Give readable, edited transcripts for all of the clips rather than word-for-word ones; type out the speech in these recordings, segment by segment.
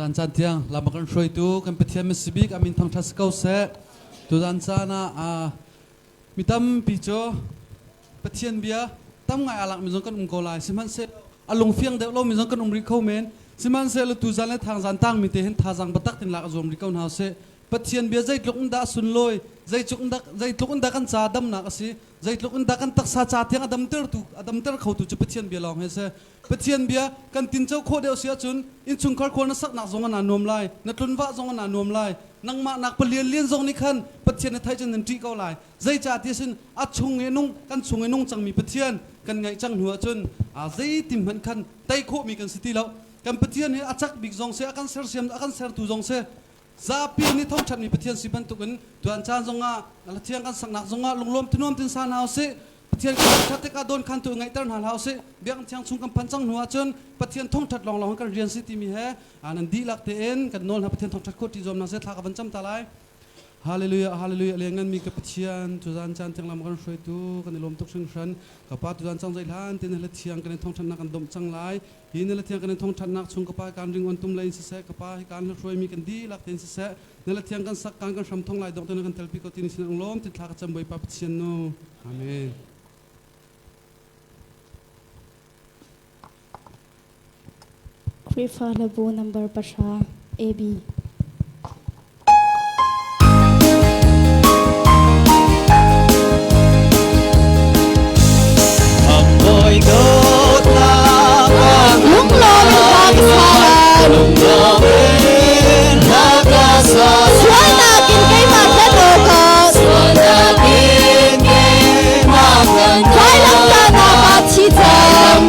Tuzan caan tiang lam a kan hruaitu kan Pathian misibik amin thangṭhat si ko seh. Tuzan caan ah mi tampi cu Pathian bia tam ngai aa lakmi zong kan um ko lai. Sihmanhsehlaw a lungfiang deuh lomi zong kan um rih kho men. Sihmanhsehlaw tuzan le thangzan tangmi te hin thazaang biatak tin lak a zuam rih ko hna usih. Pathian bia zeitluk in dah a sunlawi, zeitluk in dah, zeitluk in dah kan ca damnak a si, zeitluk in dah kan taksa ca tiang a damtertu a damter khotu cu Pathian bia lawng hi a si. Pathian bia kan tinco khawh deuh si ahcun innchungkhar khua na saknak zong ah naa nuam lai, na tlunvah zong ah naa nuam lai. Nangmah nak palian lian zong nih khan Pathian na theih cun nan ṭih ko lai. Zeicah ti sin a chung i nung kan chung i nung cangmi Pathian kan ngaih cang hnu ahcun zeitin hmanh khan tei khawhmi kan si ti lo. Kan Pathian hi a cak bik zong si, a kan sersiam, a kan sertu zong si, zapi nih thawngṭhatmi Pathian si bantukin tuan caan zongah Lathiang kan saknak zongah lunglawm tinuam tin sa hna usih. Pathian kan thangṭhat tikah dawn khan tu ngaihter hna hlah usih. Biakinn thiang chung kan phan cang hnu ahcun Pathian thawngṭhat lawnglawng kan rian si timi he nan dihlak tein kan nawl hna Pathian thawngṭhat khawh ṭi zuam hna seh thla ka van cam ta lai. Hallelujah, hallelujah, liannganmi ka Pathian, tuzan caan tiang lam kan hruaitu, kan i lawm tuk hringhran. Ka Pa tuzan cang zei hlan tin hla thiang kan in thawngṭhatnak kan domh cang lai. Hi na thiang kan in thawngṭhatnak chung ka Pa kan ring on tum lei in siseh, ka Pa hi kan hla hruaimi kan dihlak tein siseh, na la thiang kan sak kan kan hram thong lai dong te kan telpi ko ti ni sin ang lawm ti thla ka cam Bawipa Pathian nu. Amen. Khrihfa hlabu number pahra AB. Lunglawm in hla ka sa lai. Sualnak in keimah tlan awkah Vailamtahnak ah thi cang.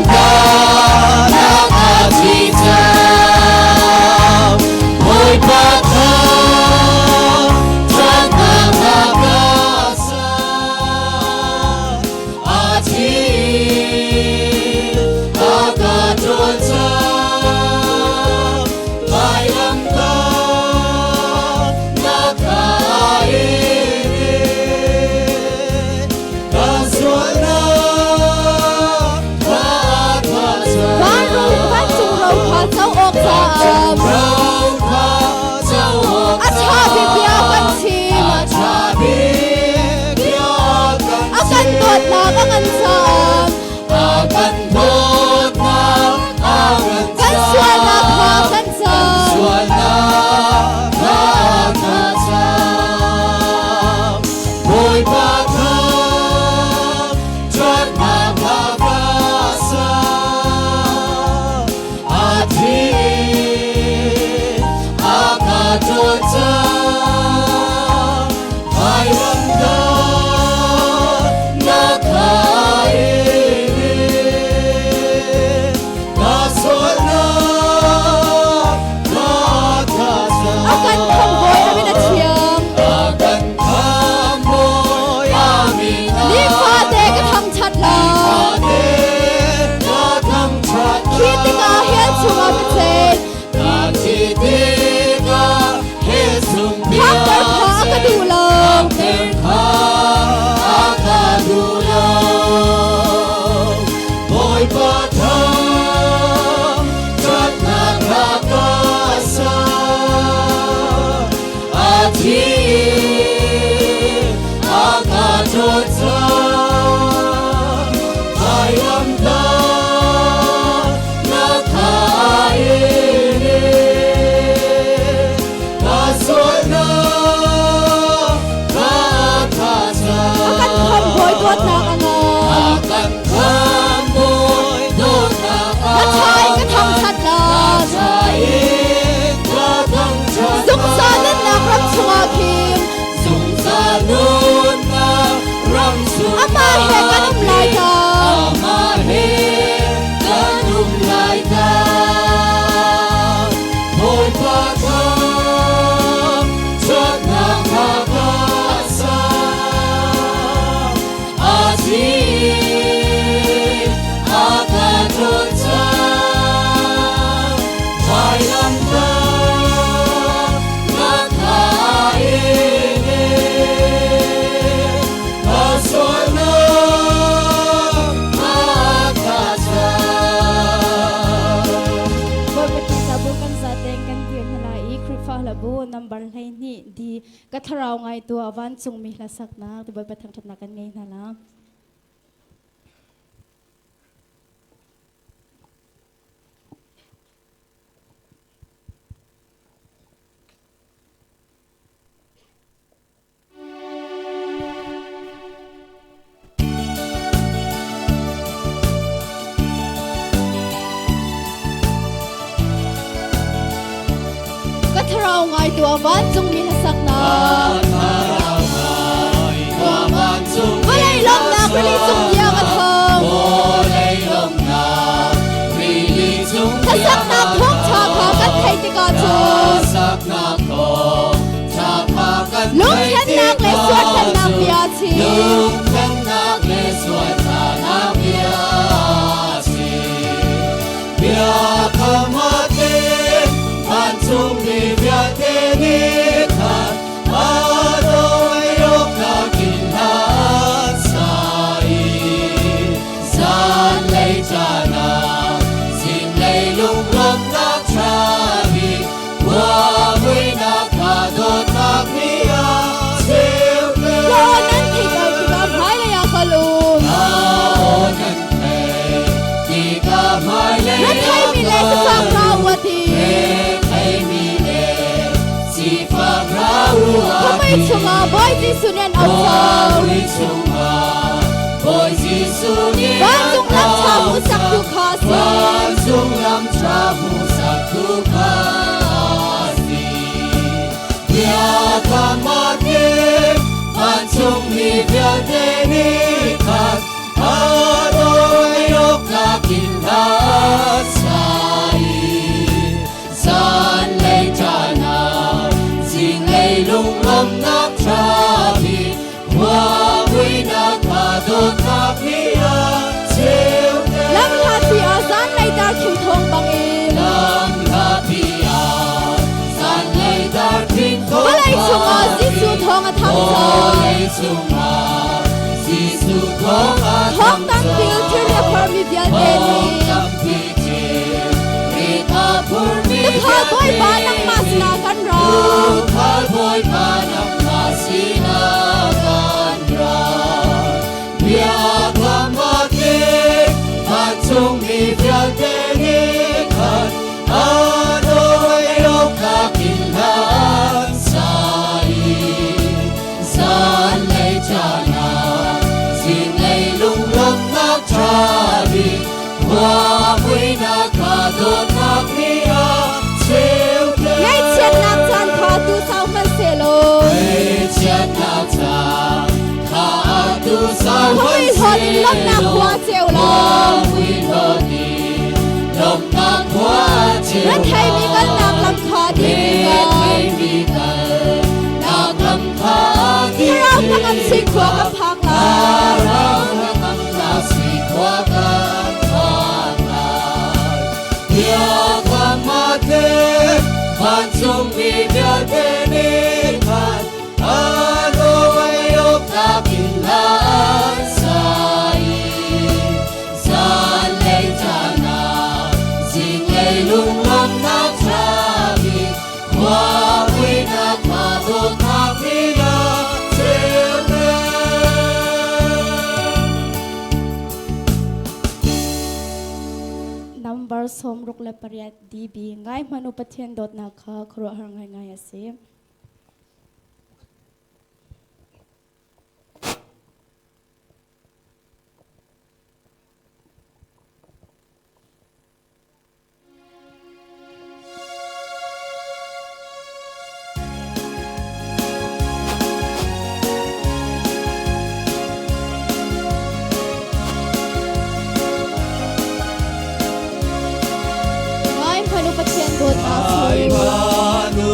ngai tuah vancungmi hlasaknak ti Bawipa thangṭhatnak kan ngei hna la. Ka thlarau ngai tuah vancungmi hlasaknak. Vawlei lawmhnak rili cung tiang a thawng. Hlasaknak thawngṭha kha kan theih tikah cun lungthlennak le sualthlennak bia chim. Lungthlennak le sualthlennak bia chim. Bia khamate vancungmi vialte nih khan Nan theih lo tikah hmailei ah kal u. Na theimi le sifak hna u a ti. Khuamui chungah Bawi Jesuh nih an auh cang. Vancung lam ṭha hmuhsaktu kha a si. Vancung lam ṭha hmuhsaktu kha a si. Biakamate vancungmi vialte nih khan a dawi awk in hla sa i zanlei caan ah zinglei lunglawmhnak ṭha bik khuamuinak kha dawtnak nih a ceuter. Lamhlatpi ah zanlei darkhing thawng bangin Lamhlatpi ah zanlei darkhing thawng vawlei chungah Jesuh thawng a thang cang. Vawlei chungah Jesuh thawng a Thawng thang tampi cang. thil a phormi vialte Thawng nih tampi thilrit a phurmi Tuukhal Bawipa vialte nangmah nih sinah kan ra. Tuukhal Bawipa nangmah sinah kan ra. Biakamate vancungmi vialte nih khan a dawi awknak in hla an sa i zanlei caan ah zinglei lunglawmhnak ṭha bik khuamuinak kha dawtnak nih a ceuter. Ngaihchiatnak caan kha tu sau hmanhsehlaw Ngaihchiatnak caan kha atu sau Khuamui hlawt in lawmhnak khua ceu la. Khuamui hlawt in lawmhnak khua ceu la. Retheimi kalnak lam kha ding tikah Retheimi kalnak lam kha ding Thlarau hnangam sui khua kan phak lai. Thlarau hnangamnak sui khua kan phak lai. Biakamate vancungmi vialte nih khan a dawi awknak in hla an sa i zanlei caan ah zinglei lunglawmhnak ṭha bik khuamuinak kha dawtnak nih a ceuter. Number 68 DB ngai hmanh u Pathian dawtnak kha khuaruahhar ngaingai a si. Ngai hmanh u Pathian dawtnak cu. Ngai hmanh u.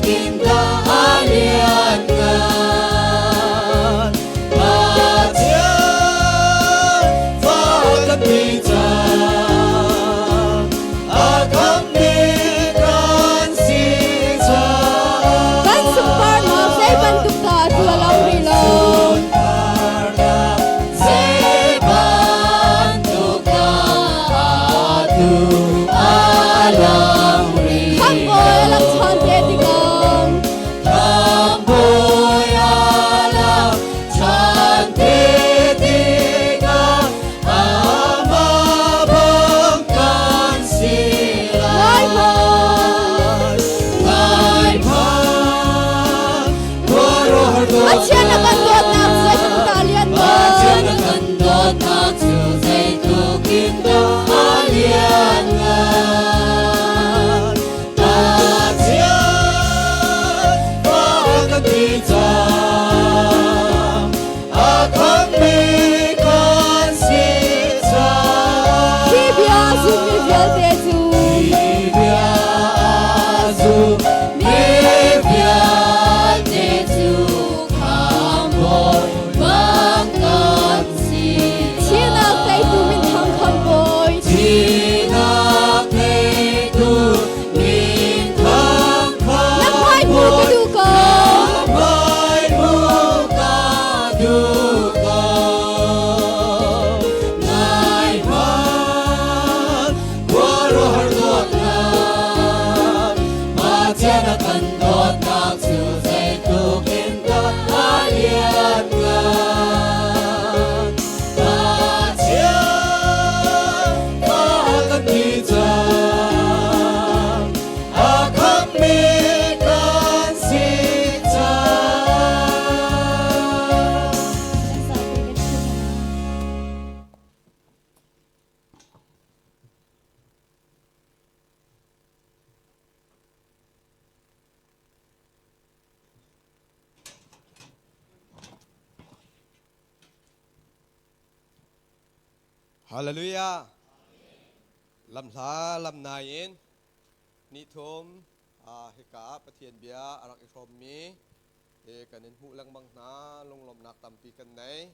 Zeitluk in dah a lianngan. Pathian fa kan ti cang, a khammi kan si cang. Kan sunparnak zei bantuk dah a tuah lo rih lo. Sunparnak zei bantuk dah atu a lang rih. Khamhbawi a lang ṭhan te tikah. Khamhbawi a lang ṭhan te tikah amah bang kan si Ngai lai. hmanh. Ngai hmanh, khuaruahhar Pathian na kan dawtnak. dawtnak zeitluk dah a lianngan. Pathian na kan dawtnak cu zeitluk in dah a lianngan. Pathian fa kan ti cang, a khammi kan si cang. Hi bia a zummi vialte cu Hi bia a zummi vialte cu khamhbawi bang kan si Thihnak teitu minthang khamhbawi. Thihnak teitu minthang Na hmai hmuh ka duh ko. Hmai hmuh ka duh ko. Ngai hmanh, khuaruahhar dawtnak, Pathian a kan dawtnak cu zeitluk in dah a lianngan. Pathian fa kan ti cang, a khammi kan si cang. Hallelujah. Lamhla lamnai in ni thum hika ah Pathian bia a rak i hrawmmi kan in hmuh lengmang hna. Lunglawmhnak tampi kan nei.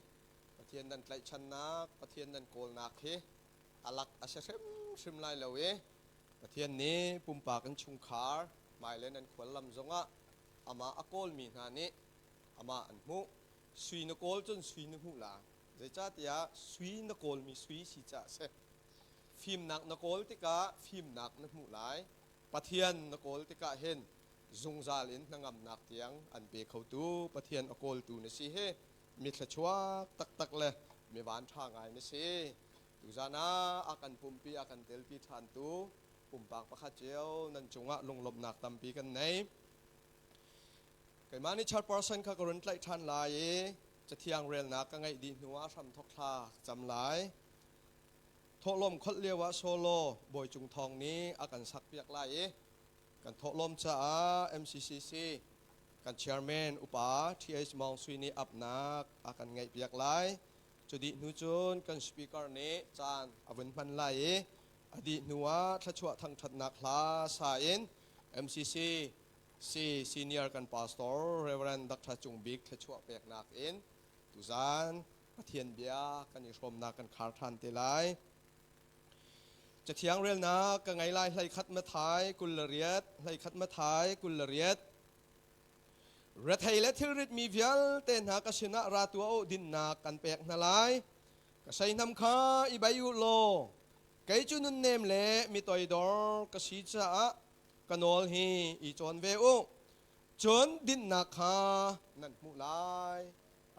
Pathian nan tlaihchannak, Pathian nan kawlnak hi alak a si hrimhrim lai lo i Pathian nih pumpak in chungkhar hmai le nan khuallam zongah amah a kawlmi hna nih amah an hmuh. Sui na kawl cun sui na hmuh la. Zeicahtiah sui na kawlmi sui si caah a si. Fimnak na kawl tikah fimnak na hmuh lai. Pathian na kawl tikah hin zungzal in hnangamnak tiang an pe khotu Pathian a kawltu na si hi mi thluachuak taktak le mi vanṭha ngai na si. Tuzan ah a kan pumpi a kan telpi ṭhantu pumpak pakhat cio nan cungah lunglawmhnak tampi kan nei. Keimah nih chairperson kha ka run tlaih ṭhan lai i Cathiang relnak ka ngeih dih hnu ah hramthok thla ka cam lai. Thawhlawm kholh lio ah solo Bawi Cung Thawng nih a kan sakpiak lai i kan thawhlawm caah MCCC kan chairman upa TH Maung Sui nih apnak a kan ngeihpiak lai. Cu dih hnu cun kan speaker nih caan a vun hman lai i a dih hnu ah thluachuah thangṭhatnak hla sa in MCC Si senior kan pastor Reverend Dr. Cung Bik thluachuah peknak in tuzan Pathian bia kan i hrawmnak kan khar ṭhan te lai. Cathiang relnak ka ngei lai hlei khat Mathai 28 hlei khat Mathai 28. Rethei le thilrit mi vialte hna ka sinah ra tuah u, dinnak kan pek hna lai. Ka seihnam kha i bei u law kei cu nunnem le mi toidor ka si caah ka nawl hi i cawn ve u. Cun dinnak kha nan hmuh lai.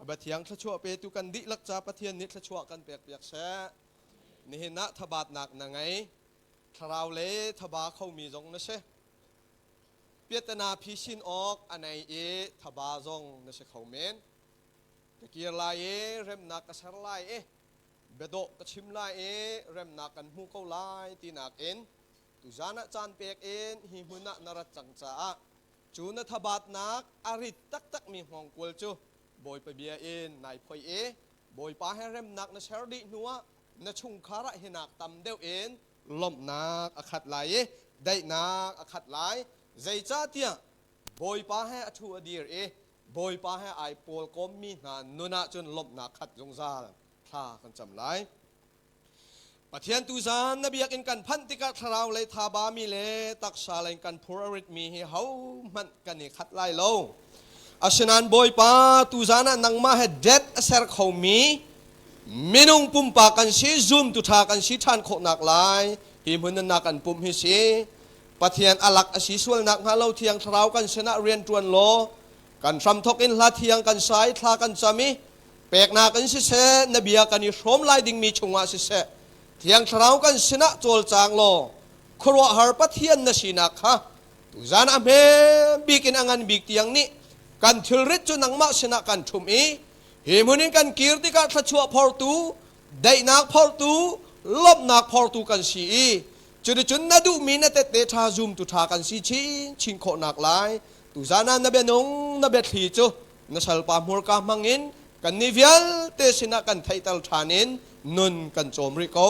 A Thiang thluachuah petu kan dihlak ca Pathian nih thluachuah kan pekpiak seh. Nihin ah thabatnak na ngei. Thlarau le thaba khomi zong na si. Piatana phisin awk a nei i thaba zong na si kho men. Ka kir lai i remnak ka ser lai i biadawh ka chim lai i remnak kan hmu ko lai tinak in Tuzan ah caan pek in hi hmun ah na rat cang caah cu na thabatnak a rit taktakmi hngawngkual cu Bawipa bia in nai phoih i Bawipa he remnak na ser dih hnuah na chungkhar ah hinak tam deuh in lawmhnak a khat lai i daihnak a khat lai. Zeicahtiah Bawipa he a ṭhu a dir i Bawipa he ai pawlkawmmi hna nun ah cun lawmhnak khat zungzal. Thla kan cam lai. Pathian tuzan na biakinn kan phanh tikah thlarau lei thaba mi le taksa lei kan phur a ritmi hi hohmanh kan i khat lai lo. Asinain Bawipa tuzan ah nangmah he det a ser khomi minung pumpak kan si, zumtu ṭha kan si ṭhan khawhnak lai hi hmun na kan pumh hi si. Pathian alak a si sualnak hnga lo Thiang Thlarau kan sinah rian ṭuan law kan hramthok in hla thiang kan sa i thla kan cam i peknak in siseh na bia kan i hrawm lai dingmi chungah siseh Thiang Thlarau kan sinah cawlcang law khuaruahhar Pathian na sinak kha tuzan a hme bik in a ngan bik tiang nih kan thilrit cu nangmah sinah kan ṭhum i hi hmun in kan kir tikah thluachuah phortu daihnak phortu lawmhnak phortu kan si i cuticun na duhmi na tette ṭha zumtu ṭha kan si chinchin khawhnak lai tuzan ah na bianung na biathli cu na salpa hmurka hmangin kannih vialte sinah kan theihter ṭhan in nun kan cawm rih ko.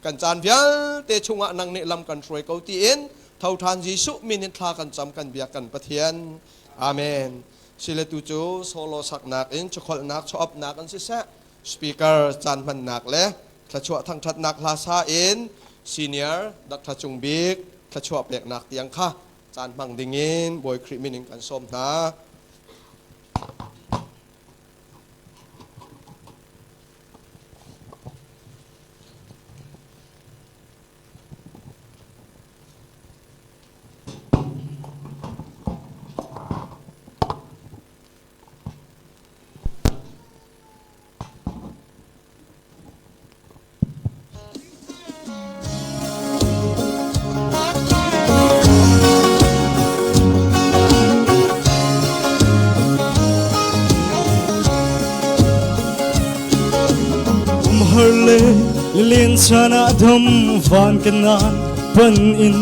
Kan caan vialte chungah nang nih lam kan hruai ko tiin tho ṭhan Jesuh min in thla kan cam kan biak kan Pathian. Amen. Sile tu cu solo saknak in chukholhnak chuapnak an siseh speaker caan hmannak le thluachuah thangṭhatnak hla sa in senior Dr. Cung Bik thluachuah peknak tiang kha caan hmang dingin Bawi Khrih min in kan sawm hna. Umhar le lilian chan ah dam van kanan pan in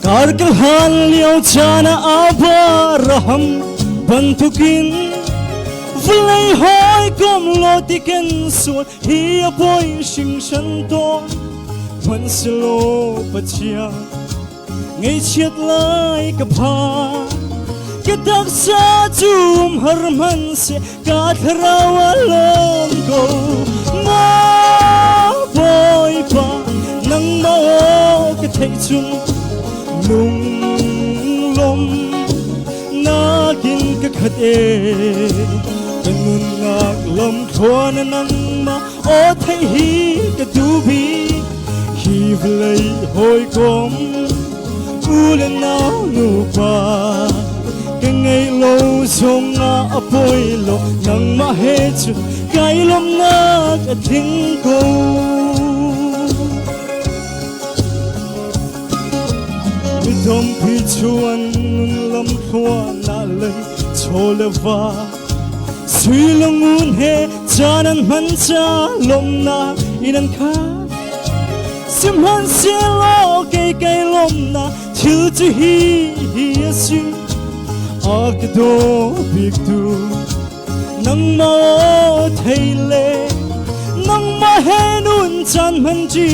kar ka hlan lio chan ah Abraham bantukin Vawlei hawikom law ti kan sual hi a poi hringhran tawn. Hmanhsehlaw Pathian ngaihchiat lai ka phan. Ka taksa cu har hmanhseh ka thlarau a lawm ko. Maw Bawipa nangmah aw ka theih chung lunglawm nakin ka khat e ka nunnak lamthluan nangmah aw theih hi ka duh bik hi vawlei hawikom u le nau nupa ka ngeih lo zongah a poi lo nangmah he cun kai lawmhnak a tling ko. Mitampi chuan nun lam thluan ah lei chaw le va sui le ngun he caan an hman ca lawmhnak in an khat sihmanhsehlaw kei kai lawmhnak thil cu hi hi a si a ka daw biktu nangmah thei le nangmah he nun caan hman ṭi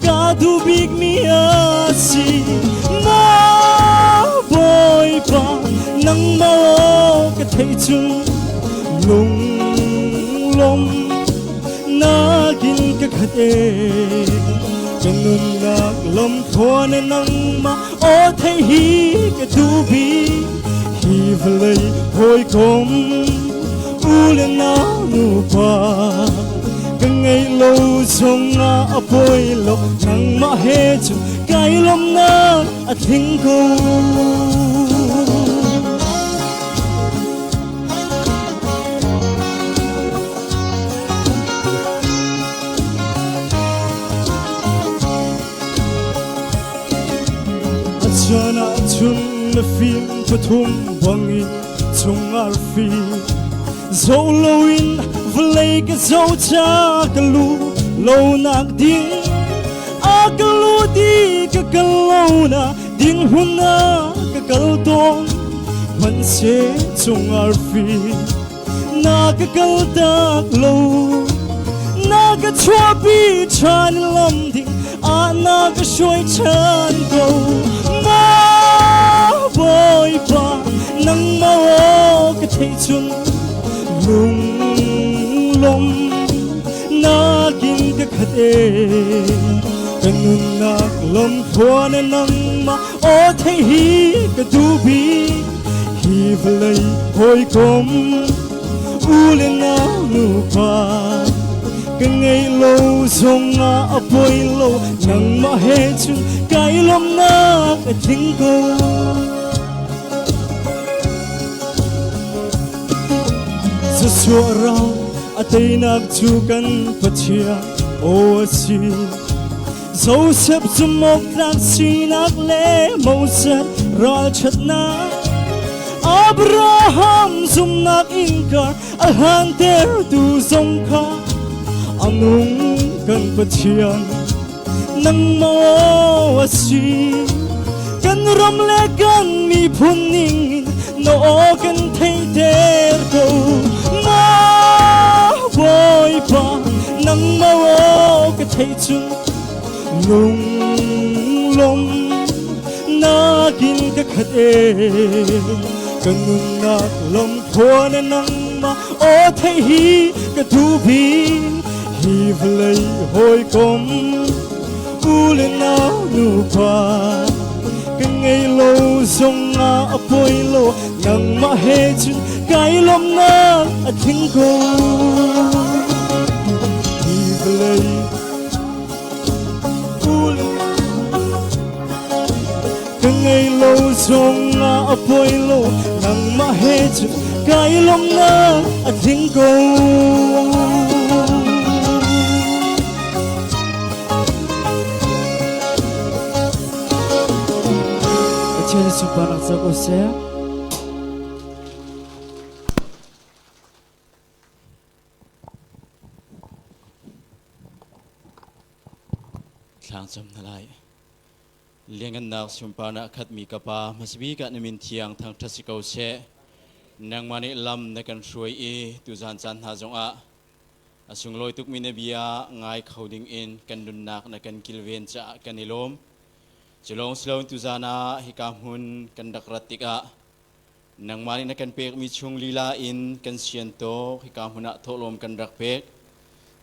ka duh bikmi a si na Bawipa nangmah ka theih cun lunglawm nakin ka khat e ka nunnak lamthluan nangmah aw theih hi ka duh bik hi vawlei hawikom u le nau nupa ka ngeih lo zongah a poi lo nangmah he cu kai lawmnak a tling ko. A caan ahcun na fim pathum bangin chung arfi zoh loin vawlei ka zoh ca ka lu lonak ding a ka lu ti ka kal lo na ding hun ah ka kal tawn hmanhseh chung arfi na ka kal tak lo na ka chuahpi ṭhan lam ding ah na ka hruai ṭhan ko ma Bawipa. Nangmah aw ka theih cun lunglawm nakin ka khat e. Ka nunnak lamthuan na nangmah aw theih hi ka duh bik. Hi vawlei hawikom u le nau nupa ka ngeih lo zongah a poi lo nangmah he cun kai lawmhnak a tling ko. Joshua ral a teinak cu kan Pathian aw a si. Joseph cu mawktlak sinak le Moses ralṭhatnak Abraham zumnak innka a hlantertu zong kha a nung kan Pathian nangmaw a si. Kan ram le kan miphun ning in na aw kan theihter ko. Maw Bawipa nangmah aw ka theih cun lunglawm nakin ka khat e. Ka nunnak lamthuan na nangmah aw theih hi ka duh bik. Hi vawlei hawikom u le nau nupa ka ngei lo zongah a poi lo nangmah he cun kai lawmhnak a tling ko. Hi vawlei u le ka ngei lo zongah a poi lo nangmah he cun kai lawmhnak a tling ko. Pathian sunparnak co ko seh. Thlangcam na lai. Liangannak sunparnak khatmi ka Pa, hmasabik ah na min thiang thangṭhat si ko seh. Nangmah nih lam na kan hruai i tuzan caan hna zongah a sunglawi tukmi na bia ngai kho dingin kan nunnak na kan kilven caah kan i lawm. Cu lawng si loin tuzan ah hika hmun kan rak rat tikah Nangmah nih na kan pekmi chung lila in kan sian tawk hika hmun ah thawhlawm kan rak pek.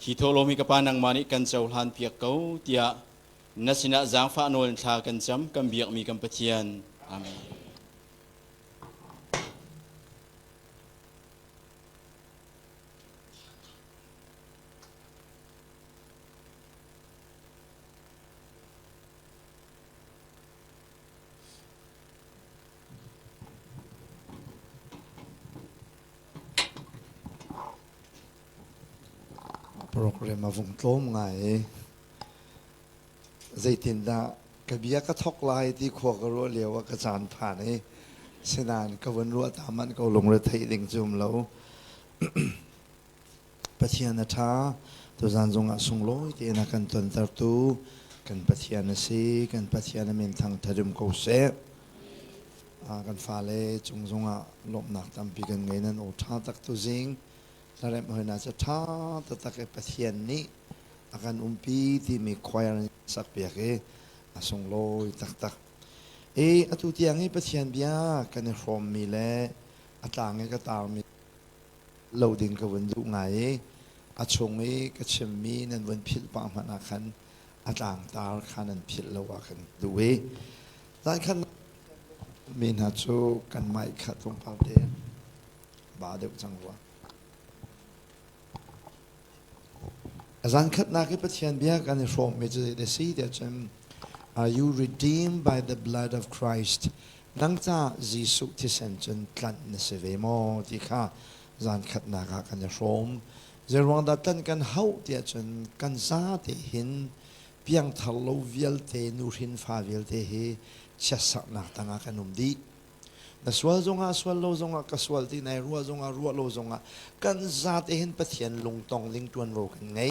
Hi thawhlawm hi ka Pa nangmah nih kan cohlan piak ko tiah na sinah zaangfah nawl in thla kan cam kan biakmi kan Pathian. Amen. Program a vung tlawm ngai i zeitindah ka bia ka thok lai ti khua ka ruah lio ah ka caan phan i sinain ka vun ruah ta manh ko lungre theih ding cu um lo. Pathian a ṭha. Tuzan zongah sunglawi tein a kan tontertu kan Pathian a si. Kan Pathian a min thangṭhat um ko seh. Kan fale cung zongah lawmhnak tampi kan ngei. Nan aw ṭha tak tuzing hlaremh hoi cu ṭha taktak i Pathian nih a kan umpi timi choir in sakpiak i a sunglawi taktak. I atu tiang hi Pathian bia kan i hrawmmi le a tlang i ka tarmi lo ding ka vun duh ngai i a chung i ka chimmi nan vun philh pah hmanh ah khan a tlangtar kha nan philh lo ah kan duh i zan khan mi hna cu kan maih kha tlawmpal te ba deuh cang rua. Zan khatnak i Pathian bia kan i hrawmmi cu zei si tiah cun Are you redeemed by the blood of Christ? Nang ca Jesuh thisen cun tlanh na si ve maw ti kha zan khatnak ah kan i hrawm. Zeiruang dah tlanh kan hauh tiah cun kan zate hin piangthar lo vialte nuhrin fa vialte hi chiatserhnak tangah kan um dih. Na sual zongah sual lo zongah ka sual ti nai ruah zongah ruah lo zongah kan zate hin Pathian lungtong ding ṭuanvo kan ngei.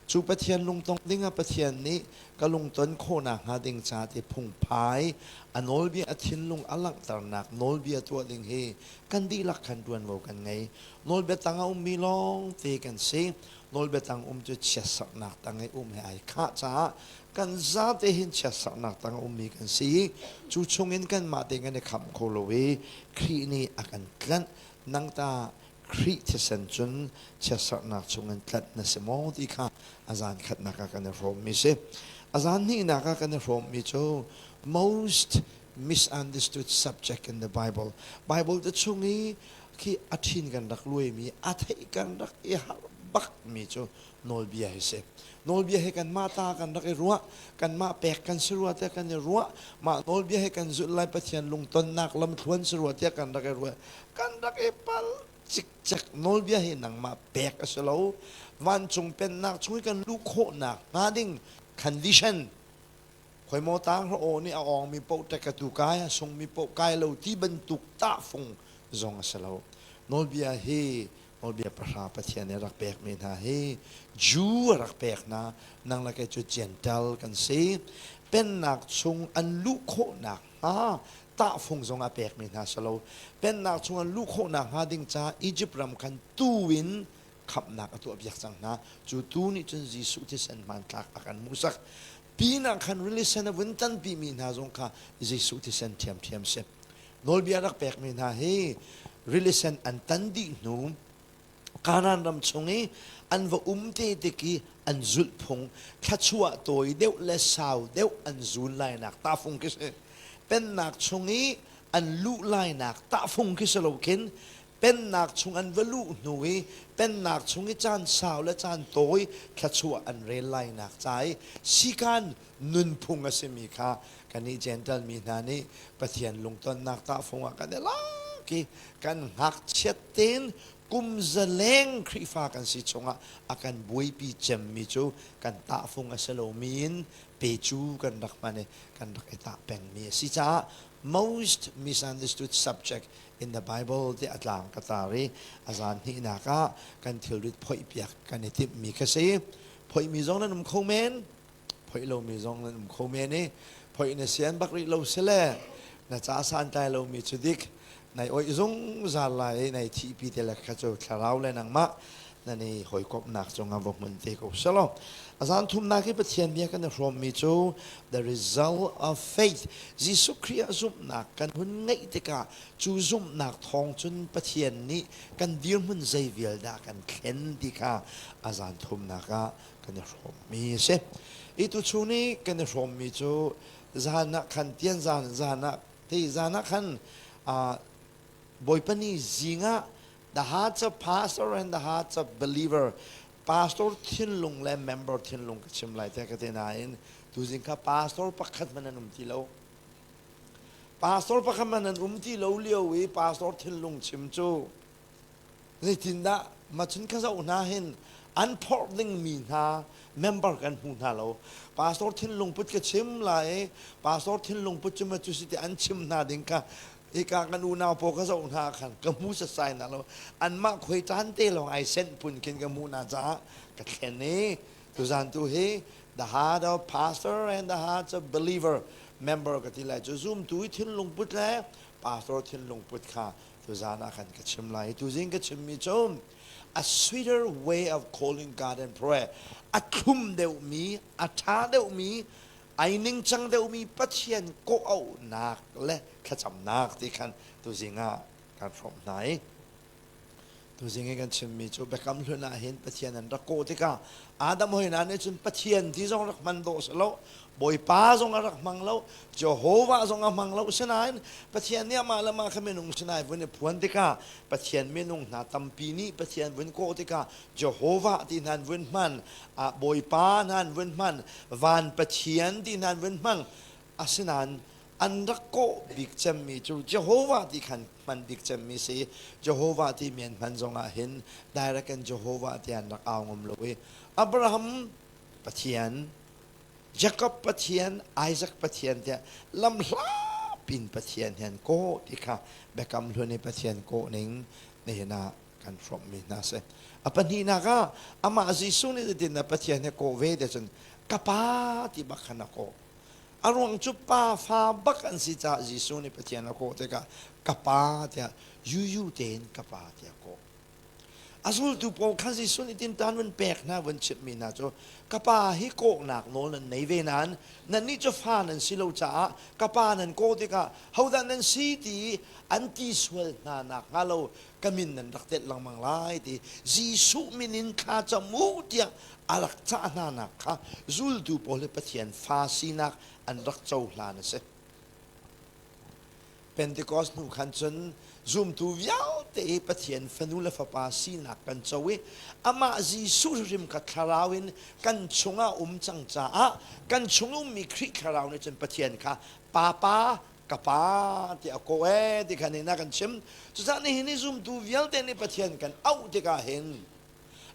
Cu Pathian lungtong dingah Pathian nih ka lungton khawhnak hnga ding ca ti phungphai a nawlbia a thinlung a langhternak nawlbia tuah ding hi kan dihlak khan ṭuanvo kan ngei. Nawlbia tang a ummi lawng te kan si. Nawlbia tang um cu chiatserhnak tang i um he ai khah caah kan zate hin chiatserhnak tang a ummi kan si. Cu chungin kanmah tein kan i khamh kho lo i Khrih nih a kan tlanh. Nang ta Khrih thisen cun chiatserhnak chungin tlanh na si maw ti kha a zan khatnak ah kan i hrawmmi si. A zan hnihnak ah kan i hrawmmi cu most misunderstood subject in the Bible. Bible te chung i khi a ṭhin kan rak luaimi, a theih kan rak i harh bakmi cu nawlbia hi si. Nawlbia hi kanmah ta kan rak i ruah, kanmah pek kan si rua tiah kan i ruah, mah nawlbia hi kan zulh lai Pathian lungtonnak lamthluan si rua tiah kan rak i ruah. Kan rak i pal cikcek nawlbia hi nangmah pek a si lo. Vancung pennak chung i kan luh khawhnak hnga ding condition khoi maw tang hra aw nih a awngmi paoh ṭek a tu kai a sungmi paoh kai lo ti bantuk tahfung zong a si lo. Nawlbia hi Nawlbia pahra Pathian nih a rak pekmi hna hi Jew a rak pek hna, nang le kei cu Gentile kan si. Pennak chung an luh khawhnak hnga tahfung zong a pekmi hna si lo. Pennak chung an luh khawhnak hnga ding caah Egypt ram khan tu in khamhnak a tuahpiak cang hna. Cu tu nih cun Jesuh thisen hmanthlak a kan hmuhsak. Pinah khan rili sen a vun tanpimi hna zong kha Jesuh thisen ṭhiamṭhiam si. Nawlbia rak pekmi hna hi rili sen an tan dih hnu Kanaan ram chung i an va um te tik i an zulh phung thluachuah tawi deuh le sau deuh an zul lainak tahfung khi si. Pennak chung i an luh lainak tahfung khi si lo khin pennak chung an va luh hnu i pennak chung i caan sau le caan tawi thluachuah an rel lainak ca i sikan nunphung a simi kha kannih Gentile mi hna nih Pathian lungtonnak tahfung ah kan i lak i kan ngakchiat tein kum zaleng Khrihfa kan si chungah a kan buaipi cemmi cu kan tahfung a si lomi in pe cu kan rak hman i kan rak i tah pengmi a si caah most misunderstood subject in the Bible ti a tlang ka tar i a zan hnihnak ah kan thilrit phoihpiak kan i timhmi kha si. Phoihmi zong nan um kho men. Phoih lomi zong nan um kho men i phoih na sian bak rih lo si le na ca santlai lomi cu dik nai oih zungzal lai i nai thihpi te le kha cu thlarau le nangmah nan i hawikomhnak cungah va hmun te ko selaw a zan thumnak i Pathian bia kan i hrawmmi cu the result of faith Jesuh Khrih ah zumhnak kan hun ngeih tikah cu zumhnak thawng cun Pathian nih kan dirhmun zei vial dah kan thlen ti kha a zan thumnak ah kan i hrawmmi a si. I tuchun i kan i hrawmmi cu zan ah khan tian zan zan ah ti zan ah khan Bawipa ni zing ah the hearts of pastor and the hearts of believer pastor thinlung le member thinlung ka chim lai te ka te nain tuzing kha pastor pakhat man an um ti lo pastor pakhat man an um ti lo lio i pastor thinlung chim cu Zeitindah macun ka zoh hna hin an phorh dingmi hna member kan hmu hna lo. Pastor thinlung put ka chim lai i pastor thinlung put cu ma cu si ti an chim hna ding kha hika kan unau pawl ka zoh hna khan ka hmu sasai hna lo. Anmah khuai caan te lawng ai senh phun khin ka hmuh hna caah ka thlen i tuzan tu hi the heart of pastor and the heart of believer member ka ti lai cu zumtu i thinlung put le pastor thinlung put kha Tuzaan ah khan ka chim lai. Tuzing ka chimmi cu a sweeter way of calling God in prayer. A thlum deuhmi, a ṭha deuhmi, ai ningcang deuhmi Pathian kawh-auhnak le thlacamnak ti khan tuzing ah kan hrawmh hna i tuzing i kan chimmi cu Biakam Hlun ah hin Pathian an rak kawh tikah Adam hoi hna nih cun Pathian ti zong rak hman dawh si lo Bawipa zong a rak hmang lo, Jehovah zong a hmang lo. Sinain Pathian nih amah le mah kha minung sinai vun i phuan tikah Pathian minung hna tampi nih Pathian vun kawh tikah Jehovah ti hna an vun hman, Bawipa hna an vun hman, van Pathian ti hna an vun hmang. Asinain an rak kawh bik cemmi cu Jehovah ti khan hman bik cemmi si. Jehovah timi an hman zongah hin direct in Jehovah ti an rak au ngam lo i Abraham Pathian Jakob Pathian, Isaac Pathian tiah lamhla pin Pathian hi an kawh ti kha Biakam Hlun i Pathian kawh ning nihin ah kan hrawmhmi hna si. A pahnihnak ah amah Jesuh nih zeitin dah Pathian he kawh ve ti cun ka pa ti bak khan a kawh. A ruang cu pa fa bak an si caah Jesuh nih Pathian a kawh tikah ka pa tiah yuyu tein ka pa tiah a kawh. A zultu pawl kha Jesuh nih tinṭan vun pek hna vun chimhmi hna cu ka pa hi kawhnak nawl nan nei ve nain nannih cu fa nan si lo caah ka pa nan kawh tikah hodah nan si ti an ti sual hna nakhnga lo ka min nan rak telh lengmang lai ti Jesuh min in thla cam u tiah a rak cah hna nak kha zultu pawl hi Pathian fa sinak an rak cohlan a si. Pentecost hnu khan cun zumtu vialte i Pathian fanu le fapa sinak kan co i amah Jesuh hrim kha thlarau in kan chungah um cang caah kan chung ummi Khrih thlarau nih cun Pathian kha Papa ka pa tiah a kawh ee ti kha nih na kan chim. Cucaah nihin i zumtu vialte nih Pathian kan auh tikah hin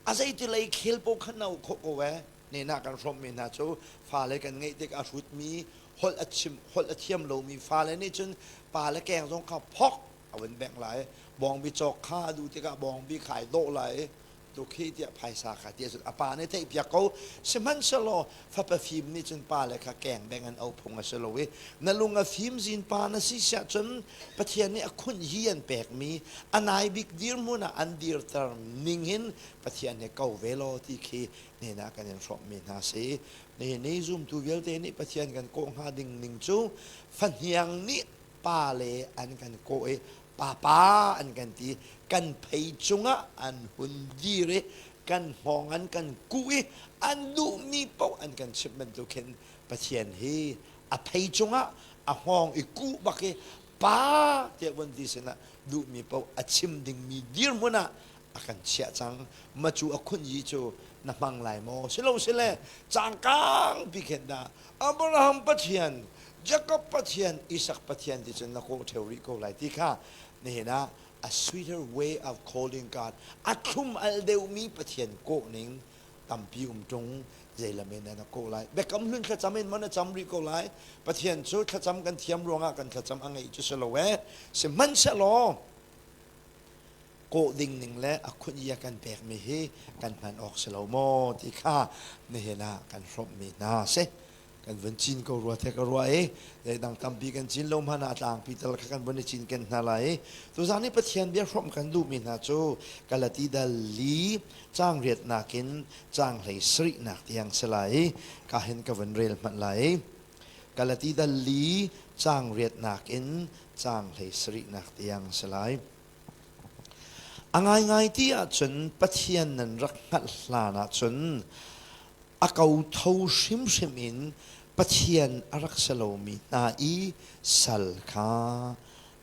a zeiti lei khel paoh khan na auh khawh ko ee. Nehna kan hrawmhmi hna cu fale kan ngeih tik a hrutmi holh a chim holh a thiam lomi fale nih cun pale keng zong kha phok a vun bengh lai. Bawngbi cawk kha a duh tikah bawngbi kha ai dawh lai. Tukhi tiah phaisa kha ti ahcun a pa nih theihpiak ko. Sihmanhsehlaw fapa fim nih cun pale kha keng beng an auh phung a si lo i na lung a fim zin pa na si siah cun Pathian nih a khunh hi an pekmi a nai bik dirhmun ah an dirter ning hin Pathian he ko ve law ti khi nen ah kan in hrawmhmi hna si. Nihin ni zumtu vialte nih Pathian kan kawh hnga ding ning cu fahniang nih pale an kan kawh i papa an kan ti kan phei cungah an hun dir i kan hngawng an kan kuh i an duhmi paoh an kan chimh bantuk khin Pathian hi a phei cungah a hngawng i kuh bak i pa tiah vun ti sinah duhmi paoh a chim dingmi dirhmun ah a kan chiah cang ma cu a khun yi cu na hmang lai maw silo sile cangkang pi khen dah Abraham Pathian Jacob Pathian Isak Pathian ti cun na kawh ṭheo rih ko lai ti kha nihin ah a sweeter way of calling God a thlum al deuhmi Pathian kawh ning tampi um ṭung zeilam in na kawh lai biakam hlun thlacam in maw na cam rih ko lai Pathian cu thlacam kan thiam ruangah kan thlacam a ngeih cu si lo ee sihmanhsehlaw kawh ding ning le a khunh i a kan pekmi hi kan hman awk si lo maw ti kha nihin ah kan hrawmhmi hna si kan vun cin ko rua the ka rua i zeidang tampi kan cin lo hmanh ah tlangpi tal kha kan vun i cinken hna lai i tuzaan i Pathian bia hrawmh kan duhmi hna cu Galati dal li caang riatnak in caang hlei sarihnak tiang si lai i ka hin ka vun rel hmanh lai i Galati dal li caang riatnak in caang hlei sarihnak tiang si lai. A ngaingai ti ahcun Pathian nan rak hngalh hlan ahcun a kotho hrimhrim in Pathian a rak si lomi hna i sal kha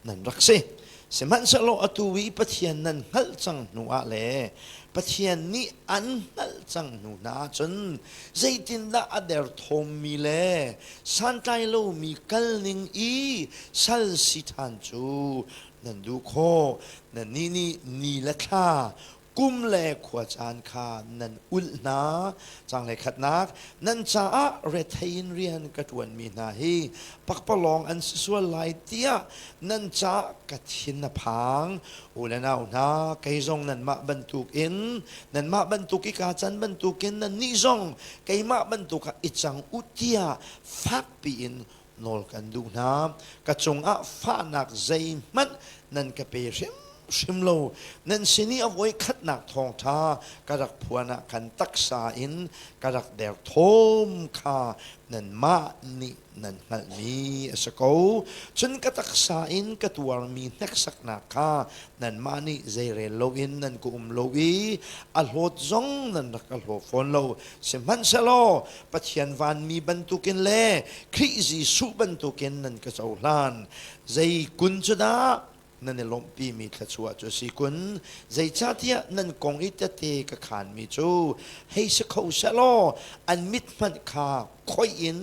nan rak si. Sihmanhsehlaw atu i Pathian nan hngalh cang hnu ah le Pathian nih an hngalh cang hnu hna ahcun zeitindah a derthawmmi le santlai lomi kalning i sal si ṭhan cu nan duh khawh. Nannih nih ni le thla kum le khuacaan kha nan ulh hna. Caanglei khatnak, nan caah rethei in rian ka ṭuanmi hna hi pakpalawng an si sual lai tiah nan caah ka thin a phang. U le nau hna, kei zong nanmah bantukin, nanmah bantuk i kaa can bantukin nannih zong keimah bantuk ah i cang u tiah fakpi in nawl kan duh hna. Ka cungah fahnak zeihmanh nan ka pe hrim hrim lo. Nan sin i a voi khatnak thawngṭha ka rak phuan ah khan taksa in ka rak derthawm kha nanmah nih nan hngalhmi a si ko. Cun ka taksa in ka tuarmi hneksaknak kha nanmah nih zeirel loin nan ka um lo i a hlawt zong nan rak ka hlaw fawn lo. Sihmanhsehlaw Pathian vanmi bantukin le Khrih Jesuh bantukin nan ka cohlan. Zei kun cu dah nan i lawmhpimi thluachuah cu a si kun? Zeicahtiah nan kong i tete ka khaanmi cu hei si kho sehlaw an mit hmanh kha khoih in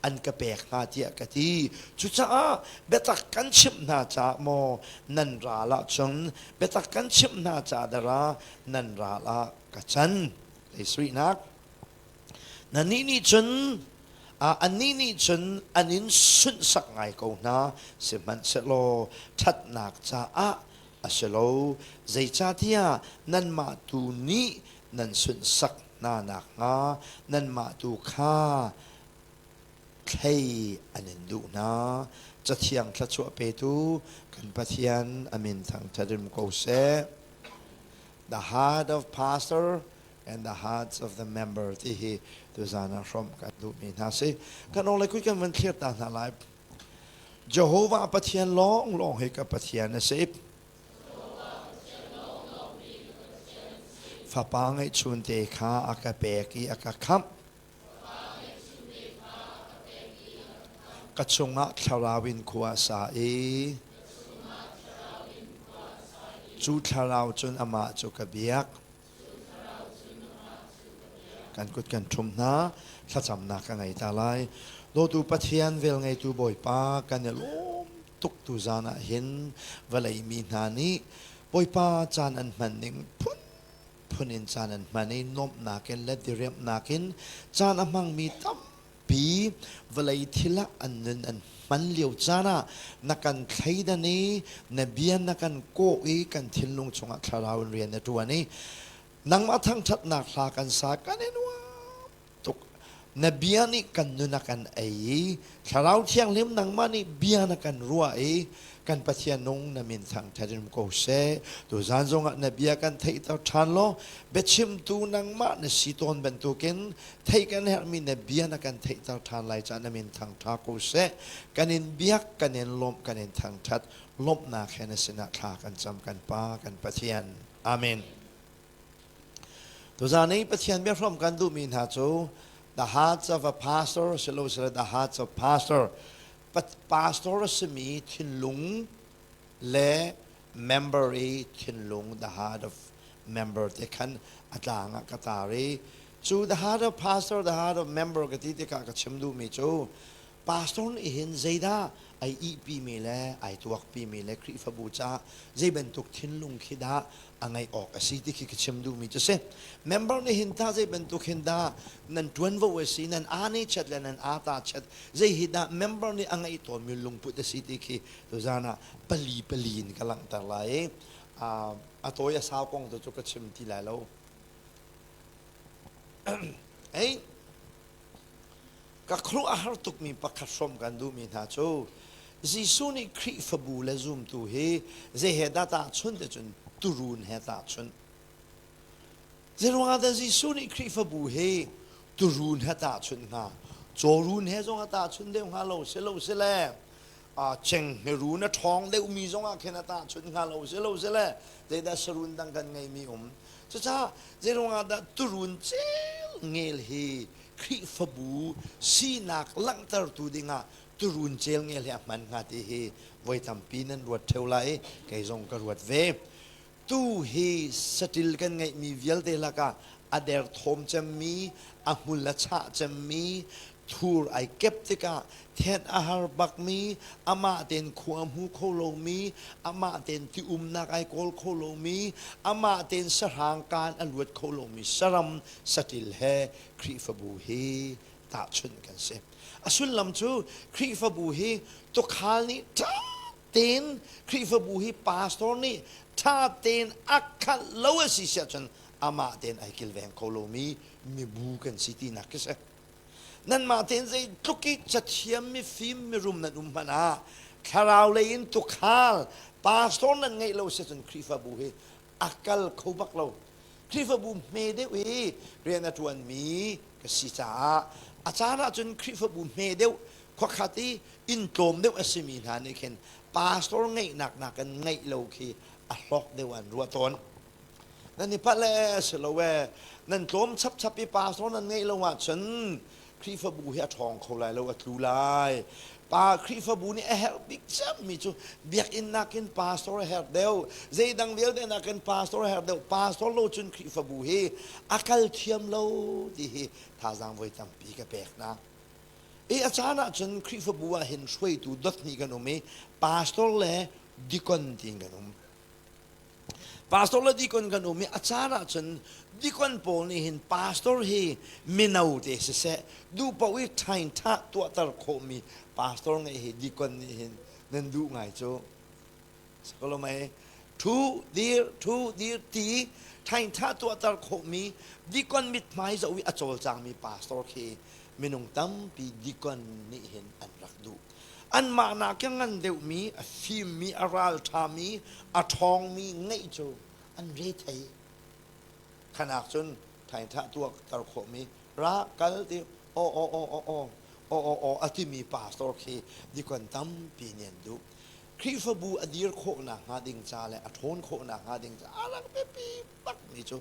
an ka pek hnga tiah ka ti. Cucaah biatak kan chimh hna caah maw nan ral ahcun biatak kan chimh hna caah dara nan ral ah ka can. Lei sarihnak. Nannih nih cun annih nih cun an in sunhsak ngai ko hna, sihmanhsehlaw ṭhatnak caah a si lo. Zeicahtiah nanmah tu nih nan sunhsak hna nakhnga nanmah tu kha thlei an in duh hna. Cathiang thluachuah petu kan Pathian a min thangṭhat in ko seh. The heart of pastor and the hearts of the member ti hi tuzan ah hrawmh kan duhmi hna si. Kan awng le kui kan van thlir ta hna lai. Jehovah Pathian lawnglawng hi ka Pathian a si. Fapa ngeihchun te kha a ka pek i a ka khamh. Ka chungah thlarau in khua a sa i cu thlarau cun amah cu ka biak. Kan kut kan ṭhum hna, thlacamnak ka ngei ta lai. Dawtu Pathian, velngeitu Bawipa, kan i lawm tuk tu zan ah hin vawlei mi hna nih Bawipa caan an hman ning phun phun in caan an hman i nuamhnak in le diriamhnak in caan a hmangmi tampi vawlei thil ah an nun an hman lio caan ah na kan thleidan i na bia na kan kawh i kan thinlung chungah thlarau in rian na ṭuan i nangmah thangṭhatnak hla kan sa kan i nuam tuk. Na bia nih kan nun a kan ei i Thlarau Thianghlim nangmah nih bia na kan ruah i kan Pathian nung na min thangṭhat in um ko seh. Tuzan zongah na bia kan theihter ṭhan law biachimtu nangmah na si tawn bantukin theih kan herhmi na bia na kan theihter ṭhan lai caah na min thangṭha ko seh. Kan in biak, kan in lawmh, kan in thangṭhat. Lawmhnak he na sinah thla kan cam kan Pa, kan Pathian. Amen. Tuzan i Pathian biahram kan duhmi hna cu the hearts of a pastor silosile the hearts of pastor pastor a simi thinlung le member i thinlung the heart of member te khan a tlang ah ka tar i cu the heart of pastor the heart of member ka ti tikah ka chim duhmi cu pastor nih hin zeidah ai ihpimi le ai tuakpimi le Khrihfabu caah zei bantuk thinlung khi dah a ngeih awk a si ti khi ka chim duhmi cu si. Member nih hin tah zei bantuk hin dah nan ṭuanvo a si, nan aa ne chet le nan aa ta chet, zei hi dah member nih a ngeih tawnmi lungput a si ti khi tuzaan ah pali pali in ka langhter lai i a tawi a sau kong tu cu ka chim ti lai lo. Ei, ka khuaruah a har tukmi pakhat hrawm kan duhmi hna cu Jesuh nih Khrihfabu le zumtu hi zei he dah tahchunh ti cun turuun he tahchunh. Zeiruangah dah Jesuh nih Khrihfabu hi turuun he tahchunh hnga? Cawrun he zong a tahchunh deuh hnga lo si lo si le cenghngerun a ṭhawng deuhmi zongah khin a tahchunh hnga lo si lo si le zeidah sarun dang kan ngeimi um. Cucaah zeiruangah dah turuun cel ngel hi Khrihfabu sinak langhtertu dingah turuun celngel hi a hman hnga ti hi voi tampi nan ruat ṭheo lai i kei zong ka ruat ve. Tu hi saṭil kan ngeihmi vialte lakah a derthawm cemmi, a hmul a chah cemmi, thur ai kep tikah then a har bakmi, amah tein khua hmu kho lomi, amah tein ti umnak ai kawl kho lomi, amah tein sahrang kaan a luat kho lomi saram saṭil he Khrihfabu hi tahchunh kan si. A sullam cu Khrihfabu hi tukhal nih ṭha tein Khrihfabu hi pastor nih ṭha tein a khalh lo a si siah cun amah tein ai kilveng kho lomi mibu kan si tinak khi si. Nanmah tein zeitluk i cathiam mifim mirum nan um hmanh ah thlarau lei in tukhal pastor nan ngeih lo si cun Khrihfabu hi a kal kho bak lo. Khrihfabu hme deuh i rian a ṭuanmi ka si caah a caan ahcun Khrihfabu hme deuh khuakhat i inn tlawm deuh a simi hna nih khin pastor ngeihnak nakin ngeih lo khi a hlawk deuh an ruah tawn. Nan i palh ee si lo ee nan tlawm chapchap i pastor nan ngeih lo ahcun Khrihfabu hi a ṭhawng kho lai lo, a tlu lai. Pa Khrihfabu nih a herh bik cemmi cu biakinn nakin pastor a herh deuh, zeidang vialte nakin pastor a herh deuh. Pastor lo cun Khrihfabu hi a kal thiam lo ti hi thazaang voi tampi ka pek hna. I a caan ahcun Khrihfabu ah hin hruaitu dot hnih kan um i pastor le dikon tiin kan um. Pastor le dikon kan um i a caan ahcun dikon pawl nih hin pastor hi mino te siseh duh paoh i ṭhain ṭha tuahter khawhmi pastor ngeih hi dikon nih hin nan duh ngai cu. Sakolomai. Thu dir thu dir ti thain tha tuahter khawhmi dikon mithmai zoh i a cawlcangmi pastor khi minung tampi dikon nih hin an rak duh. Anmah nak in ngan deuhmi, a fimmi, a ralṭhami, a ṭhawngmi ngeih cu an re thei. Khanak cun thain tha tuahter khawhmi ra kal ti aw aw aw aw aw aw aw aw a timi pastor khi dikon tampi nih an duh. Khrihfabu a dir khawhnak hnga ding ca le a ṭhawn khawhnak hnga ding ca a rak biapi bakmi cu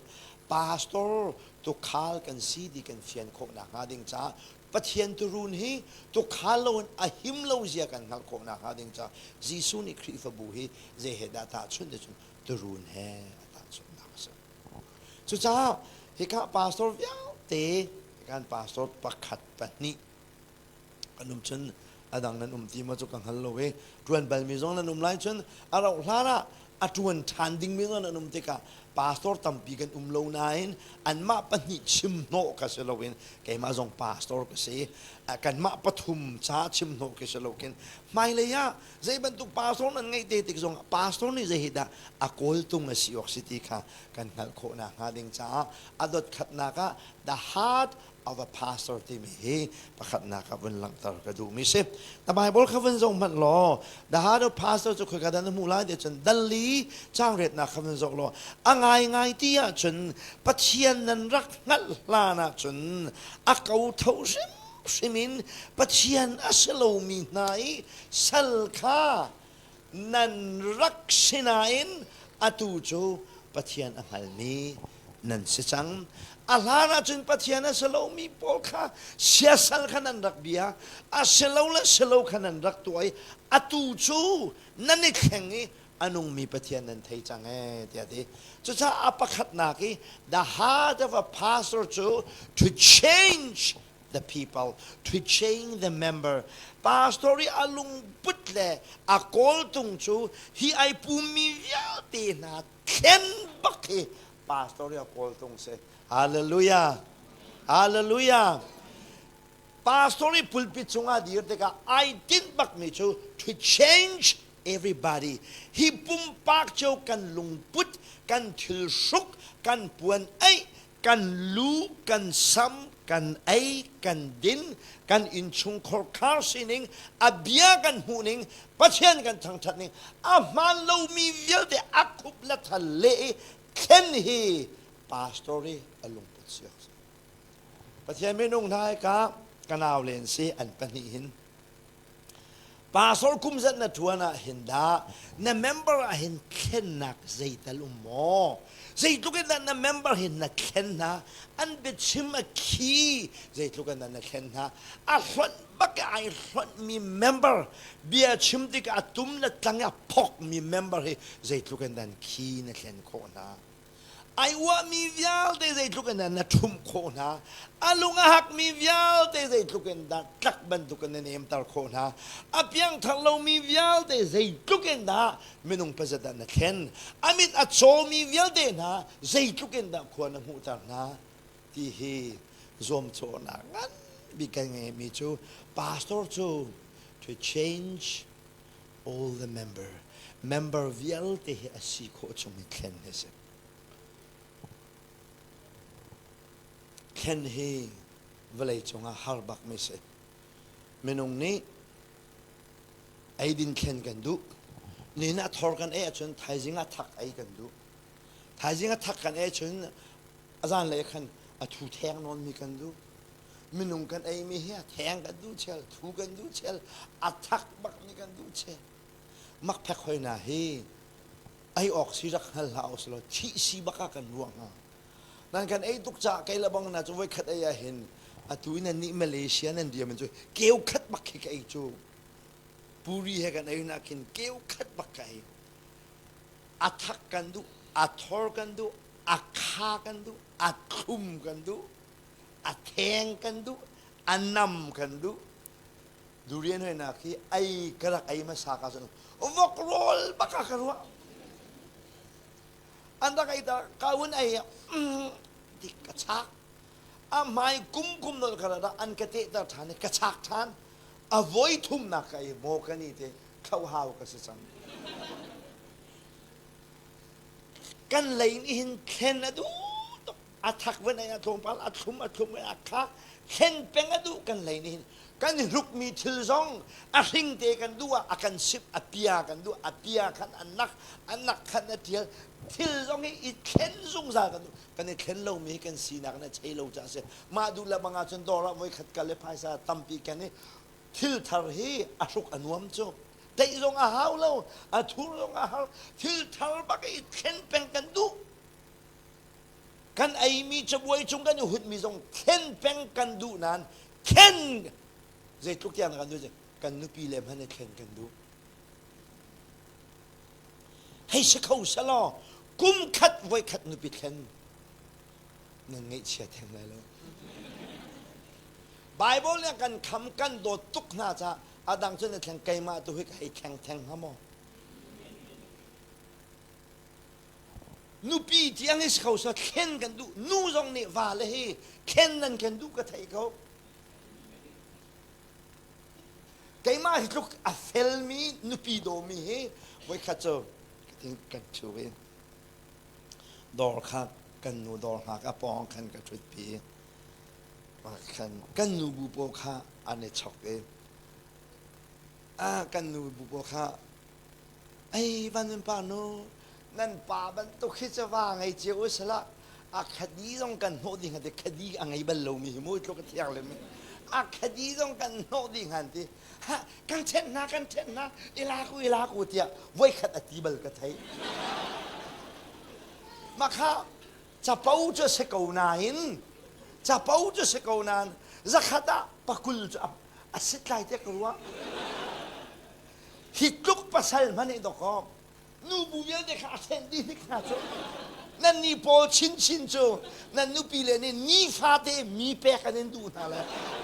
pastor tukhal kan si ti kan fian khawhnak hnga ding caah Pathian turun hi tukhal loin a him lo zia kan hngalh khawhnak hnga ding caah Jesuh nih Khrihfabu hi zei he dah tahchunh ti cun turun he a tahchunhnak a si. Cucaah hika pastor vialte kan pastor pakhat pahnih kan um cun a dang nan um ti maw cu ka hngal lo i ṭuan balmi zong nan um lai cun a rauh hlan ah a ṭuan ṭhan dingmi zong nan um tikah pastor tampi kan um lo nain anmah pahnih chim hnawh ka si loin keimah zong pastor ka si kanmah pathum ca chim hnawh ka si lo khin hmailei ah zei bantuk pastor nan ngeih te tik zong pastor nih zei hi dah a kawltung a si awk si ti kha kan hngalh khawh nakhnga ding caah a dot khatnak ah the heart of a pastor timi hi pakhatnak ah vun langhter ka duhmi si. Na Bible kha vun zoh hmanh law the heart of pastor cu khoika dah na hmuh lai ti cun dalli cangretnak kha vun zoh law a ngaingai ti ahcun Pathian nan rak hngalh hlan ahcun a ko tho hrimhrim in Pathian a si lomi hna i sal kha nan rak si nain atu cu Pathian a hngalmi nan si cang. A hlan ahcun Pathian a si lomi pawl kha siasal kha nan rak bia, a si lo le si lo kha nan rak tuah i atu cu nan i thleng i a nungmi Pathian nan thei cang ee tiah a ti. Cucaah a pakhatnak i the heart of a pastor cu to change the people, to change the member. Pastor i a lungput le a kawltung cu hi ai pummi vialte hna thlen bak hi pastor i a kawltung si. Hallelujah. Hallelujah. Pastor i pulpit cungah dir tikah ai tinh bakmi cu to change everybody. Hi pumpak cio kan lungput, kan thil hruk, kan puan eih, kan lu kan sam kan ei kan din kan innchungkhar khar sining a bia kan hmuh ning Pathian kan thangthat ning a hmaan lomi vialte a khup le thal le i thlen hi pastor i a lungput si awk si Pathian minung hna hi ka kanau len si an pahnih hin Pastor kum zat na ṭuan ah hin dah na member ah hin thlennak zeital um maw? Zeitluk in dah na member hin na thlen hna? An biachim a khi zeitluk in dah na thlen hna? A hlonh bak i ai hlonhmi member bia chim tikah a tum le tlang i a phokmi member hi zeitluk in dah khi na thlen khawh hna? Ai uahmi vialte zeitluk in dah na ṭhumh khawh hna? A lung a hakmi vialte zeitluk in dah tlak bantuk in na nemter khawh hna? A piangthar lomi vialte zeitluk in dah minung pazat ah na thlen? A mit a cawmi vialte hna zeitluk in dah khua na hmuhter hna? Ti hi zuamcawhnak ngan bik kan ngeimi cu pastor cu to change all the member member vialte hi a si khawh chung i thlen hi a si. Thlen hi vawlei cungah har bakmi si. Minung nih eidin thlen kan duh. Nihin ah thor kan ei ahcun thaizing ah thak ei kan duh. Thaizing ah thak kan ei ahcun a zanlei khan a thu theng nawnmi kan duh. Minung kan eimi hi a theng kan duh chel, thu kan duh chel, a thak bakmi kan duh chel. Makphek hoi na hi ei awk si rak hngal hlah usih law thih si bak ah kan ruah hnga. Nan kan ei tuk caah kei le bang na cu voikhat ei ah hin atu in nih Malaysia nan diam in cu keu khat bak khi ka ei cu. Puri he kan ei na khin keu khat bak ka ei. A thak kan duh, a thor kan duh, a kha kan duh, a thlum kan duh, a theng kan duh, a nam kan duh. Durian hoi nak hi ei ka rak ei hmasa ka cun vok rawl bak ah ka ruah. An rak ei ta ka un ei dik ka chak. A hmai kum kum nol ka ra an ka te ter than i ka chak than. A voi thumnak ka ei maw ka ni te thlo hau ka si cang. Kan lei nih hin thlen a duh tuk. A thak van ei a tlawmpal a thlum a thlum a kha thlen peng a duh kan lei nih hin. Kan hrukmi thil zong a hring te kan duh ah a kan sip a pia kan duh a pia khan a nak a nak khan a tial thil zong hi i thlen zungzal kan duh. Kan i thlen lomi hi kan sinak in a chei lo caah a si. Mah duh le bang ahcun dawr ah voikhat kal i phaisa tampi ken i thil thar hi a hruk a nuam cu. Teih zong a hau lo, a thur zong a har. Thil thar bak i thlen peng kan duh. Kan eimi cabuai cung kan i hutmi zong thlen peng kan duh nain thlen zeitluk tiang kan duh kan nupi le hmanh i thlen kan duh. Hei si kho selaw kum khat voikhat nupi thlen nan ngaihchia theng lai lo. Bible nih kan kham kan dawt tuk hna caah a dang cu na thleng keimah tu hi ka hei thleng theng hnga maw? Nupi tiang hi si kho sa thlen kan duh nu zong nih va le hi thlen nan kan duh ka theih ko. Keimah hi tluk a felmi nupi dawmi hi voikhat cu kan ṭhu i dawr kha kan nu dawr hngak a pawng khan ka ṭhutpi khan kan nu bu pawl kha an i chok i a kan nu bu pawl kha ei van nun pa nu nan pa bantuk hi cu va ngei cio u sila a khadi zong kan hnawh ding han ti khadi a ngei bal lomi hi mu tluk a thiang le mi a khadi zong kan hnawh ding han ti ha kan ṭhen hna kan ṭhen hna ila ku ila ku tiah voikhat a ti bal ka thei mah kha capo cu si ko nain capo cu si ko nain zakhat ah pakul cu a sit lai te ka ruah hi tluk pasal hmanh nih dawkaw nubu vialte kha a ṭhen dih hnik hna cu nan ni pawl chinchin cu nan nupi le nih nifate mi pek an in duh hna le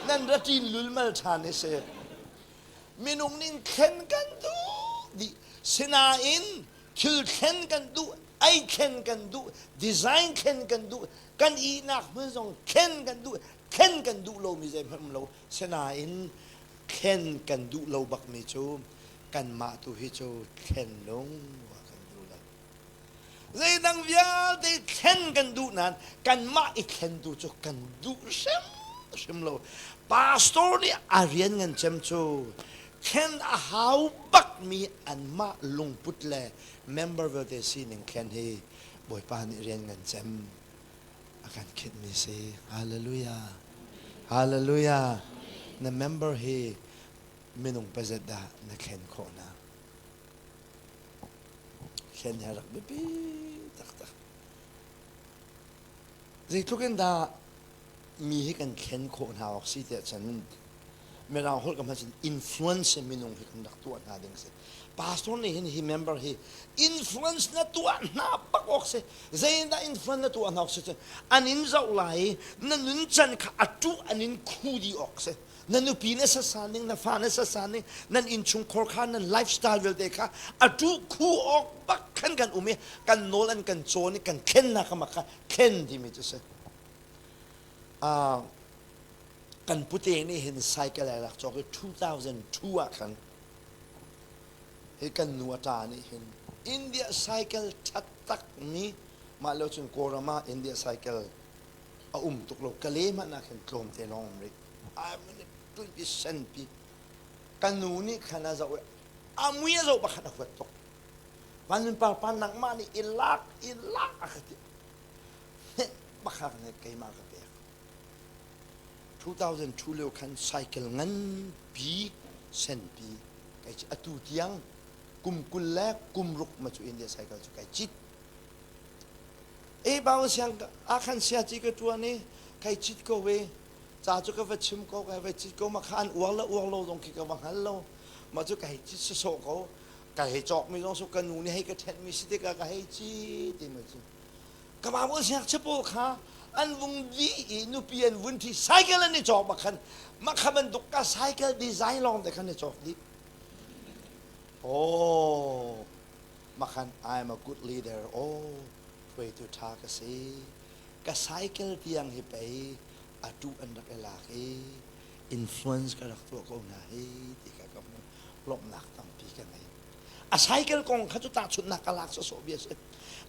nan ra ṭin lulmal ṭhan i si minung nih thlen kan duh dih sinain thil thlen kan duh ei thlen kan duh design thlen kan duh kan ihnak hmun zong thlen kan duh thlen kan duh lomi zeihmanh um lo sinain thlen kan duh lo bakmi cu kanmah tu hi cu thlen lung kan duh lo. Zeidang vialte thlen kan duh nain kanmah i thlen tu cu kan duh hrimhrim lo. Pastor nih a rian ngan cem cu thlen a hau bakmi anmah lungput le member vialte sining thlen hi Bawipa nih rian ngan cem a kan khinhmi si. Hallelujah. Hallelujah. Na member hi minung pazat dah na thlen khawh hna? Thlen hi a rak biapi taktak. Zeitluk in dah mi hi kan thlen khawh hna awk si tiah cun Mirang holh ka hman cun influence minung hi kan rak tuah hna ding si. Pastor nih hin hi member hi influence na tuah hna bak awk si. Zeidah influence na tuah hna awk si cun an in zoh lai i na nun can kha a tuh an in khu dih awk si. Na nupi na sasa ning, na fa na sasa ning, nan innchungkhar kha nan lifestyle vialte kha a tuh khu awk bak khan kan um i kan nawl an kan cawn i kan thlennak kha mak kha thlen timi cu si. Uh, kan pute nih hin cycle ai rak cawk i 2002 ah khan hi kan nu a ṭa nih hin India cycle ṭhat tak mi mah lo cun Kawlram ah India cycle a um tuk lo kale hmanh ah khin tlawm te lawng um rih ai tuipi senpi kan nu nih khan a zoh a mui a zoh pakhat a huat tuk van pa pa nangmah nih i lak i lak a ka ti pakhat nih keimah ka pek 2002 lio khan cycle nganpi senpi kai atu tiang kum 20 le kum ruk ma cu India cycle cu kai cit e bau siang a khan sia ci ka tuan i kai cit ko ve ca cu ka va chim ko kai va cit ko ma kha an uar le uar lo zong khi ka va hngal lo ma cu ka hei cit sawsawh ko ka hei cawk mi zong su ka nu nih hei ka ṭhenh mi si tikah ka hei cit ti ma cu ka babu siangchia pawl kha an vung dih i nupi an vun ṭhi cycle an i cawk bak khan mah kha bantuk ka cycle design lawng te khan i cawk dih oh mah khan I am a good leader oh hruaitu ṭha ka si ka cycle tiang hi pei atu an rak i lak i influence ka rak tuah ko hna hi ti kha ka hmuh lawmhnak tampi ka ngei. A cycle kong kha cu tahchunhnak ka lak sawsawh bia si.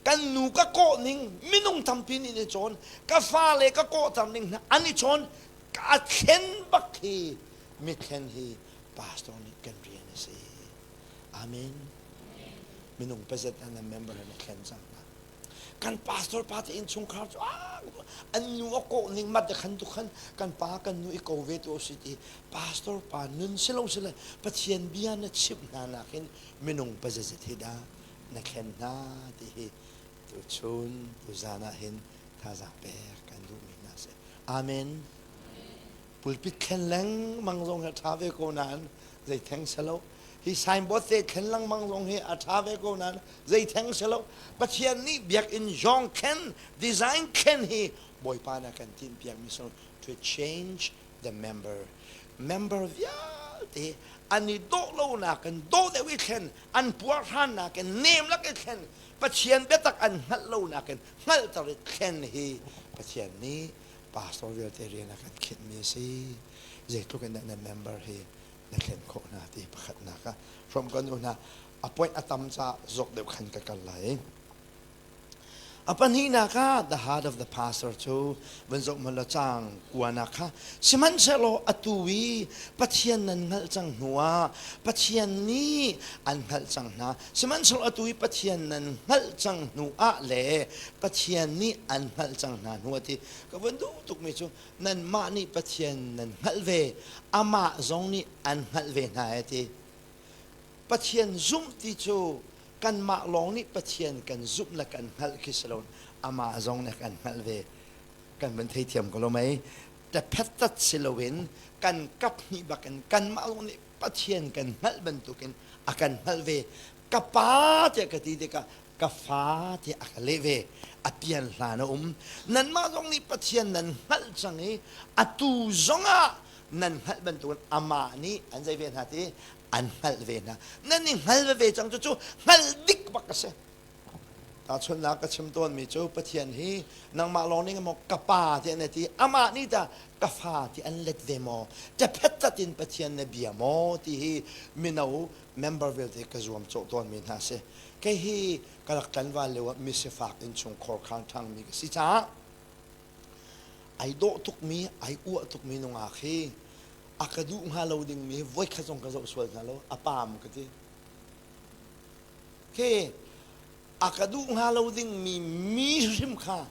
Kan nu ka kawh ning minung tampi nih an i cawn. Ka fale ka kawhter ning hna an i cawn. Ka thlen bak hi mithlen hi pastor nih kan rian a si. Amen. Minung pazat an member an i thlen cang hna. Kan pastor pa te innchungkhar cu an nu a kawh ning mat khan tu khan kan pa kan nu i ko ve tu si ti pastor pa nun si lo si le Pathian bia na chimh hna nakin minung pazazet hi dah na thlen hna ti hi tuchun tuzan ah hin thazaang pek kan duhmi hna si. Amen. Pulpit thlen lengmang zong hi a ṭha ve ko nain zei theng si lo. Hi signboard te thlen lengmang zong hi a ṭha ve ko nain zei theng si lo. Pathian nih biakinn zong thlen, design thlen hi Bawipa na kan tinhpiakmi si to change the member. Member vialte an i dawh lonak in dawh deuh i thlen, an puarhrannak in nem lak i thlen, Pathian biatak an hngalh lonak in hngalhter i thlen hi Pathian nih pastor vialte rian a kan khinhmi a si. Zeitluk in dah na member hi na thlen khawh hna ti pakhatnak ah hrawm kan u hna a point a tam caah zawk deuh khan ka kal lai. A pahnihnak ah the heart of the pastor cu van zoh hmanh law caang kuanak kha sihmanhsehlaw atu i Pathian nan hngalh cang hnu ah Pathian nih an hngalh cang hna sihmanhsehlaw atu i Pathian nan hngalh cang hnu ah le Pathian nih an hngalh cang hna hnu ah ti ka van duh tukmi cu nanmah nih Pathian nan hngalh ve amah zong nih an hngalh ve hna e ti Pathian zumh ti cu kanmah lawng nih Pathian kan zumh le kan hngalh khi si lo amah zong nih kan hngalh ve kan van theithiam ko lo mei tephet si loin kan kap hnih bakin kanmah lawng nih Pathian kan hngalh bantukin a kan hngalh ve ka pa tiah ka ti tikah ka fa tiah a ka leh ve a pian hlan a um nanmah zong nih Pathian nan hngalh cang i atu zongah nan hngalh bantukin amah nih an zei ve hna ti an hngalh ve hna nan i hngal ve cang cu cu hngalh dik bak a si Tahchunhnak ka chim tawnmi cu Pathian hi nangmah lawng ning maw ka pa ti an ti amah nih ta ka fa ti an let ve maw ṭephet tat in Pathian na bia maw ti hi mino member vialte ka zuam cawh tawnmi hna si kei hi ka rak tlanval lio ah misifak innchungkhor khang ṭhangmi ka si caah ai dawh tukmi ai uah tukmi nungak hi a ka duh hnga lo dingmi voikhat zong ka zoh sual hna lo a paam ka ti Khi a ka duh hnga lo dingmi mi hrim kha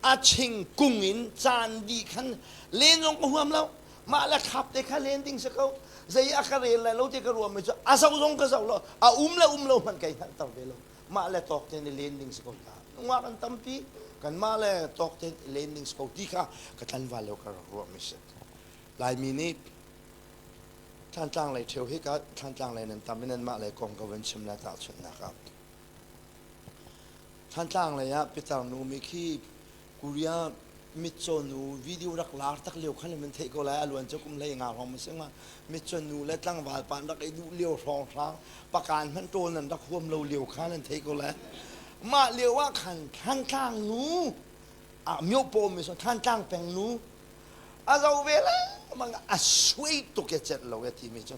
a ching kung in caan dih khan len zong ka huam lo mah le khap te kha len ding si ko zei a ka rel lai lo ti ka ruah mi cu a zoh zong ka zoh lo a um le um lo hmanh kai hngalhter ve lo mah le tawk te nih len ding si ko ta nungak an tampi kan mah le tawk te len ding si ko ti kha ka tlanval lio ka rak ruah mi si Laimi nih Thlantlang lei ṭheo hi ka Thlantlang lei nan tam i nanmah lei kong ka vun chim lai tahchunhnak ah. Thlantlang lei ah pitar nu mi khi Korea mitcaw nu video rak lar tak lio khan man theih ko lai a luan cu kum hlei nga hrawng ma si ma mitcaw nu le tlangval pa an rak i duh lio hrawng hrang pakan hmanh ṭawl nan rak huam lo lio kha nan theih ko lai mah lio ah khan Thlantlang nu ah myopaw mi so Thlantlang peng nu a zo ve lengmang a suai tuk e celh lo e timi cu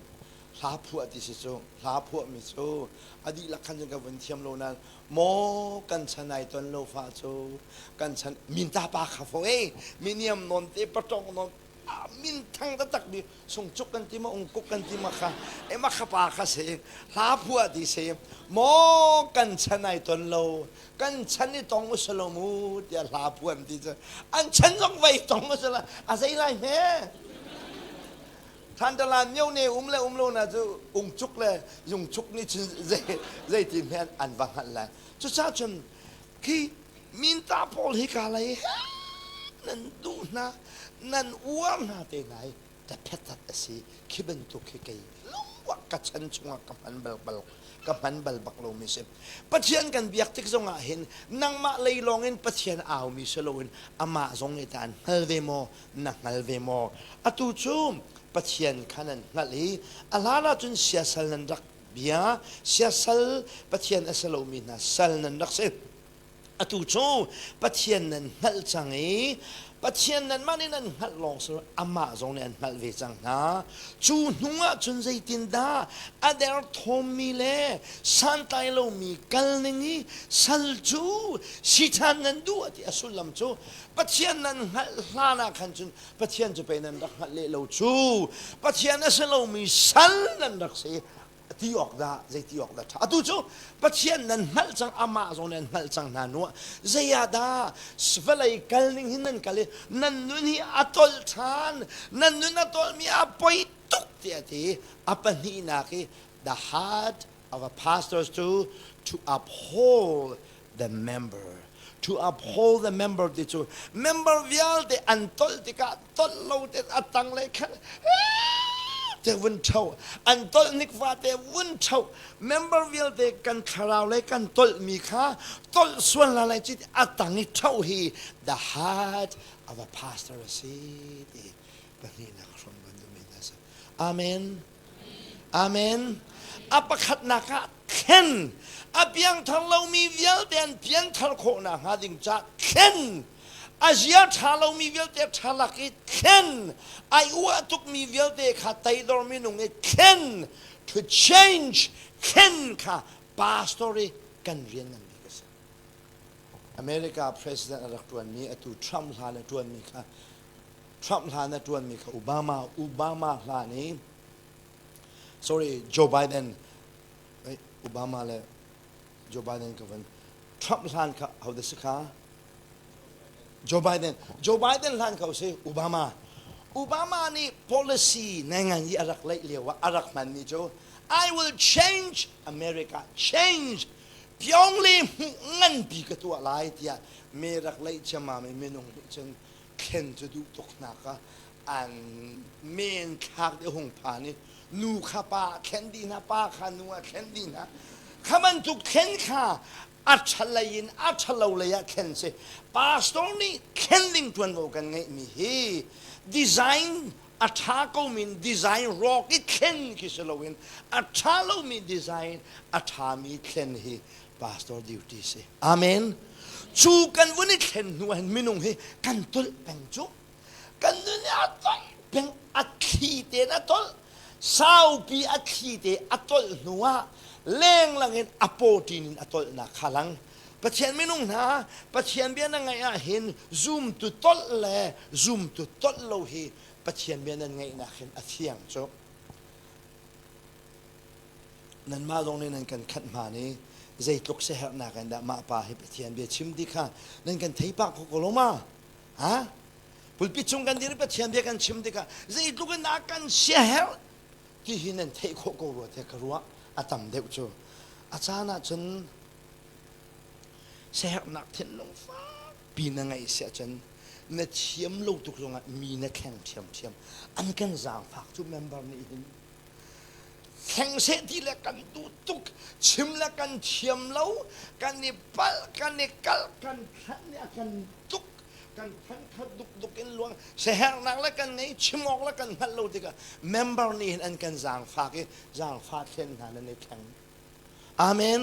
hla phuah ti si cu hla phuah mi cu a dihlak khan cun ka vun thiam lo nain maw kan chan ai ton lo fa cu kan chan minta pa kha fo e miniam non te patong non min thang taktak mi sungcuk kan ti ma ungkuk kan ti ma kha e ma kha pa kha se hla phuah ti se maw kan chan ai ton lo kan chan i tong usalo mu tiah hla phuan ti cu an chan zong vai tong usala a zei lai hme Thantalan myo ne um le um lo na cu ungcuk le yungcuk nih cun zei zei ti hme an va hngalh lai cucaah cun khi minta pawl hi ka lei nan duh hna nan uar hna te hna hi taphetat a si khi bantuk khi kei lungwak ka chan chungah ka hman bal bal ka hman bal bak lomi si Pathian kan biak tik zongah hin nangmah lei lawngin Pathian aumi si loin amah zong nih ta an hngal ve maw na hngal ve maw atu cu Pathian kha nan hngalh i a hlan ahcun siasal nan rak bia siasal Pathian a si lomi hna sal nan rak si atu cu Pathian nan hngalh cang i. Pathian nanmah nih nan hngalh lawng si amah zong nih an hngalh ve cang hna. Cu hnu ah cun zeitindah a derthawmmi le santlai lomi kal ning i sal cu si ṭhan nan duh ti a sullam cu Pathian nan hngalh hlan ah khan cun Pathian cu pei nan rak hngalh leh lo cu. Pathian a si lomi sal nan rak si ti awk dah zei ti awk dah ṭha atu cu Pathian nan hngalh cang amah zong nan hngalh cang hna nu ah zei ah dah vawlei kal ning hin nan kal i nan nun hi a tolh ṭhan nan nun a tolhmi a poi tuk tiah ti a pahnihnak i the heart of a pastor to to uphold the member to uphold the member ti cu member vialte an tolh tikah tolh lo te a tang le khan te vun tho an tolh nik fa te vun tho member vialte kan thlarau le kan tolh mi kha tolh sual la lai chi a tang i tho hi the heart of a pastor a si ti pahnihnak hrom kan duh mi hna si amen amen a pakhatnak ah thlen a piangthar lomi vialte an pianthar khawh nakhnga ding ca thlen a zia ṭha lomi vialte ṭha lak i thlen ai uah tukmi vialte kha teidor minung i thlen to change thlen kha pastor i kan rian ngan bik a si America president a rak ṭuanmi atu Trump hlan a ṭuanmi kha Trump hlan a ṭuanmi kha Obama Obama hlan i sorry Joe Biden Obama le Joe Biden ka van Trump hlan kha ho si kha Joe Biden Joe Biden hlan kho si Obama Obama nih policy ngai i a rak leih lio ah a rak hmanmi cu I will change America change Pyongle hmuh nganpi ka tuah lai tiah me rak leih ciammam i minung nih cun thlen cu duh tuk hna ka an men thlak de hung phan i nu kha pa thlen dih hna pa kha nu a thlen dih hna kha bantuk thlen kha a ṭhalei in a ṭhalo lei ah thlen si pastor nih thlen ding ṭuanvo kan ngeihmi hi design a ṭha komi design rawk i thlen khi si loin a ṭha lomi design a ṭhami thlen hi pastor duty si amen cu kan vun i thlen hnu ah hin minung hi kan tolh peng cu kan nun i a tolh peng a thli tein a tolh saupi a thli te a tolh hnu ah lenglang in a pawṭin in a tolhnak kha lang Pathian minung hna Pathian bia na ngaih ah hin zumtu tolh le zumtu tolh lo hi Pathian bia nan ngaihnak hin a thiang cu nanmah zong nih nan kan khanh hma ni zeitluk siaherhnak in dah mah pa hi Pathian bia chim ti kha nan kan thei pah kho ko lo ma ha pulpit chung kan dir Pathian bia kan chim tikah zeitluk in dah kan siaherh ti hi nan theih khawh ko rua tiah ka ruah a tam deuh cu a caan ah cun siaherhnak thinlung fakpi na ngeih si ahcun na thiam lo tuk zongah mi na thleng ṭhiamṭhiam an kan zaangfak cu member nih hin thleng seh ti le kan duh tuk chim le kan thiam lo kan i palh kan i kalh kan thlanh nih a kan tuk kan than khat duk duk in luang siaherhnak le kan ngei chim awk le kan hngalh lo tikah member nih hin an kan zaangfak i zaangfah thlen hna nan i thleng amen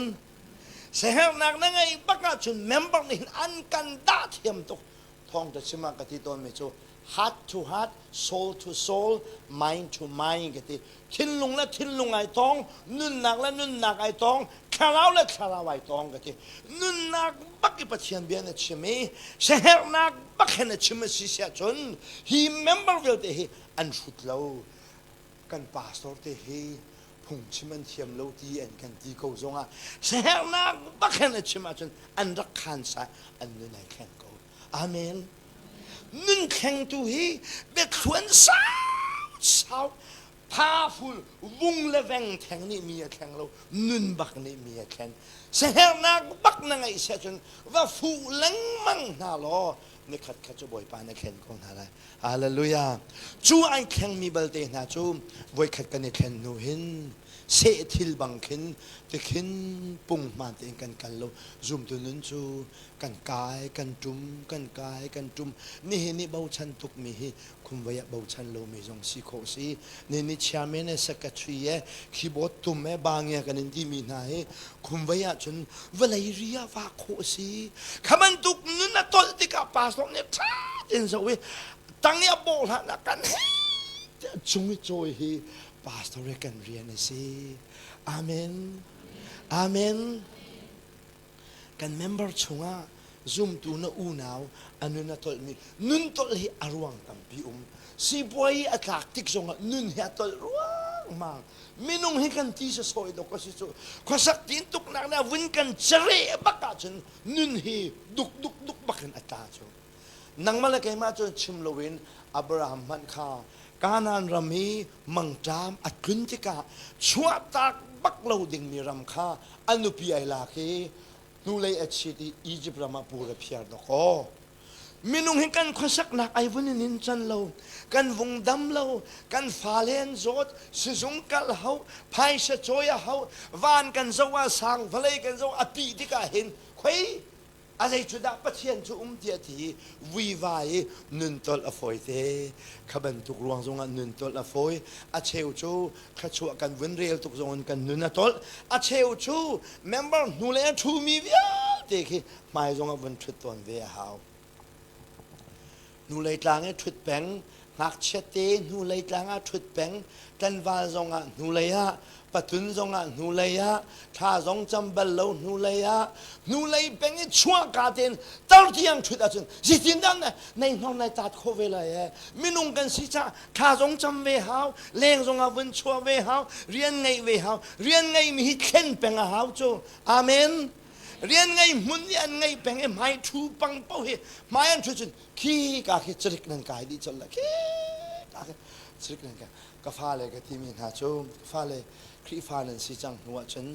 siaherhnak na ngei bak ahcun member nih hin an kan dah thiam tuk thawng te chim ah ka ti tawnmi cu heart to heart soul to soul mind to mind ka ti thinlung le thinlung ai tong nunnak le nunnak ai tong thlarau le thlarau ai tong ka ti nunnak bak i Pathian bia na chim i siaherhnak bak he na chim a si siah cun hi member vialte hi an hrut lo kan pastor te hi phungchim an thiam lo ti an kan ti ko zongah siaherhnak bak he na chim ahcun an rak khan sai an nun ai thleng ko amen nun thlengtu hi biathluan sau sau phaful vung le veng theng nih mi a thleng lo nun bak nih mi a thlen siaherhnak bak na ngeih siah cun va fuh lengmang hna law nikhat khat cu Bawipa na thlen ko hna lai hallelujah cu ai thlengmi balte hna cu voikhat kan i thlen hnu hin seh thil bang khin tikhin pung hmaan tein kan kal lo zumtu nun cu kan kai kan ṭum kan kai kan ṭum nihin i bochan tukmi hi khumvei ah bochan lomi zong si khawh si nihin ni chairman e secretary e keyboard tum e bangia kan in timi hna hi khumvei ah cun vawlei ri ah vah khawh si kha bantuk nun a tolh tikah pastor nih ṭha tein zoh i tang i a bawh hlan ah kan he tiah cung i cawi hi pastor i kan rian a si. Amen. Amen. Kan member chungah zumtu na unau a nun a tolhmi nun tolh hi a ruang tampi um. Sipuai a tlak tik zongah nun hi a tolh ruangmang. Minung hi kan ti sasawi dok a si cu. Khuasak tin tuknak nih a vun kan cereh bak ahcun nun hi duk duk duk bak in a tla cu. Nangmah le keimah cun chim loin Abraham hmanh kha Kanaan ram i mangṭam a tlun tikah chuahtak bak lo dingmi ram kha a nupi ai lak i hnulei a chit i Izipt ram ah pur a phiar dawkaw. Minung hi kan khuasaknak ai vun in in can lo, kan vung dam lo, kan fale an zawt, sizung kal hau, phaisa cawi a hau, van kan zoh ah sang, vawlei kan zoh a pih tikah hin khoi a zei cu dah Pathian cu um tiah ti i vuivai i nun tolh a fawi te. Kha bantuk ruang zongah nun tolh a fawi. A cheu cu thluachuah kan vun rel tuk zongin kan nun a tolh. A cheu cu member hnulei a ṭhumi vialte khi hmai zongah vun ṭhut tawn ve a hau. Hnulei tlang i ṭhut peng, ngakchia te hnulei tlang ah ṭhut peng, tlanval zongah hnulei ah, patun zongah hnulei ah, thla zong cam bal lo hnulei ah, hnulei peng i chuahka tein tar tiang ṭhut ahcun zeitindah na nei hnor nai taat khawh ve lai ee? Minung kan si caah thla zong cam ve hau, leng zongah vun chuah ve hau, rian ngeih ve hau, rian ngeihmi hi thlen peng a hau cu. Amen. Rian ngei hmun i an ngei peng i hmai ṭhu pang paoh hi hmai an ṭhu cun khi ka khi carik nan kai dih colh la khi ka khi carik nan kai. Ka fale ka timi hna cu ka fale Khrihfa nan si cang hnu ah cun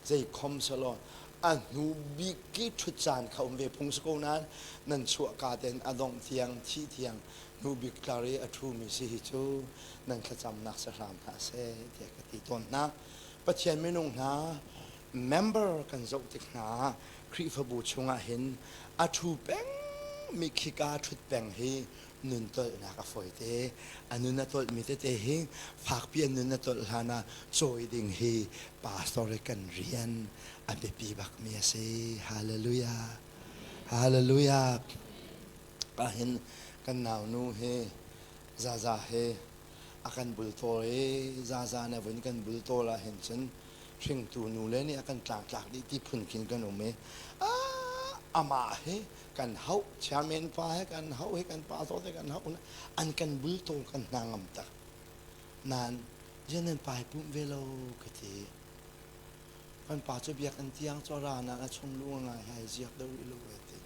zei khom selaw a hnu bik ki ṭhut caan kha um ve phung si ko nain nan chuah ka tein a dongh tiang thih tiang hnu bik tlar i a ṭhumi si hi cu nan thlacamnak si hram hna seh tiah ka ti tawn hna. Pathian minung hna member kan zoh tik hna ah Khrihfabu chungah hin a ṭhu peng mi khika ṭhut peng hi nun tolhnak a fawi te. A nun a tolhmi tete hi fakpi an nun a tolh hlan ah cawi ding hi pastor i kan rian a biapi bakmi a si. Hallelujah. Hallelujah. Ahhin kan naunu hi Zaza he a kan bultawl i Zaza nih a vun kan bultawl ahhin cun hringtu nule nih a kan tlangtlak dih ti phun khin kan um i amah hi kan hauh chairman pa he kan hauh hi kan pa zawt he kan hauh an kan bultawl kan hna ngam tak nain zian nan pa hi pumh ve lo ka ti kan pa cu biakinn tiang cu ra na a chung lu ngai hai ziak deuh rih lo ti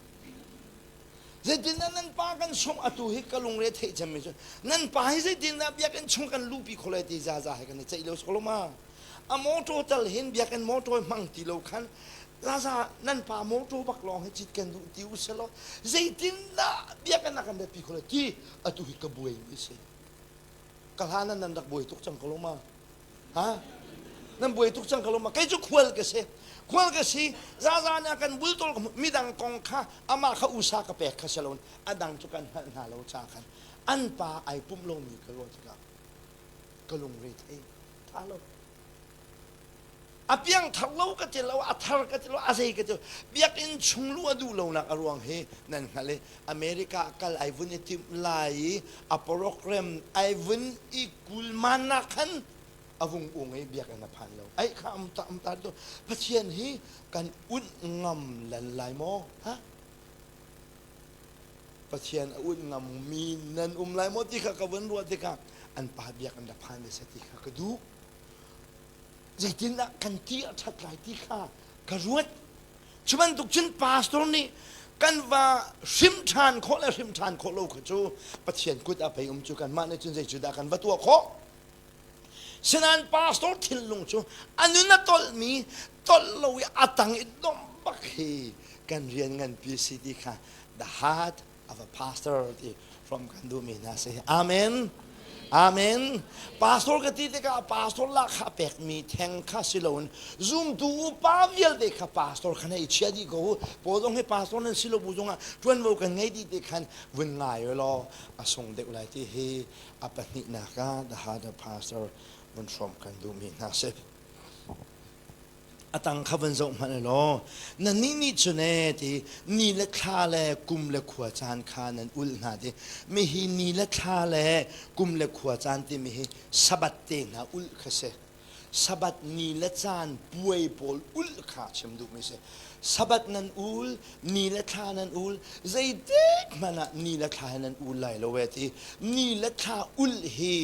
zeitindah nan pa kan sungh atu hi ka lungre theih cemmi cu nan pa hi zeitindah biakinn chung kan lupi kho lai ti zaza he kan i ceih lo soklo ma a motor tal hin biakinn motor hmang ti lo khan zaza nan pa motor bak lawng hi cit kan duh ti u selaw zeitindah biakinn ah kan rat pi kho lai ti atu hi ka buai mi si ka hlan ah nan rak buai tuk cang ko lo ma Ha? Nan buai tuk cang ko lo ma? Kei cu khual ka si. Khual ka si. Zaza nih a kan bultawl ka midang kong kha amah kha usa ka pek kha si lo a dang cu kan hngalh hna lo ca khan an pa ai pumh lomi ka ruah tikah ka lungre thei tha lo. A piangthar lo ka ti lo, a thar ka ti lo, a zei ka ti lo. Biakinn chung luh a duh lonak a ruang hi nan hngalh i America kal ai vun i timh lai i a program ai vun i kulman nak khan a vung ung i biakinn a phan lo. Ai kha am ta am ta to Pathian hi kan unh ngam lan lai maw? Ha? Pathian a unh ngam mi nan um lai maw ti kha ka vun ruah tikah an pa biakinn rak phan ve seh ti kha ka duh. Zeitindah kan ti a ṭhat lai ti kha ka ruat. Cu bantuk cun pastor nih kan va hrim ṭhan khawh le hrim ṭhan khawh lo kha cu Pathian kut ah pei um cu kanmah nih cun zei cu dah kan va tuah khawh. Sinain pastor thinlung cu a nun a tolhmi tolh lo i a tang i domh bak hi kan rian nganpi si ti kha the heart of a pastor ti from kan duhmi hna si. Amen. Amen. Pastor ka ti tikah pastor la kha pekmi theng kha si loin zumtu upa vialte kha pastor kha nei chia dih ko. Paul zong hi pastor nan si lo bu zongah ṭuanvo kan ngei dih ti khan vun ngai law a sung deuh lai ti hi a pahnihnak ah the heart of pastor vun hrawm kan duhmi hna si. A tang kha van zoh hmanh law nannih nih cun ee ti ni le thla le kum le khua caan kha nan ulh hna ti mihi ni le thla le kum le khua caan timi hi Sabbath te hna ulh kha si. Sabbath ni le caan puai pawl ulh kha chim duhmi si. Sabbath nan ul, ni le thla nan ul, zeitik hmanh ah ni le thla hi nan ul lai lo ee ti. Ni le thla ulh hi,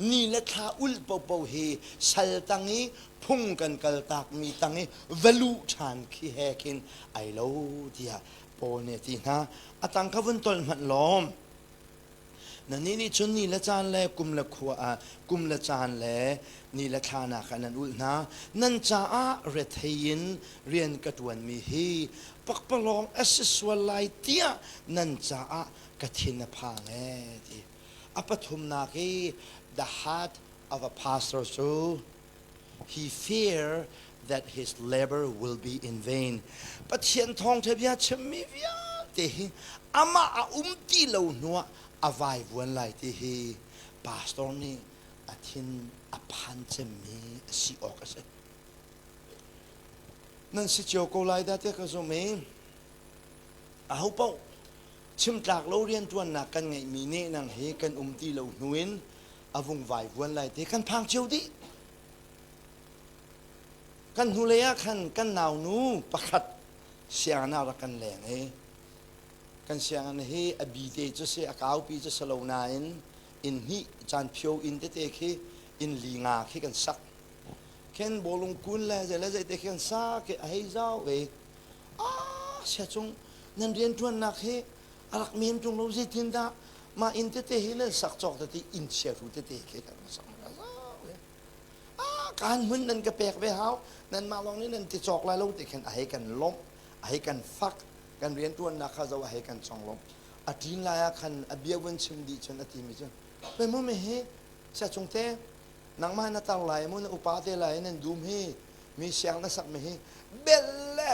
ni le thla ulh paohpaoh hi sal tang i phung kan kaltakmi tang i va luh ṭhan khi he khin ai lo tiah Paul nih a ti hna. A tang kha vun tolh hmanh law nannih nih cun ni le caan le kum le khua ah kum le caan le ni le thla nak ah nan ulh hna. Nan caah rethei in rian ka ṭuanmi hi pakpalawng a si sual lai tiah nan caah ka thin a phang ee ti. A pathumnak i the heart of a pastor cu he fear that his labor will be in vain. Pathian thawngṭha bia chimmi vialte hi amah a um ti lo hnuah a vaivuan lai ti hi pastor nih a thin a phan cemmi a si awk a si. Nan si cio ko lai dah tiah ka zum i aho paoh chimtlak lo rianṭuannak kan ngeihmi nehnang hi kan um ti lo hnu in a vung vaivuan lai ti kan phang cio dih. Kan hnulei ah khan kan naunu pakhat sianginn ah rak kan leng i kan sianginn hi a bi te cu si a kaupi cu si lo nain inn hnih caan phio inn tete khi inn li nga khi kan sak. Khen bawlung kun le zei le zei te khi kan sak i a hei zau ve. Ah sia cung nan rianṭuannak hi a rak men ṭung lo zeitin dah mah inn tete hi nan sak cawk tete inn chiahru tete khi kan sak ah kaan hmun nan ka pek ve hau nanmah lawng nih nan ti cawk lai lo ti khin a hei kan lawmh a hei kan fak kan rianṭuannak kha zo a hei kan conglawmh a ṭin lai ah khan a bia vun chim dih cun a timi cu pe mu mi hi sia cung te nangmah na tar lai mu na upa te lai nan dum hi mi siang na sak mi hi bel le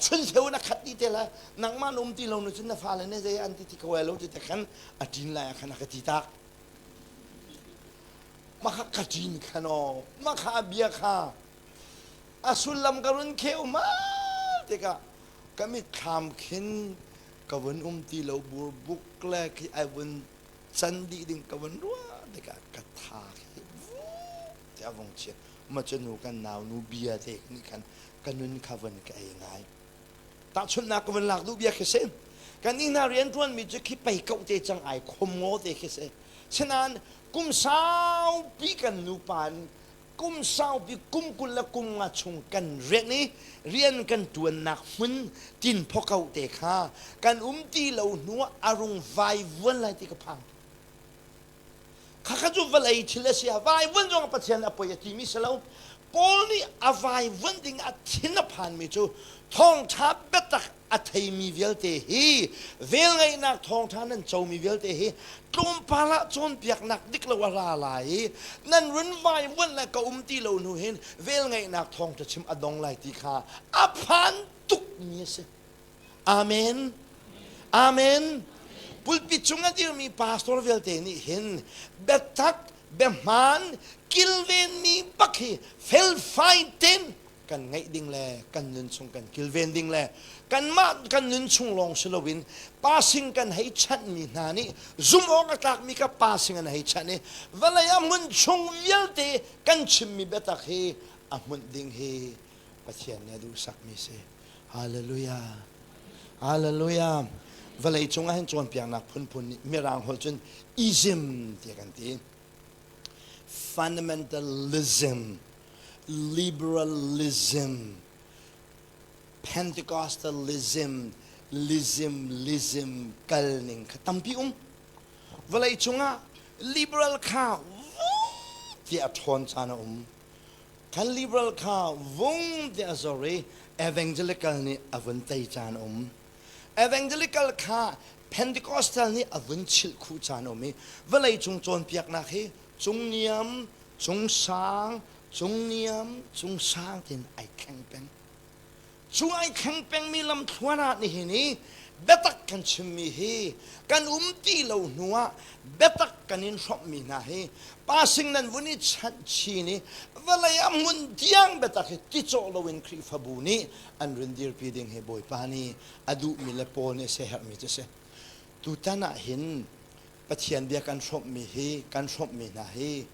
chun cheu na khat ti te la nangmah na um ti lo nu cun na fale ne zei an ti ti ko lo ti te khan a ṭin lai ah khan a ka ti tak makha ka ṭin khan aw makha bia kha a sullam ka run kheu ma tikah ka mitthlam khin ka vun um ti lo burbuk le khi ai vun can dih ding ka vun ruah tikah ka tha khi ti a vung chia ma cu nu kan nau nu bia te nih khan ka nun kha vun ka ei ngai tahchunhnak ka vun lak duh bia khi si kan inn hna rian ṭuanmi cu khi pei koh te cang ai khom ngaw te khi si sinain kum saupi kan nupa in kum saupi kum 20 le kum nga chung kan rian i rian kan ṭuannak hmun tin phoko te kha kan um ti lo hnu ah a rung vaivuan lai ti ka phang Khakha cu vawlei thil a si a vaivuan zong Pathian a poi a timi si lo. Paul nih a vaivuan ding a thin a phanmi cu thawngṭha biatak a theimi vialte hi velngeihnak thawngṭha nan comi vialte hi tlawmpal ah cawnpiaknak dik lo a ra lai i nan run vaivuan le ka um ti lo hnu hin velngeihnak thawngṭha chim a dong lai ti kha a phan tukmi a si. Amen. Amen. Pulpit cung a dirmi pastor vialte nih hin biatak, biahmaan, kilvenmi bak hi felfai ten kan ngeih ding le kan nun chung kan kilven ding le kanmah kan nun chung lawng si loin passing kan hei chanhmi hna nih zum awk a tlakmi ka passing an hei chanh i vawlei a hmun chung vialte kan chimmi biatak hi a hmunh ding hi Pathian nih a duhsakmi si. Hallelujah. Hallelujah. Vawlei cung ah hin cawnpiaknak phunphun nih Mirang holh cun ism tiah kan ti. Fundamentalism, liberalism, Pentecostalism, lism, lism kal ning kha tampi um. Vawlei cungah liberal kha vung tiah a ṭhawn caan a um. Kan liberal kha vung tiah a zor i evangelical nih a vun tei caan a um. Evangelical kha Pentecostal nih a vun chilh khuh caan a um i vawlei cung cawnpiaknak hi cungniam, cungsang, cungniam, cungsang tiin ai thleng peng. Cu ai thleng pengmi lamthluan ah nihin i Biatak kan chimmi hi kan um ti lo hnu ah biatak kan in hrawmhmi hna hi passing nan vun i chanh chin i vawlei a hmun tiang biatak hi ticawh loin Khrihfabu nih an run dirpi ding hi Bawipa nih a duhmi le Paul nih a siaherhmi cu a si. Tutan ah hin Pathian bia kan hrawmhmi hi kan hrawmhmi hna hi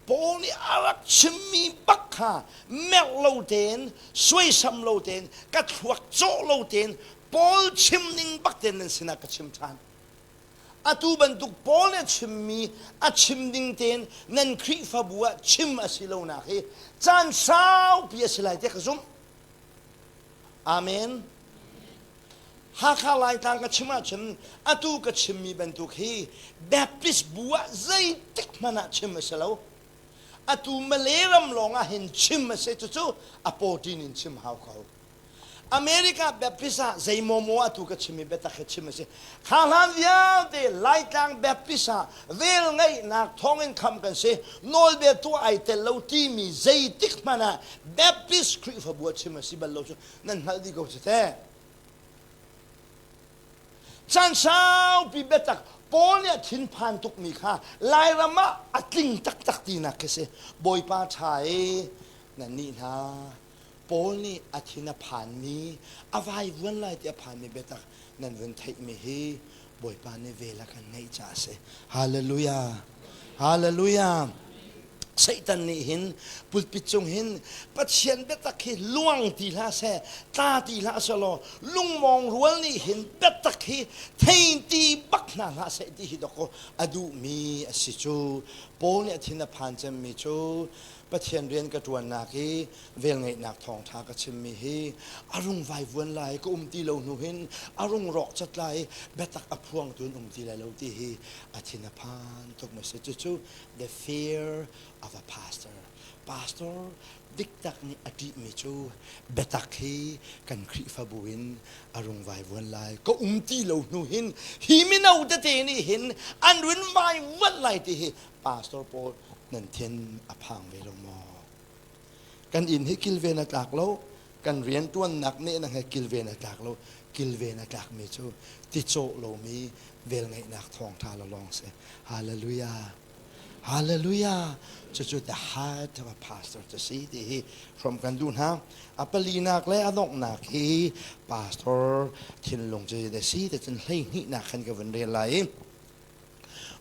Paul nih a rak chimmi bak kha merh lo tein suaisam lo tein ka thluak cawh lo tein Paul chim ning bak tein nan sinah ka chim ṭhan. Atu bantuk Paul nih a chimmi a chim ding tein nan Khrihfabu ah chim a si lonak hi caan saupi a si lai tiah ka zumh. Amen. Hakha Laitlang ka chim ahcun atu ka chimmi bantuk hi Baptist bu ah zeitik hmanh ah chim a si lo. Atu Malay ram lawng ah hin chim a si cucu a pawṭin in chim hau ko. America Baptist ah zeimaw atu ka chimmi biatak hi chim a si. Kha hlan vialte Laitlang Baptist ah vel ngeihnak thawngin kham kan si, nawlbia tuah ai tel lo timi zeitik hmanh ah Baptist Khrihfabu ah chim a si bal lo cu nan hngalh dih ko cu teh. Caan saupi biatak Paul nih a thinphan tukmi kha Lairam ah a tling taktak tinak khi si. Bawipa ṭha i nannih hna Paul nih a thin a phanmi, a vaivuan lai ti a phanmi biatak nan vun theihmi hi Bawipa nih vel a kan ngeih caah a si. Hallelujah! Hallelujah! Satan nih hin pulpit cung hin Pathian biatak hi luang ti hlah seh, tla ti hlah seh law lungmawng rual nih hin biatak hi thei ti bak hna hlah seh ti hi dawkaw a duhmi a si cu. Paul nih a thin a phan cemmi cu Pathian rian ka ṭuannak i velngeihnak thawngṭha ka chimmi hi a rung vaivuan lai ka um ti lo hnu hin a rung rawk cat lai biatak a phuangtu in um ti lai lo ti hi a thin a phan tuk ma si. Cucu the fear of a pastor. Pastor diktak nih a ṭihmi cu biatak hi kan Khrihfabu in a rung vaivuan lai ka um ti lo hnu hin hi mino tete nih hin an run vaivuan lai ti hi pastor pawl nan thin a phang ve lo maw? Kan inn hi kilven a tlak lo, kan rianṭuannak nih na he kilven a tlak lo, kilven a tlakmi cu ticawh lomi velngeihnak thawngṭha lawng si. Hallelujah. Hallelujah. Cucu the heart of a pastor cu si ti hi hrawm kan duh hna. A palinak le a donghnak hi pastor thinlung cu da si ti cun hleihnihnak khan ka vun rel lai i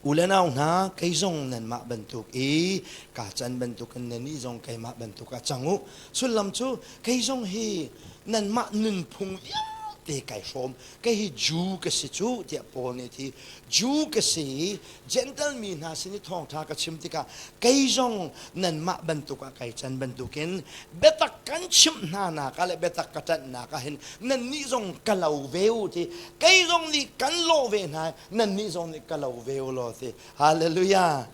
U le nau hna, kei zong nanmah bantuk i kaa can bantukin nannih zong keimah bantuk ah cang u. Sullam cu kei zong hi nanmah nunphung vialte kai hrawm. Kei hi Jew ka si cu tiah Paul nih a ti. Jew ka si i Gentle mi hna sin i thawngṭha ka chim tikah kei zong nanmah bantuk ah kai can bantukin biatak kan chimh hna nak ah le biatak ka ṭanhnak ah hin nannih zong ka lo ve u ti kei zong nih kan lawh ve hna nannih zong nih ka lo ve u law ti hallelujah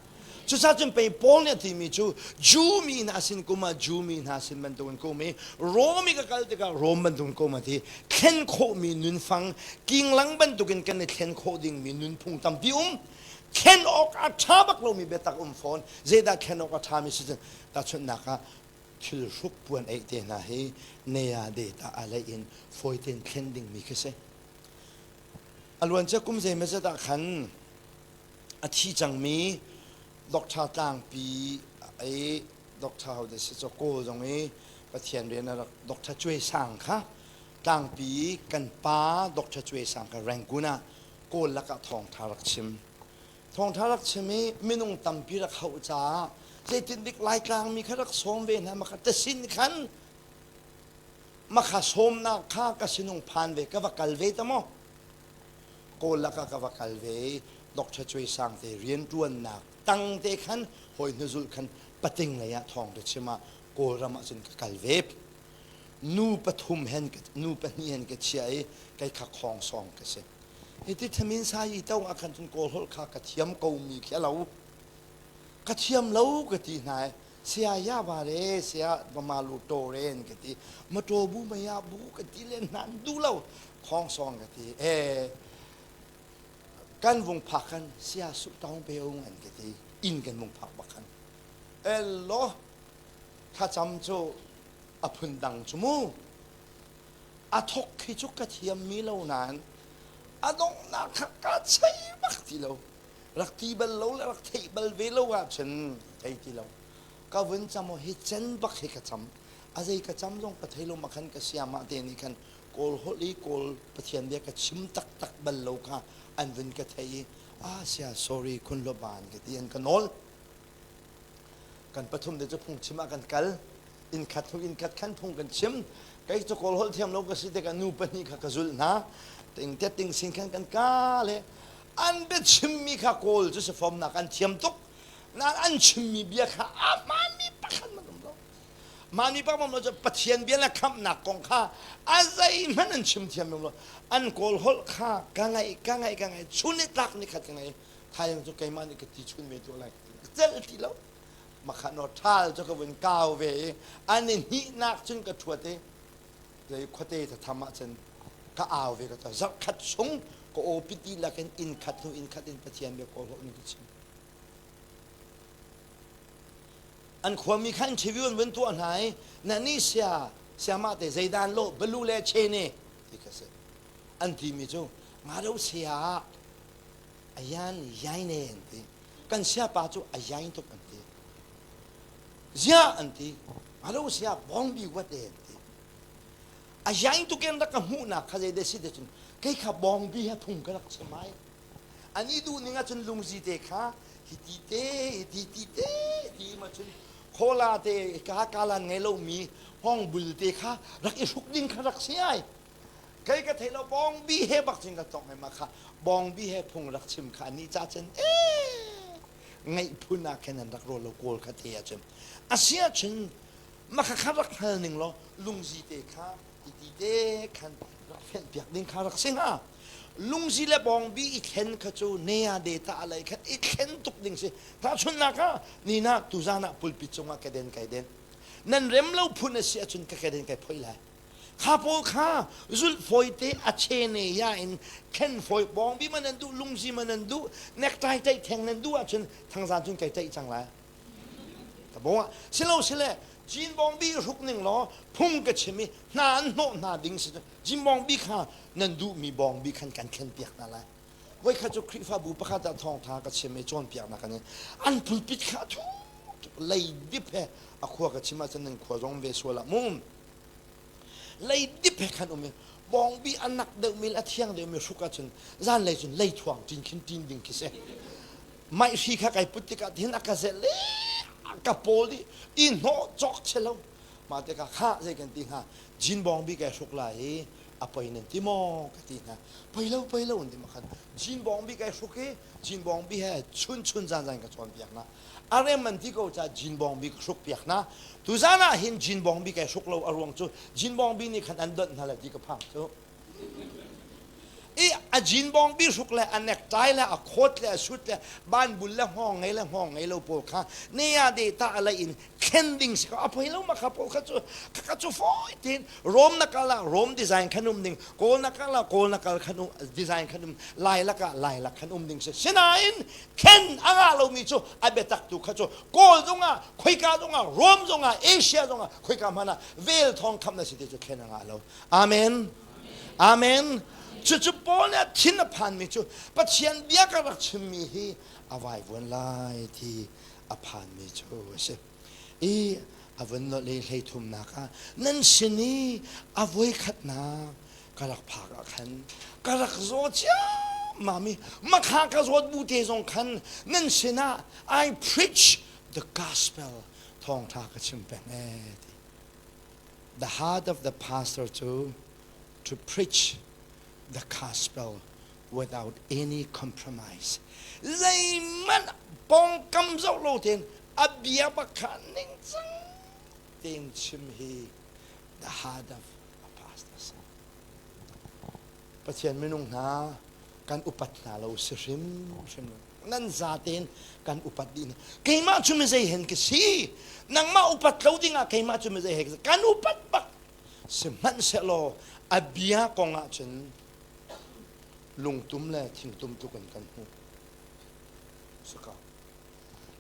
cucaah cun pei Paul nih a timi cu Jew mi hna sin kum ah Jew mi hna sin bantukin ka um i Rom i ka kal tikah Rom bantukin ka um a ti thlen khawhmi nunfang kinglang bantukin kan i thlen khawh dingmi nunphung tampi um thlen awk a ṭha bak lomi biatak um fawn zeidah thlen awk a ṭhami si cun tahchunhnak ah thil hruk puan eih te hna hi nea data a lei in fawi tein thlen dingmi khi si A luancia kum zeimawzat ah khan a thi cangmi Doctor Tlangpi i Doctor ho si cu Kawl zong i Pathian rian a rak Doctor Cuai Sang kha Tlangpi kan pa Doctor Cuai Sang kha Rangoon ah Kawl lakah thawngṭha rak chim. Thawngṭha rak chim i minung tampi rak hauh caah zeitindik Laitlang mi kha rak sawm ve hna ma kha tasin khan Makha sawmnak kha ka sinung phan ve ka va kal ve ta maw? Kawl lakah ka va kal ve i Dr. Cui Sang te rianṭuannak tang te khan hawi hnuzulh khan pating lei ah thawng te chim ah Kawlram ah cun ka kal ve. Nu pathum hen nu pahnih hen ka chia i kei kha khawng sawng ka si. Hiti thamin sa yi to ah khan cun Kawl holh kha ka thiam ko mi khi a lo. Ka thiam lo ka ti hna i Saya ya ba re saya mama lu to re an ka ti ma to bu ma ya bu ka ti le nan du lo khong song ka ti e kan vung phak khan sia su tong pe ung an ka ti in kan vung phak bak khan ello thlacam cu a phun dang cu mu a thok khi cu ka thiam mi lo nain. A donghnak kha ka chei bak ti lo. Rak ti bal lo le rak theih bal ve lo ahcun thei ti lo. Ka vun cam hi cen bak hi ka cam. A zei ka cam zong ka thei lo ma khan ka siamah te nih khan Kawl holh i Kawl Pathian bia ka chim taktak bal lo kha an vun ka thei i ah sia sorry khun lo ban ka ti an ka nawl. Kan pathum te cu phungchim ah kan kal. Inn khat hnu inn khat khan phung kan chim. Kei cu Kawl holh thiam lo ka si tikah nu pahnih kha ka zulh hna. Ting te ting sin khan kan ka le an biachimmi kha Kawl cu si fomnak an thiam tuk. Nain an chimmi bia kha a hmaanmi pakhat man um lo. Mah mi pakhat lo cu Pathian bia le khamhnak kong kha a zeihmanh an chim thiam lo. An Kawl holh kha ka ngaih ka ngaih ka ngaih chun i tlak ni khat ka ngaih. Thaizing cu keimah nih ka ti chun ve tuah lai ka celh ti lo. Makha no ṭhal cu ka vun kau ve i an i hnihnak cun ka ṭhuat i zei khuate thatham ahcun ka au ve ka ta zarh khat chung ka aw piti lakin inn khat hnu inn khat in Pathian bia kawl holh in ka chim. An khuami kha interview an vun tuah hna i na nih sia siamah te zeidan lo balu le chene ti kha si. An timi cu nga do sia ayan yaine an ti. Kan siapa cu a yain tuk an ti. Ziah an ti. Nga do sia bongbi wate an ti. A yain tuk in rak ka hmuhnak kha zei de si te cun kei kha bongbi he phung ka rak chim ai. An i duh ning ahcun lungzi te kha hiti te hiti ti te ti ma cun khola te ka kalan ngei lomi hong bul te kha rak i hruk ding kha rak si ai. Kei ka thei lo bongbi he bak cun ka tong ai ma kha bongbi he phung rak chim kha ani ca cun ee ngaih phun ah khin an rak rawl lo kawl kha te ahcun a si ahcun makha kha rak hngal ning law lungzi te kha ti te khan rak fenh piak ding kha rak si hnga lungzi le bawngbi i thlen kha cu nea de ta alai khan i thlen tuk ding si tahchunhnak ah nina tuzan ah pulpit cungah keden kai den nan rem lo phun a si ahcun ka keden kai phoi lai kha pawl kha zulh fawi te a chene ya in thlen fawi bawngbi man nan duh lungzi man nan duh necktie taih theng nan duh ahcun thangzan cun kai taih cang lai ka bawng ah silo sile Jin bawngbi hruk ning law phung ka chim i hna an hnawh hna ding si Jin bawngbi kha nan duhmi bawngbi khan kan thlen piak hna lai voi khat cu Khrihfabu pakhat ah thawngtha ka chim i cawnpiaknak kan an pulpit kha thu lei dip he a khua ka chim ahcun nan khua zong ve sual ah mu lei dip he khan um i bawngbi a nak deuh mi le a thiang deuh mi hruk ahcun zanlei cun lei thuang ṭin khin ṭin ding khi si maihri kha kai put tikah hin a ka zelh le ka pawl dih i hnawh cawk che lo mah tikah kha zei kan ti hnga jin bawngbi kai hruk lai i a poi nan ti maw ka ti hna poi lo poi lo an ti ma khan jin bawngbi kai hruk i jin bawngbi he chun chun zan zan ka cawn piak na a rem an ti ko ca jin bawngbi ka hruk piak na tuzan ah hin jin bawngbi kai hruk lo a ruang cu jin bawngbi nih khan an donh hna le ti ka phang cu i a jin bawngbi hruk le a necktie le a coat le a suit le banbul le hngawng ngei le hngawng ngei lo pawl kha ne ah de ta alai in thlen ding si ko a poi lo ma kha pawl kha cu kha cu fawi tein Rom na kal ah Rom design khan um ding Kawl na kal ah Kawl na kal khan um design khan um Lai lak ah Lai lak khan um ding si sinain thlen a ngah lomi cu a biatak tu kha cu Kawl zongah khoika zongah Rom zongah Asia zongah khoika hmanh ah vel thawng khamh na si ti cu thlen a ngah lo Amen. Amen. Cucu Paul nih a thin a phanmi cu Pathian bia ka rak chimmi hi a vaivuan lai ti a phanmi cu a si. I a vun nolh i hleithumnak ah nan sin i a voikhatnak ka rak phak ah khan ka rak zaw ciammam i makha ka zawt bu te zong khan nan sinah I preach the gospel thawngṭha ka chim peng ee ti. The heart of the pastor to, to preach the gospel without any compromise. Zeihmanh pawngkam zoh lo tein a bia bak kha ningcang tein chim hi the heart of a pastor si. Pathian minung hna kan upat hna lo si hrim hrim lo. Nan za tein kan upat dih hna. Keimah cu mizei hen ka si. Nangmah upat lo dingah keimah cu mizei he ka si. Kan upat bak. Sihmanhsehlaw a bia kong ah cun lungtum le thingtum tluk in kan hmuh. Saka.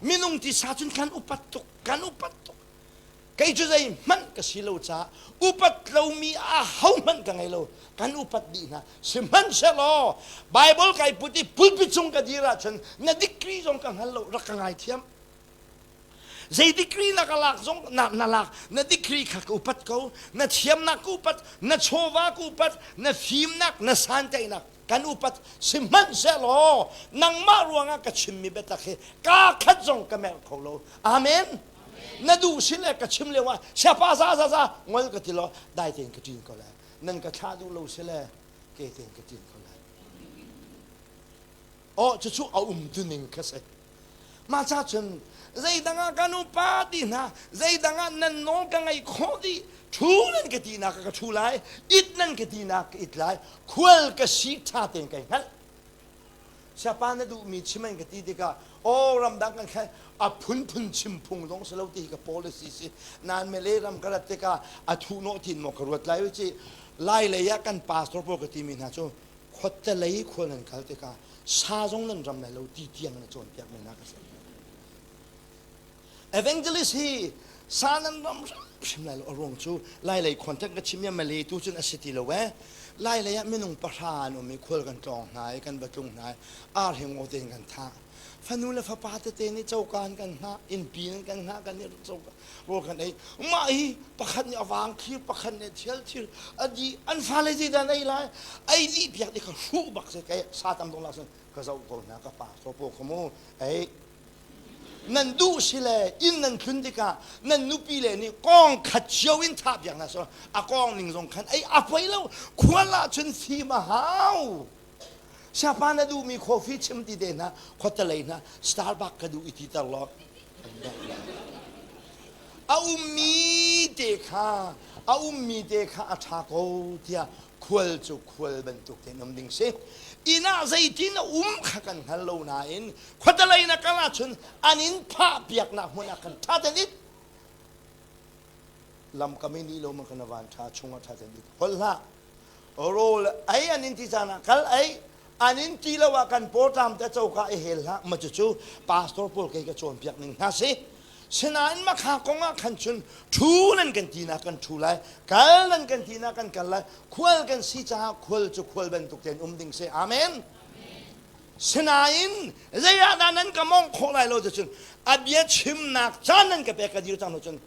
Minung tisa cun kan upat tuk, kan upat tuk. Kei cu zeihmanh ka si lo caah upat lomi ahohmanh ka ngei lo. Kan upat dih hna. Sihmanhsehlaw Bible kai put i pulpit cung ka dir ahcun na degree zong ka hngal lo, rak ka ngaithiam. Zei degree na ka lak zong na, na lak, na degree kha ka upat ko, na thiamnak ka upat, na chawva ka upat, na fimnak, na santainak kan upat. Sihmanhsehlaw nangmah ruangah ka chimmi biatak hi kaa khat zong ka merh kho lo. Amen. Na duh sin le ka chim lio ah siapa za za za ngol ka ti lo dai tein ka ṭin ko lai. Nan ka thlah duh lo si le ke tein ka ṭin ko lai. Oh cucu a um tu ning kha si. Mah ca cun zeidang ah kan upa ti hna zeidang ah nan nawl ka ngaih khawh dih ṭhu nan ka ti nak ka ṭhu lai it nan ka ti nak ka it lai khual ka si ṭha tein kai hngalh Siapa na duhmi chim an ka ti tikah aw ramdang kan khan a phunphun chim phung zong si lo ti hi ka policy si nain Malay ram ka rat tikah a thuhnawh tin maw ka ruat lai ci lai lei ah kan pastor pawl ka timi hna cu khuate lei khual nan kal tikah sa zong nan ram lai lo ti tiang na cawnpiak men ka si evangelist hi sa nan ram hrim lai lo a ruang cu lai lei contact ka chim ya Malay tu cun a si ti lo eh lai lei ah minung pahra an um i khual kan tlawng hna i kan va tlung hna i ar he ngo tein kan thah fanu le fapa tete nih coka an kan hngah innpi an kan hngah kan i coka rawl kan ei mah hi pakhat nih a vang thlir pakhat nih thial thil a di an fale zeidah an ei lai ei dih piak ti kha hruh bak si kai sa tam dong la sun ka zoh ko hna ka pa so po khamu ei nan duh si le inn nan tlun tikah nan nupi le nih kong khat cio in thah piak hna so a kong ning zong khan ei a poi lo khual ah cun fim a hau siapa na duhmi coffee chim ti te hna khuatelei hna Starbucks ka duh i ti ter law a ummi te kha a ummi te kha a ṭha ko tiah khual cu khual bantuk tein um ding si inn ah zeitin a um kha kan hngal lo nain khuatelei na kal ahcun an in phah piaknak hmun ah khan ṭha tein it lam kam i ni lo ma kana van ṭha chung ah ṭha tein it holh hlah rawl ei an in ti caan ah kal ei an in ti lo ah kan pawṭam te coka i hel hlah ma cucu pastor pawl kei ka cawnpiak ning hna si sinain makha kong ah khan cun ṭhu nan kan ti na kan ṭhu lai kal nan kan ti na kan kal lai khual kan si caah khual cu khual bantuk tein um ding si amen sinain zei ah dah nan ka mong khawh lai lo cun a bia chimnak caan nan ka pek ka dir cang lo cun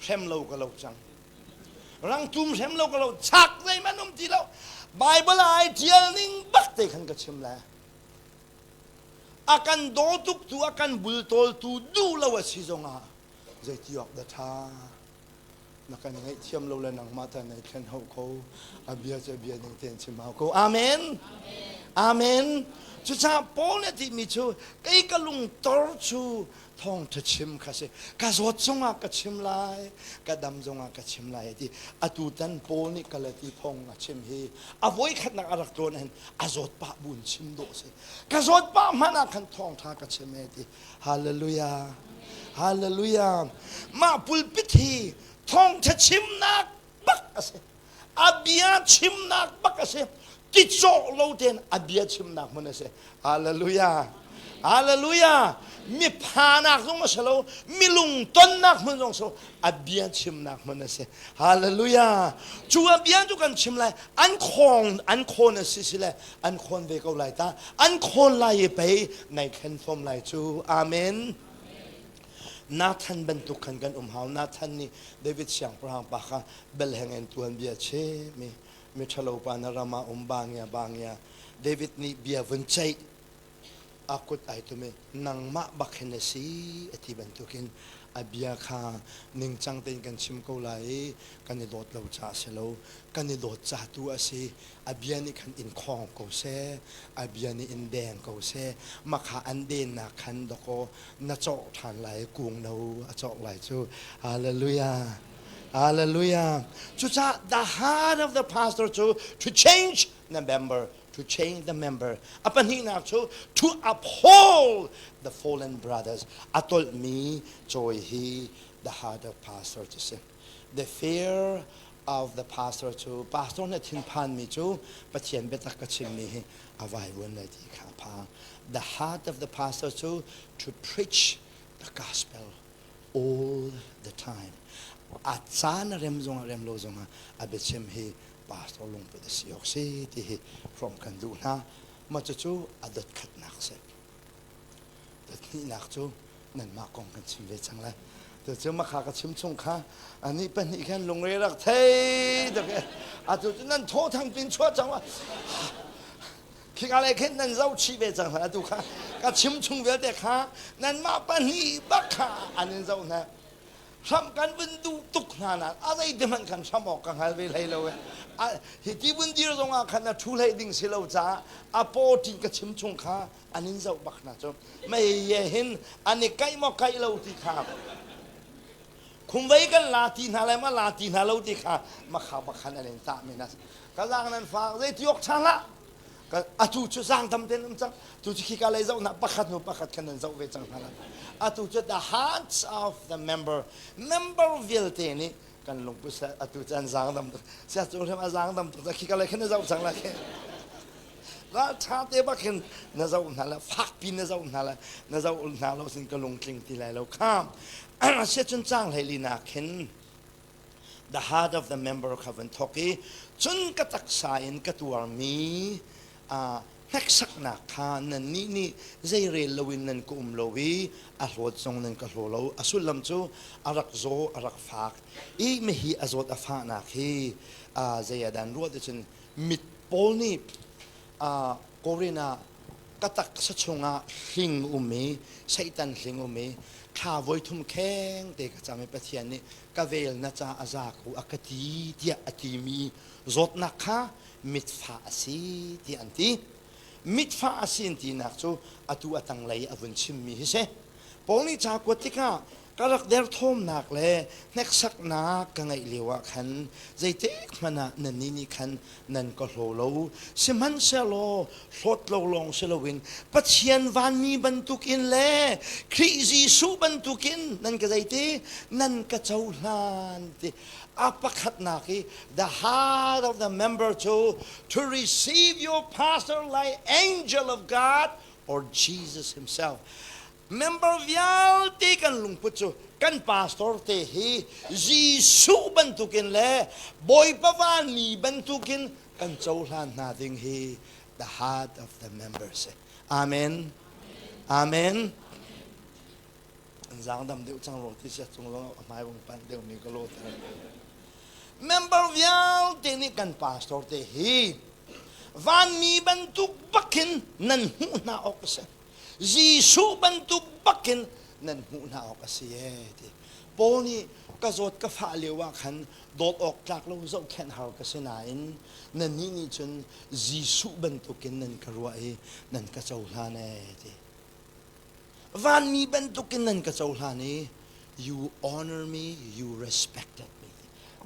hrem lo ka lo cang rangtum hrem lo ka lo chak zeihmanh um ti lo Bible ai tial ning bak te khan ka chim lai a kan daw tuk tu a kan bultawl tu duh lo a si zongah zeiti awk dah ṭha na kan ngaihthiam lo le nangmah ta nei thlen hau ko a bia cu a bia ning tein chim hau ko amen amen cucaah Paul nih a timi cu kei ka lungtor cu thawngṭha chim kha si ka zawt zongah ka chim lai ka dam zongah ka chim lai ti atu tan Paul nih Galati thawng a chim hi a voikhatnak a rak tlawn hin a zawt pah buin chim dawh si ka zawt pah hmanh ah khan thawngṭha ka chim e ti hallelujah hallelujah mah pulpit hi thawngṭha chimnak bak a si a bia chimnak bak a si ti cawh lo tein a bia chimnak hmun a si hallelujah hallelujah mi phanak zong a si lo mi lungtonnak hmun zong si lo a bia chimnak hmun a si hallelujah cu a bia cu kan chim lai an khong an khawn a si si le an khawn ve ko lai ta an khawn lai i pei nai thlen fom lai cu amen Nathan bantuk khan kan um hau Nathan nih David siangpahrang pa kha belheng in tuanbia chim i miṭhalo pa na ram ah um bangia bangia David nih bia vun ceih a kut ai tum i nangmah bak hin a si a ti bantukin a bia kha ningcang tein kan chim ko lai i kan i dawt lo caah si lo kan i dawt ca tu a si a bia nih khan in khawng ko seh a bia nih in deng ko seh makha an dennak khan dakaw na cawh ṭhan lai kung no a cawk lai cu hallelujah Hallelujah. Cucaah the heart of the pastor cu to change the member, to change the member. A pahnihnak cu to uphold the fallen brothers. A tolhmi cawi hi the heart of pastor cu si. The fear of the pastor cu pastor nih thinphanmi cu Pathian biatak ka chimmi hi a vaivuan lai ti kha a phang. The heart of the pastor cu to preach the gospel all the time. A caan a rem zongah rem lo zongah a biachim hi pastor lungput a si awk si ti hi hrawm kan duh hna. Mah cucu a dot khatnak si. Dot hnihnak cu nanmah kong kan chim ve cang lai. Cucu makha ka chim chung kha ani pahnih khan lungre rak thei tuk atu cu nan thaw thang pin chuah cang khika le khin nan zoh chih ve cang hna atu kha ka chim chung vialte kha nanmah pahnih bak kha an in zoh hna hram kan vun duh tuk hna na a zei te hmanh khan hram awk ka hngal ve hlei lo hi ti vun dir zong ah khan a thu hlei ding si lo caah a paw tin ka chim chung kha an in zoh bak hna cu mei ye hin an i kaih maw kaih lo ti kha khumvei kan la ti hna le ma la ti hna lo ti kha makha bakhan an in tah mi na ka zang nan fak zei ti ok tha hlah atu cu zang dam ten um cang tu cu khika lei zoh na pakhat hnu pakhat khan nan zoh ve cang hna la atu cu the hearts of the member member vialte nih kan lungput atu cu an zang dam tuk sia cu hrim a zang dam tuk khika lei khan na zoh cang la khi ral tha te bak hin na zoh hna la fak pi na zoh hna la na zoh hna lo sin ka lungtling ti lai lo kha sia cun cang hlei li nak hin the heart of the member kha van thok i cun ka taksa in ka tuarmi hneksaknak kha nannih nih zeirel loin nan ka um lo i a hlawt zong nan ka hlaw lo. A sullam cu a rak zaw, a rak fak i mihi a zawt a fahnak hi zei ah dah an ruah ti cun mit pawl nih Korin ah ka taksa chungah hling um i Satan hling um i thla voithum kheng te ka cam i Pathian nih ka vel na ca a za ko a ka ti tiah a timi zawtnak kha mitfah a si tiah an ti. Mitfah a si an tinak cu atu a tanglei a vun chimmi hi si. Paul nih ca kuat tikah ka rak derthawmnak le hneksaknak ka ngeih lio ah khan zeitik hmanh ah nannih nih khan nan ka hlaw lo. Sihmanhsehlaw hlawt lo lawng si loin Pathian vanmi bantukin le Khrih Jesuh bantukin nan ka zeiti nan ka cohlan ti a pakhatnak i the heart of the member to to receive your pastor like angel of God or Jesus himself. Member vialte kan lungput cu kan pastor te hi Jesuh bantukin le Bawipa vanmi bantukin kan cohlan hna ding hi the heart of the members. Amen. Amen. An zaang dam deuh cang rua ti sia cung zong a hmai vung panh deuh mi ka lawt. Member vialte nih kan pastor te hi vanmi bantuk bakin nan hmuh hna awk a si. Jesuh bantuk bakin nan hmuh hna awk a si ee ti. Paul nih ka zawt ka fah lio ah khan dawt awk tlak lo zohkhenh har ka si nain nannih nih cun Jesuh bantukin nan ka ruah i nan ka cohlan ee ti. Vanmi bantukin nan ka cohlan i you honor me, you respected me.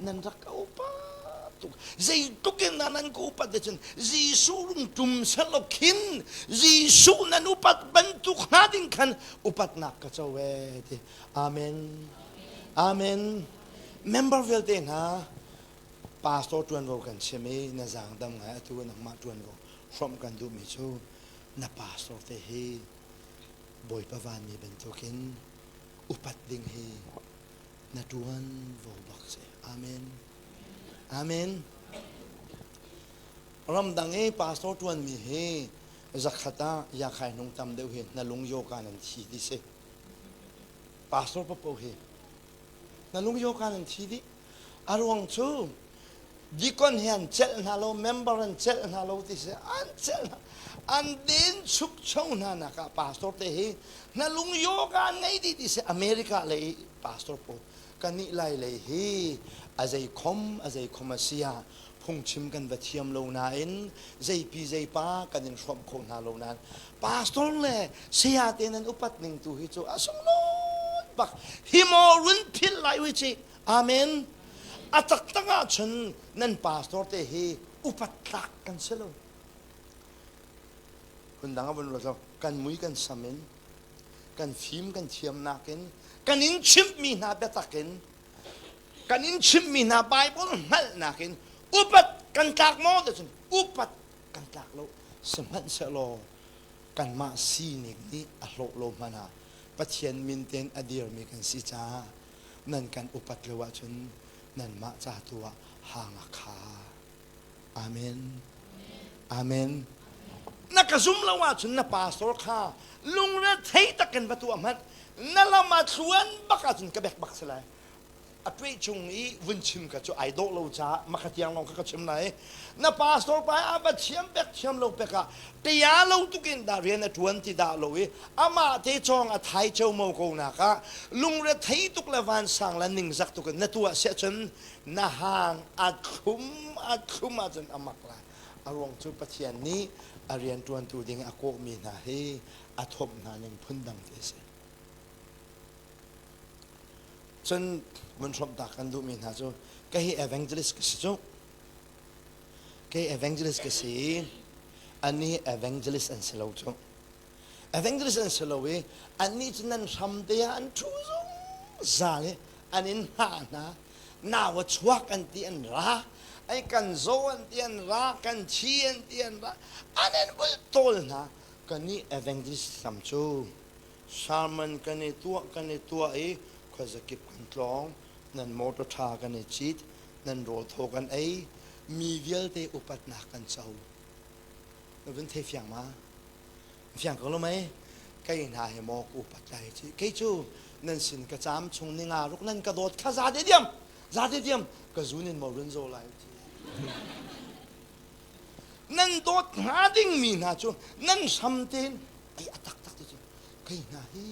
Nan rak ka upat tuk. Zeitluk in dah nan ka upat cun Jesuh rung tum selaw khin Jesuh nan upat bantuk hnga ding khan upatnak ka co ee ti. Amen. Amen. Member vialte hna pastor ṭuanvo kan chim i na zaang dam ngai atu nangmah ṭuanvo hrawmh kan duhmi cu na pastor te hi Bawipa vanmi bantukin upat ding hi na ṭuan vo bak si. Amen. Amen. Ramdang i pastor ṭuanmi hi zakhat ah yakhai hnung tam deuh hi na lung yoka nan thi ti si. Pastor papo hi na lung yoka nan thi dih. A ruang cu Deacon hi an celh hna lo, member an celh hna lo ti si an celh hna. An den chukcho hna nak ah pastor te hi na lung yoga an ngei dih ti si America lei pastor pawl kanih lai lei hi a zei khom a zei khom a si ah phungchim kan va thiam lo nain zeipi zeipa kan in hrawmh kho hna lo nain pastor le saya te nan upat ning tu hi cu a sunglawi bak hi maw run philh lai ui ci Amen. A taktak ahcun nan pastor te hi upat tlak kan si lo. Phundang a vun ruat lo. Kan mui kan sam in, kan fim kan thiamnak in, kan in chimhmi hna biatak in, kan in chimhmi hna Bible hngalhnak in upat kan tlak maw ti cun upat kan tlak lo. Sihmanhsehlaw kanmah sining nih a hlawh lo hmanh ah Pathian min tein a dirmi kan si caah. Nan kan upat lo ahcun nanmah ca tu ah hang a kha. Amen. Amen. Na ka zum lo ahcun na pastor kha lungre thei takin va tuah hmanh. Na lam ah thluan bak ahcun ka bek bak si lai. A tueh chung i vun chim ka cu ai dawh lo caah maka tiang lawng kha ka chim lai. Na pastor pa a va thiam pek thiam lo pek ah tia lo tukin dah rian a tuan ti dah lo i amah te cawng a thai ceomo ko nak ah lungre thei tuk le vansang le ningzak tuk in na tuah siah cun na hang a thlum a thlum ahcun a mak lai. A ruang cu Pathian nih a rian ṭuantu ding a kawhmi hna hi a thawmh hna ning phundang te a si. Cun vun hrawmhtak kan duhmi hna cu kei hi evangelist ka si cu. Kei evangelist ka si i annih evangelist an si lo cu. Evangelist an si lo i annih cu nan hram te ah an ṭhu zungzal i an in hngah hna. Nau a chuak an ti an ra, ai kan zaw an ti an ra, kan thi an ti an ra, an in bultawl hna. Kannih evangelist tam cu Sermon kan i tuah kan i tuah i khuazakip kan tlawng, nan motor ṭha kan i cit, nan rawl thaw kan ei, mi vialte upatnak kan co. Na vun thei fiang ma? Fiang ko lo mei? Kei hna hi maw ka upat lai ci. Kei cu nan sin ka caam chung ni nga ruk nan ka dawt kha za te diam, za te diam, ka zun in maw run zo lai ci. Nan dawt hnga dingmi hna cu nan hram tein ai a taktak ti cu kei hna hi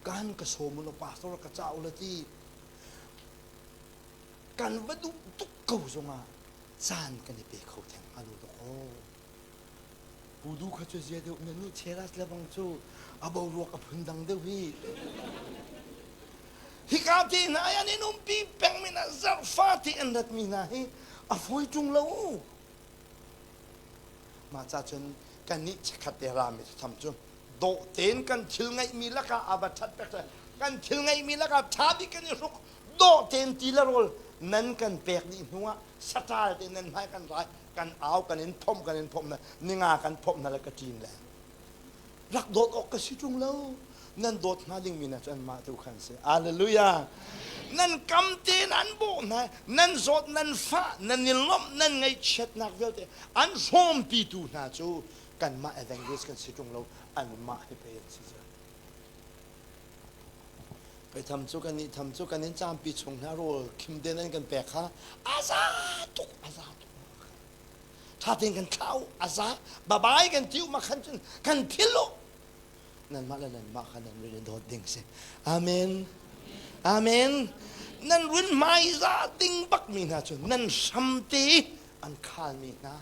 kan ka sawm u law pastor ka ca u la ti kan va duh tuk ko zongah caan kan i pe kho theng hnga lo dawk aw pu du kha cu zia deuh na nih cheras le bang cu a boruak a phun dang deuh hi hika te hna an in umpi peng mi na zarhfa te an rat mi hna hi a fawi ṭung lo Mah ca cun kannih chikkhat te rami tham cu dawh tein kan thil ngeihmi lakah a va ṭhat pek kan thil ngeihmi lakah ṭha bik kan i hruk dawh tein ti le rawl nan kan pek dih hnuah saṭal te nan hmai kan rai kan au kan in phomh kan in phomh na ninga kan phomh na le ka ṭin le rak dawt awk ka si ṭung lo nan dawt hnga dingmi na cu anmah tu khan si hallelujah nan kam te nan bawh hna nan zawt nan fah nan i lawmh nan ngaihchiatnak vialte an hrawmpitu hna cu kanmah evangelist kan si ṭung lo anmah hi pei an si cu Kai tham cu kan nih tham cu kan in campi chung hna rawl khim den an kan pek kha aza tuk aza tuk ṭha tein kan thlah u aza babai kan ti u ma khan cun kan phil u nanmah le nanmah kha nan rin dawt ding si amen amen nan run hmaiza ding bak mi hna cu nan hramte an khal mi hna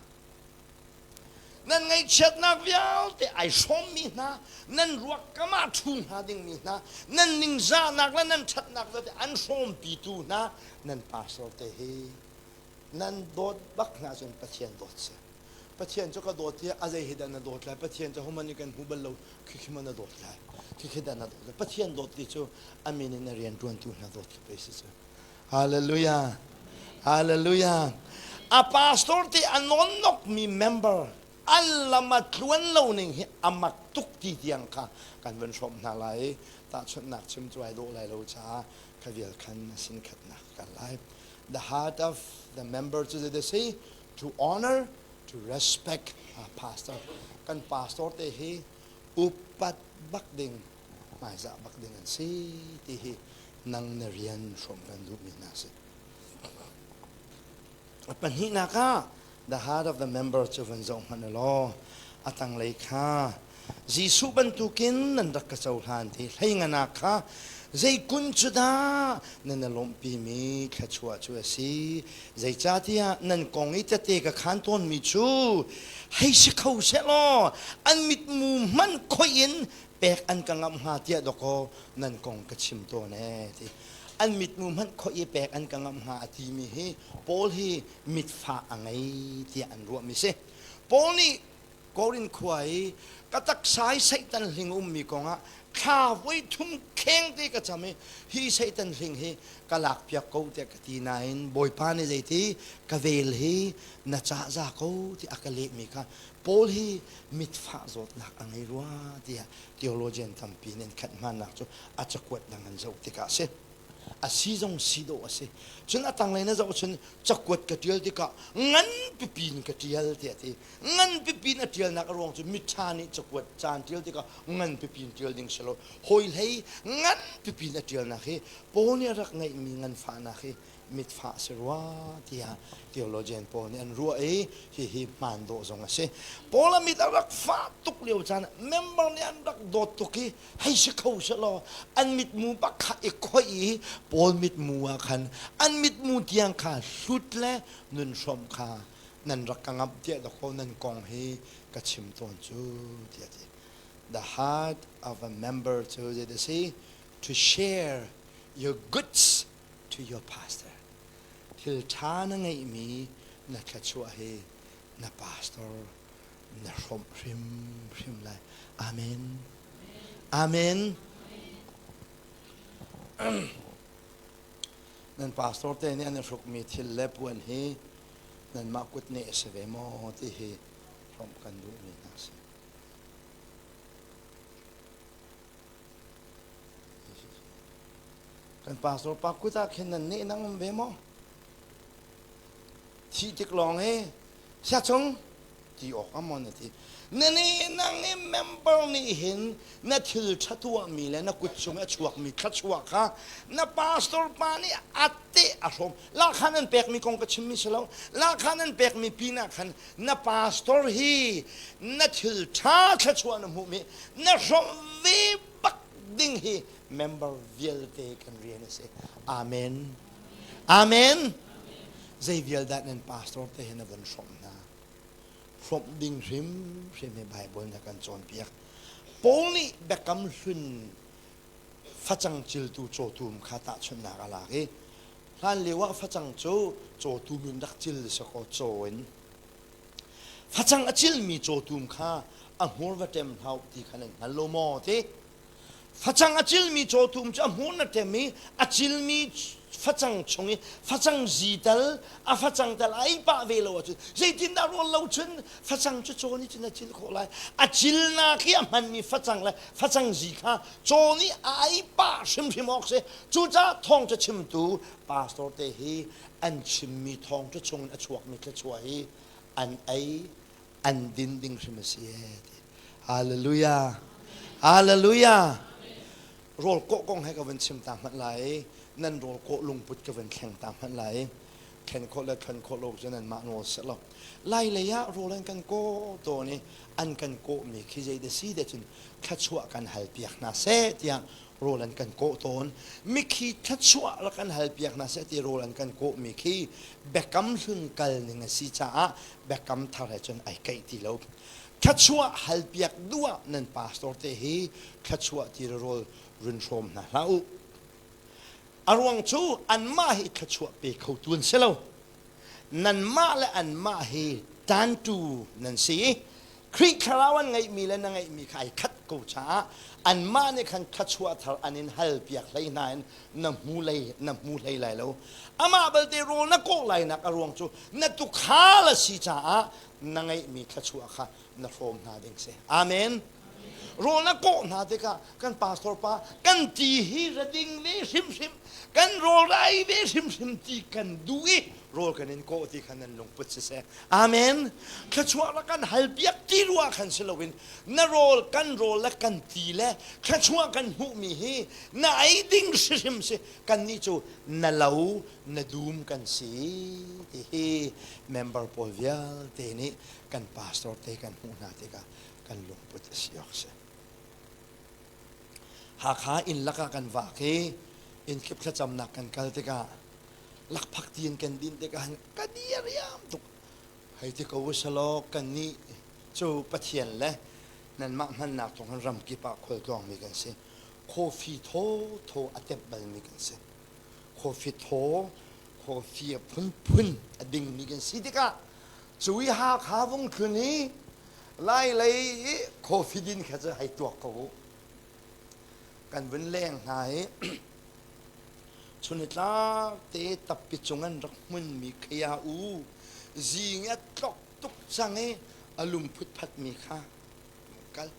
nan ngaihchiatnak vialte ai hrawm mi hna nan ruak kam ah ṭhu hnga ding mi hna nan ningzahnak le nan ṭhatnak vialte an hrawmpitu hna nan pastor te hi nan dawt bak hna cun Pathian dawt si Pathian cu ka dawt tiah a zei hi dah na dawt lai Pathian cu homan nih kan hmu bal lo khikhi man na dawt lai khikhi dah na dawt lai Pathian dawt ti cu a min in a rian ṭuantu hna dawt khi pei si cu Hallelujah Hallelujah a pastor te a nawnnok mi member an lam a tluan lo ning hi a mak tuk ti tiang kha kan vun hrawm hna lai tahchunhnak chim cu ai dawh lai lo caah kha vial khan sin khatnak kan lai the heart of the member cu zei si to honor to respect a pastor kan pastor te hi upat bak ding hmaizah bak ding an si ti hi nang na rian hrawm kan duhmi hna si pahnihnak ah the heart of the member cu van zoh hmanh law a tanglei kha Jesuh bantukin nan rak ka cohlan ti hleinganak kha zei kun cu dah nan i lawmhpimi thluachuah cu a si zeicahtiah nan kong i tete ka khaan tawnmi cu hei si kho sehlaw an mitmu hmanh khoih in pek an ka ngamh hnga tiah dawkaw nan kong ka chim tawn ee ti an mitmu hmanh khoih i pek an ka ngamh hnga a timi hi Paul hi mitfah a ngei tiah an ruahmi si Paul nih Korin khua i ka taksa i Satan hling ummi kongah thla voi thum kheng te ka cam i hi Satan hling hi ka lakpiak ko tiah ka ti nain Bawipa nih zeiti ka vel hi na cah za ko ti a ka lehmi kha Paul hi mitfah zawtnak a ngei rua tiah theologian tampi nih an khat hmannak cu a cakuat dang an zoh tikah a si. A si zong si dawh a si. Cun a tanglei na zoh cun cakuat ka ṭial tikah ngan pipi in ka ṭial tiah a ti. Ngan pipi in a ṭialnak a ruang cu miṭha nih cakuat caan ṭial tikah ngan pipi in ṭial ding si lo. Hawi hlei ngan pipi in a ṭialnak hi Paul nih a rak ngeihmi nganfahnak hi mitfah si rua tiah theologian pawl nih an ruah i hihi hmaan dawh zong a si. Paul a mit a rak fah tuk lio caan ah member nih an rak dawt tuk i hei si kho sehlaw an mitmu bak kha i khoih i Paul mitmu ah khan an mitmu tiang kha hlut le nun hrawmh kha nan rak ka ngamh tiah dakaw nan kong hi ka chim tawn cu tiah ti. The heart of a member cu zei si to share your goods to your pastor. Thil ṭha na ngeihmi na thluachuah hi na pastor na hrawmh hrimhrim lai. Amen. Amen. Nan pastor te nih an i hrukmi thil le puan hi nanmah kut nih a si ve maw ti hi hrawmh kan duhmi hna si. Kan pastor pa kut ah khin nan neh nang um ve maw? Thih tik lawng hi siachung ti awk a maw na ti. Na nih nang i member nih hin na thil ṭha tuahmi le na kut chung a chuakmi thluachuah kha na pastor pa nih a teh a hrawm. Lahkhah nan pekmi kong ka chimmi si lo. Lahkhah nan pekmi pinah khan na pastor hi na thil ṭha thluachuah na hmuhmi na hrawmh ve bak ding hi member vialte kan rian a si. Amen. Amen. Zei vial dah nan pastor te hi na von hrawmh hna. Hrawmh ding hrimhrim hi Bible na kan cawnpiak. Paul nih biakam hlun facang ciltu cawtum kha tahchunhnak a lak i hlan lio ah facang cu cawtum in rak cil si kaw caw in facang a cilmi cawtum kha a hmur va ṭem hlah ti kha nan hngal lo maw ti Facang a cilmi cawtum cu a hmur na ṭem i a cilmi facang chung i facang zi tal a facang tal a ei pah ve lo ahcun zeitindah rawl lo cun facang cu caw nih cun a cil khawh lai. A cilnak i a hmanmi facang le facang zi kha caw nih a ei pah hrimhrim awk si. Cucaah thawngṭha chimtu pastor te hi an chimmi thawngṭha chung in a chuakmi thluachuah hi an ei an din ding hrim a si ee ti. Hallelujah. Hallelujah. Rawl kawh kong he ka van chim ta hmanh lai. Nan rawl kawh lungput ka van thleng ta hmanh lai. Thlen khawh le thlen khawh lo cu nan mah nawl si lo. Lai lei ah rawl an kan kaw tawn i an kan kawhmi khi zei da si de cun thluachuah kan hal piak hna seh tiah rawl an kan kawh tawn. Mikhi thluachuah rak kan hal piak hna seh ti rawl an kan kawhmi khi biakam hlun kal ning a si caah biakam thar he cun ai keih ti lo. Thluachuah halpiak duh ah nan pastor te hi thluachuah ti rawl run hrawm hna hlah u. A ruang cu anmah hi thluachuah pe khotu an si lo. Nanmah le anmah hi tantu nan si i Khrih thlarau an ngeihmi le na ngeihmi kha ai khat ko caah anmah nih khan thluachuah thar an in halpiak hlei hna in na hmu lei na hmu hlei lai lo. Amah belte rawl na kawh lainak a ruang cu na tukhal a si caah na ngeihmi thluachuah kha na hrawm hna ding si. Amen. Rawl na kawh hna tikah kan pastor pa kan ti hi ra ding ve hrimhrim kan rawl rai ve hrimhrim ti kan duh i rawl kan in kawh ti kha nan lungput siseh. Amen. Thluachuah rak kan hal piak ti ruah khan si loin na rawl kan rawl le kan ti le thluachuah kan hmuhmi hi na ei ding hrimhrim si kannih cu na lo na dum kan si ti hi member pawl vialte nih kan pastor te kan hmuh hna tikah kan lungput a si awk si. Hakha inn lakah kan vak i inn kip thlacamnak kan kal tikah lakphak ti in kan din tikah ka diriam tuk hei ti ko usalaw kannih cu Pathian le nanmah hmannak thawng hin ramkip ah khualtlawngmi kan si coffee thaw thaw a tep balmi kan si coffee thaw coffee a phunphun a dingmi kan si tikah cu i Hakha vung thlun i Lai lei i coffee din kha cu hei tuak ko u kan vun leng hna i chunitlak te tappi cung an rak hmunmi khia u zing a tlok tuk cang i a lum phutphatmi kha kal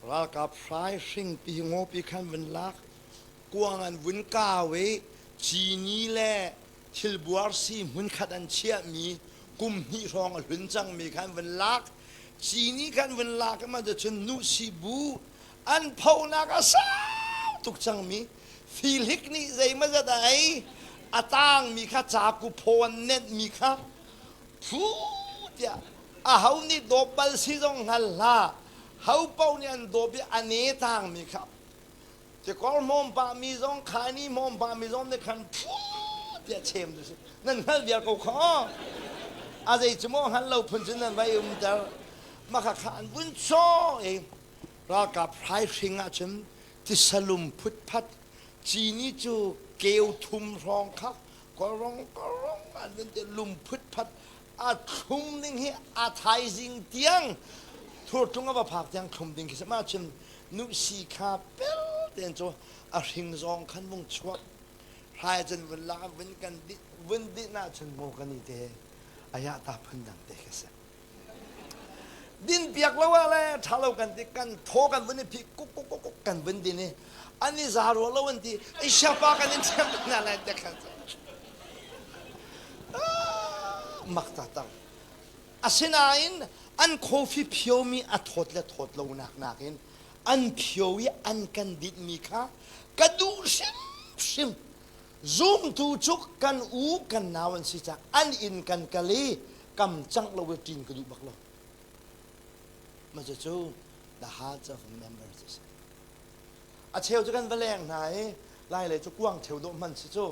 ralkap hrai hringpi ngawpi khan vun lak. Kuang an vun kau i cini le thilbuar si hmunkhat an chiahmi kum hnih hrawng a hlun cangmi kha an vun lak. Cini kha an vun lak i mah cun nuhsi bu an phonak a sau tuk cangmi fihlik nih zeimawzat a ei a tangmi kha caku phaw an nenhmi kha phu tiah aho nih dawp bal si zong hngal hlah ho paoh nih an dawp i a ne tangmi kha tikor hmawm pahmi zong khaini hmawm pahmi zong nih khan phu tiah chem tu si nan hngal viar ko kha a zei cu maw hngal lo phun cun nan vai umter maka kha an vun chaw i ralkap hraihring ahcun tisalum phutphat cini cu keu thum hrawng kha korong korong an vun ti lum phutphat a thlum ding hi a thaizing tiang thurtlung a va phak tiang thlum ding khi si ma cun nuhsi kha pel ten cu a hring zong khan vung chuak hrai cun vun la vun kan di vun di na cun mo kan i te aya ta phun dang te khi si Din piak lo ah le ṭha lo kan ti kan thaw kan vun i phih kuk kuk kuk kuk kan vun din i an i za rua lo an ti i siapa kan in thiam hna lai te khan mak taktak asinain an coffee phiomi a thawt le thawt lo nak nakin an phio i an kan dinhmi kha ka duh hrimhrim Zumtu cu kan u kan nau an si caah an inn kan kal i kam cangh lo i ṭin ka duh bak lo. Mah cucu the hearts of members a si. A cheu cu kan va leng hna i lai lei cu kuang cheu dawh hman si cu.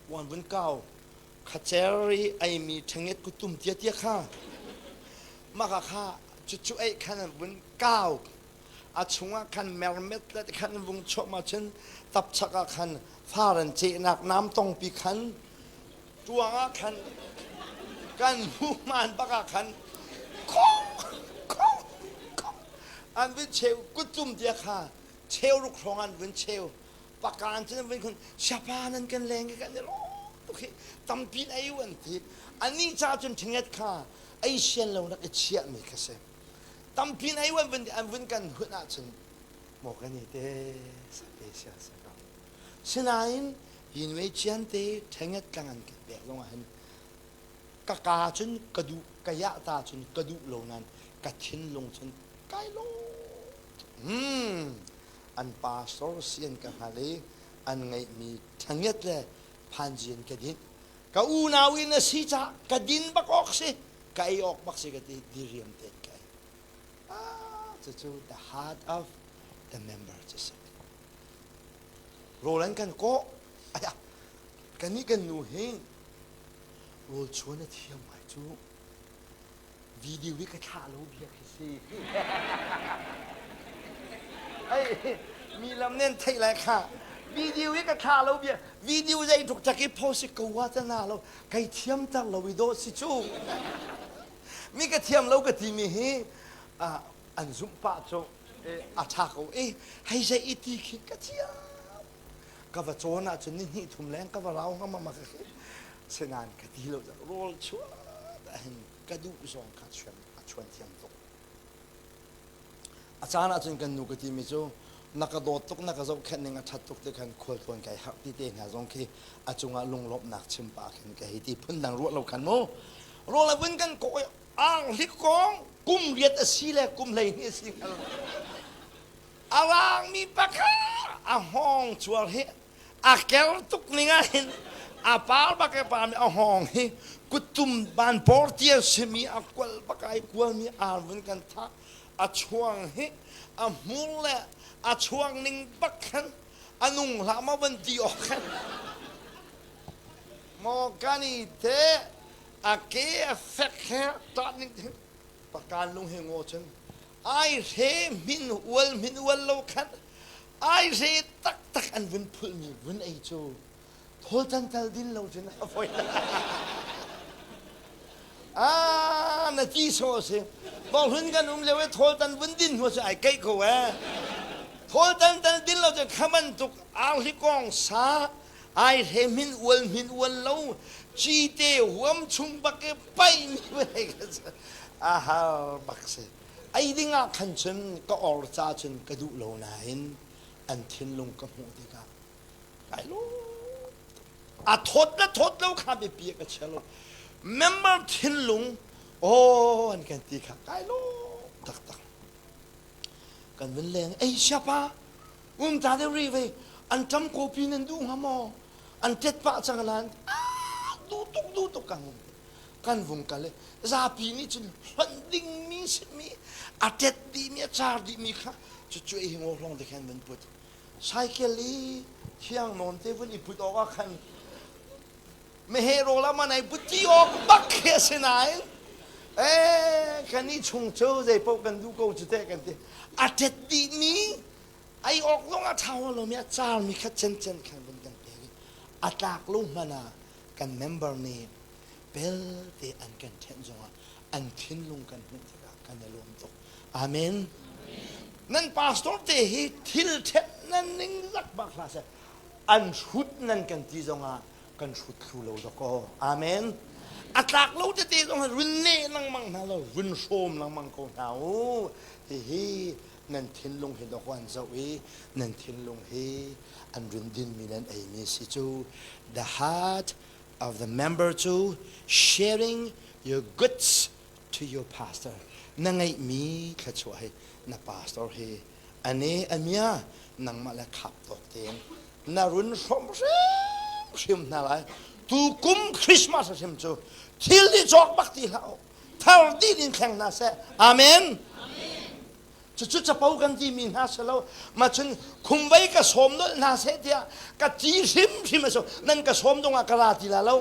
Kuang vun kau khacer i eimi ṭhenget kutum tia tia kha mah kha kha cucu ei khan an vun kau a chungah khan mermet le khan vung chuah ma cun tapchak ah khan far an cehnak nam tongpi khan tuang ah khan kan hmuh man bak ah khan khong khong khong an vun cheu kuttum tia kha cheu ruk hrawng an vun cheu pakan cun an vun khun siapa nan kan leng kan i lawm tuk hi tampi ei an ti ani cha cun thinget kha ei sian lo nak i chiah mi kha si Tampi in ei an vun an vun kan hunh ahcun maw kan i te sate sia sa ko. Sinain yinwei cian te thenget tlang an kan pek zong ah hin ka ka cun ka duh ka ya ta cun ka duh lo nan ka thinlung cun kai lo. Hmm an pastor sian ka hngal i an ngeihmi thenget le phanjian ka din ka unau in a si ca ka din bak awk si ka ei awk bak si ka ti diriam tein ka ei ah cucu the heart of the member cu si rawl an kan kawh aya kannih kan nu hi rawl chuan a thiam ngai cu video hi ka thlah lo bia khi si ai mi lam nen theih lai kha video hi ka thlah lo bia video zei tuk tak i post ko wa ta na lo Kai thiam ter lo i dawh si cu. Mi ka thiam lo ka timi hi an zumh pah cu a ṭha ko i hei zei i ti khi ka thiam. Ka va cawn ahcun ni hnih thum leng ka va rau hnga ma ka khi. Sinain ka ti lo rawl chuah ahhin ka duh zong kha chuan a chuan thiam tuk. A caan ahcun kan nu ka timi cu na ka dawt tuk na ka zohkhenh ning a ṭhat tuk ti khan khualtlawn kai harh ti te hna zong khi a cungah lunglawmhnak chim pah khin ka hei ti phundang ruah lo khan mu rawl a vun kan kawh i arhlik kong kum riat a si le kum 12 a si hngal a raangmi pakhat a hngawng cuar hi a ker tuk ning ah hin a par bak e pa mi a hngawng hi kuttum ban por tia simi a kual bak ai kual mi ar vun kan thah a chuang hi a hmur le a chuang ning bak khan a nung hlah ma van ti awk khan maw kani te a ke a fek he ta ning pakan lung he ngo cun ai hre min ual min ual lo khan ai hre taktak an vun phulmi vun ei cu thawl tan tal din lo cun a foi ah na ti so si bawhlun kan um lio i thawl tan vun din hnu cu ai keih ko eh thawl tan tal din lo cun khaman tuk arhli kong sa ai hre min ual min ual lo cite huam chung bak i pai mi vun ei ka a har bak si Ei ding ah khan cun ka or ca cun ka duh lo nain An thinlung ka hmuh tikah kai lawm. A thawt le thawt lo kha biapi ah ka chia lo. Member thinlung aw an kan ti kha kai lawm taktak. Kan vun leng ei siapa um ta deuh rih ve an ṭam kopi nan duh hnga maw? An tet pah cang lan ah duh tuk duh tuk kan um kan vung kal i zapi nih cun hlonh dingmi simi a tet dihmi a car dihmi kha cucu ei ngaw hlong te khan van put cycle i thiang nawn te vun i put awk ah khan meheh rawl ah man ai put ti awk bak khi a si nain eh kan i chung cu zei paoh kan duh ko cu teh kan ti a tet dihmi ai awk zong a ṭha lomi a carmi kha cencen khan vun kan pek i a tlak lo hmanh ah kan member nih pelte an kan ṭhenh zongah an thinlung kan hmuh tikah kan i lawm tuk. Amen. Nan pastor te hi thil ṭhenh nan ning zak bak hlah seh. An hrut nan kan ti zongah kan hrut thlu lo dakaw. Amen. A tlak lo tete zong run ne lengmang hna lo, run hrawm lengmang ko hna u. Hihi nan thinlung hi dawk an zoh i nan thinlung hi an run dinmi nan eimi si cu the heart of the member cu sharing your goods to your pastor na ngeihmi thluachuah hi na pastor hi ane amia nangmah le khap tawk tein na run hrawm hrimhrim hna lai tu kum Christmas hrim cu thil di cawk bak ti hlah thar dih in thleng hna seh amen cucu capo kan timi hna si lo ma cun khumvei ka sawm nolh hna seh tiah ka ti hrimhrim a so nan ka sawm dong ah ka ra ti la lo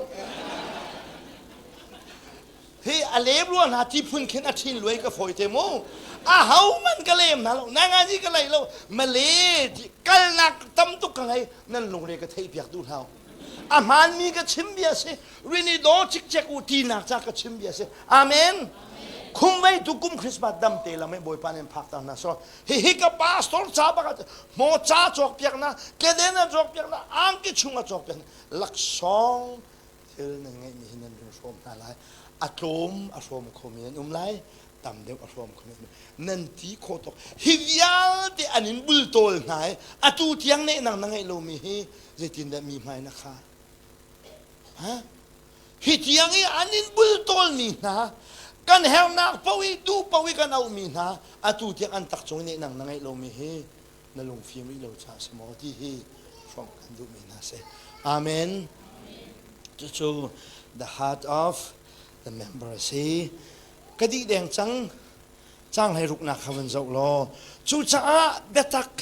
hi a lem rua hna ti phun khin a ṭhin luai ka fawi te mu a ho man ka lem hna lo na nga ka lei lo male kalnak tam tuk ka ngei nan lungre ka theih piak duh hlah a hmaanmi ka chim bia si rini daw cikcek u tinak ca ka chim bia si amen khumvei tu kum Christmas dam te lam bawipa nih phak ta hna so hihi ka pastor ca bak mo ca cawk piak na keden a cawk piak na angki chung a cawk piak na laksawng thil nan ngeih mi hi nan run hrawm hna lai a tlawm a hrawm khomi nan um lai tam deuh a hrawm khomi nan ti khawh tuk hi vialte an in bultawl hna i atu tiang neh nang na ngeih lomi hi zeitindah mi hmai na kha ha hi tiang i an in bultawlmi hna kan hernak paoh i duh paoh i kan auhmi hna atu tiang an tak cung i neh nang na ngeih lomi hi na lungfim rih lo caah si maw ti hi hrawmh kan duhmi hna si amen cucu the heart of the member a si ka dih deng cang cang hlei ruknak kha van zoh law cucaah biatak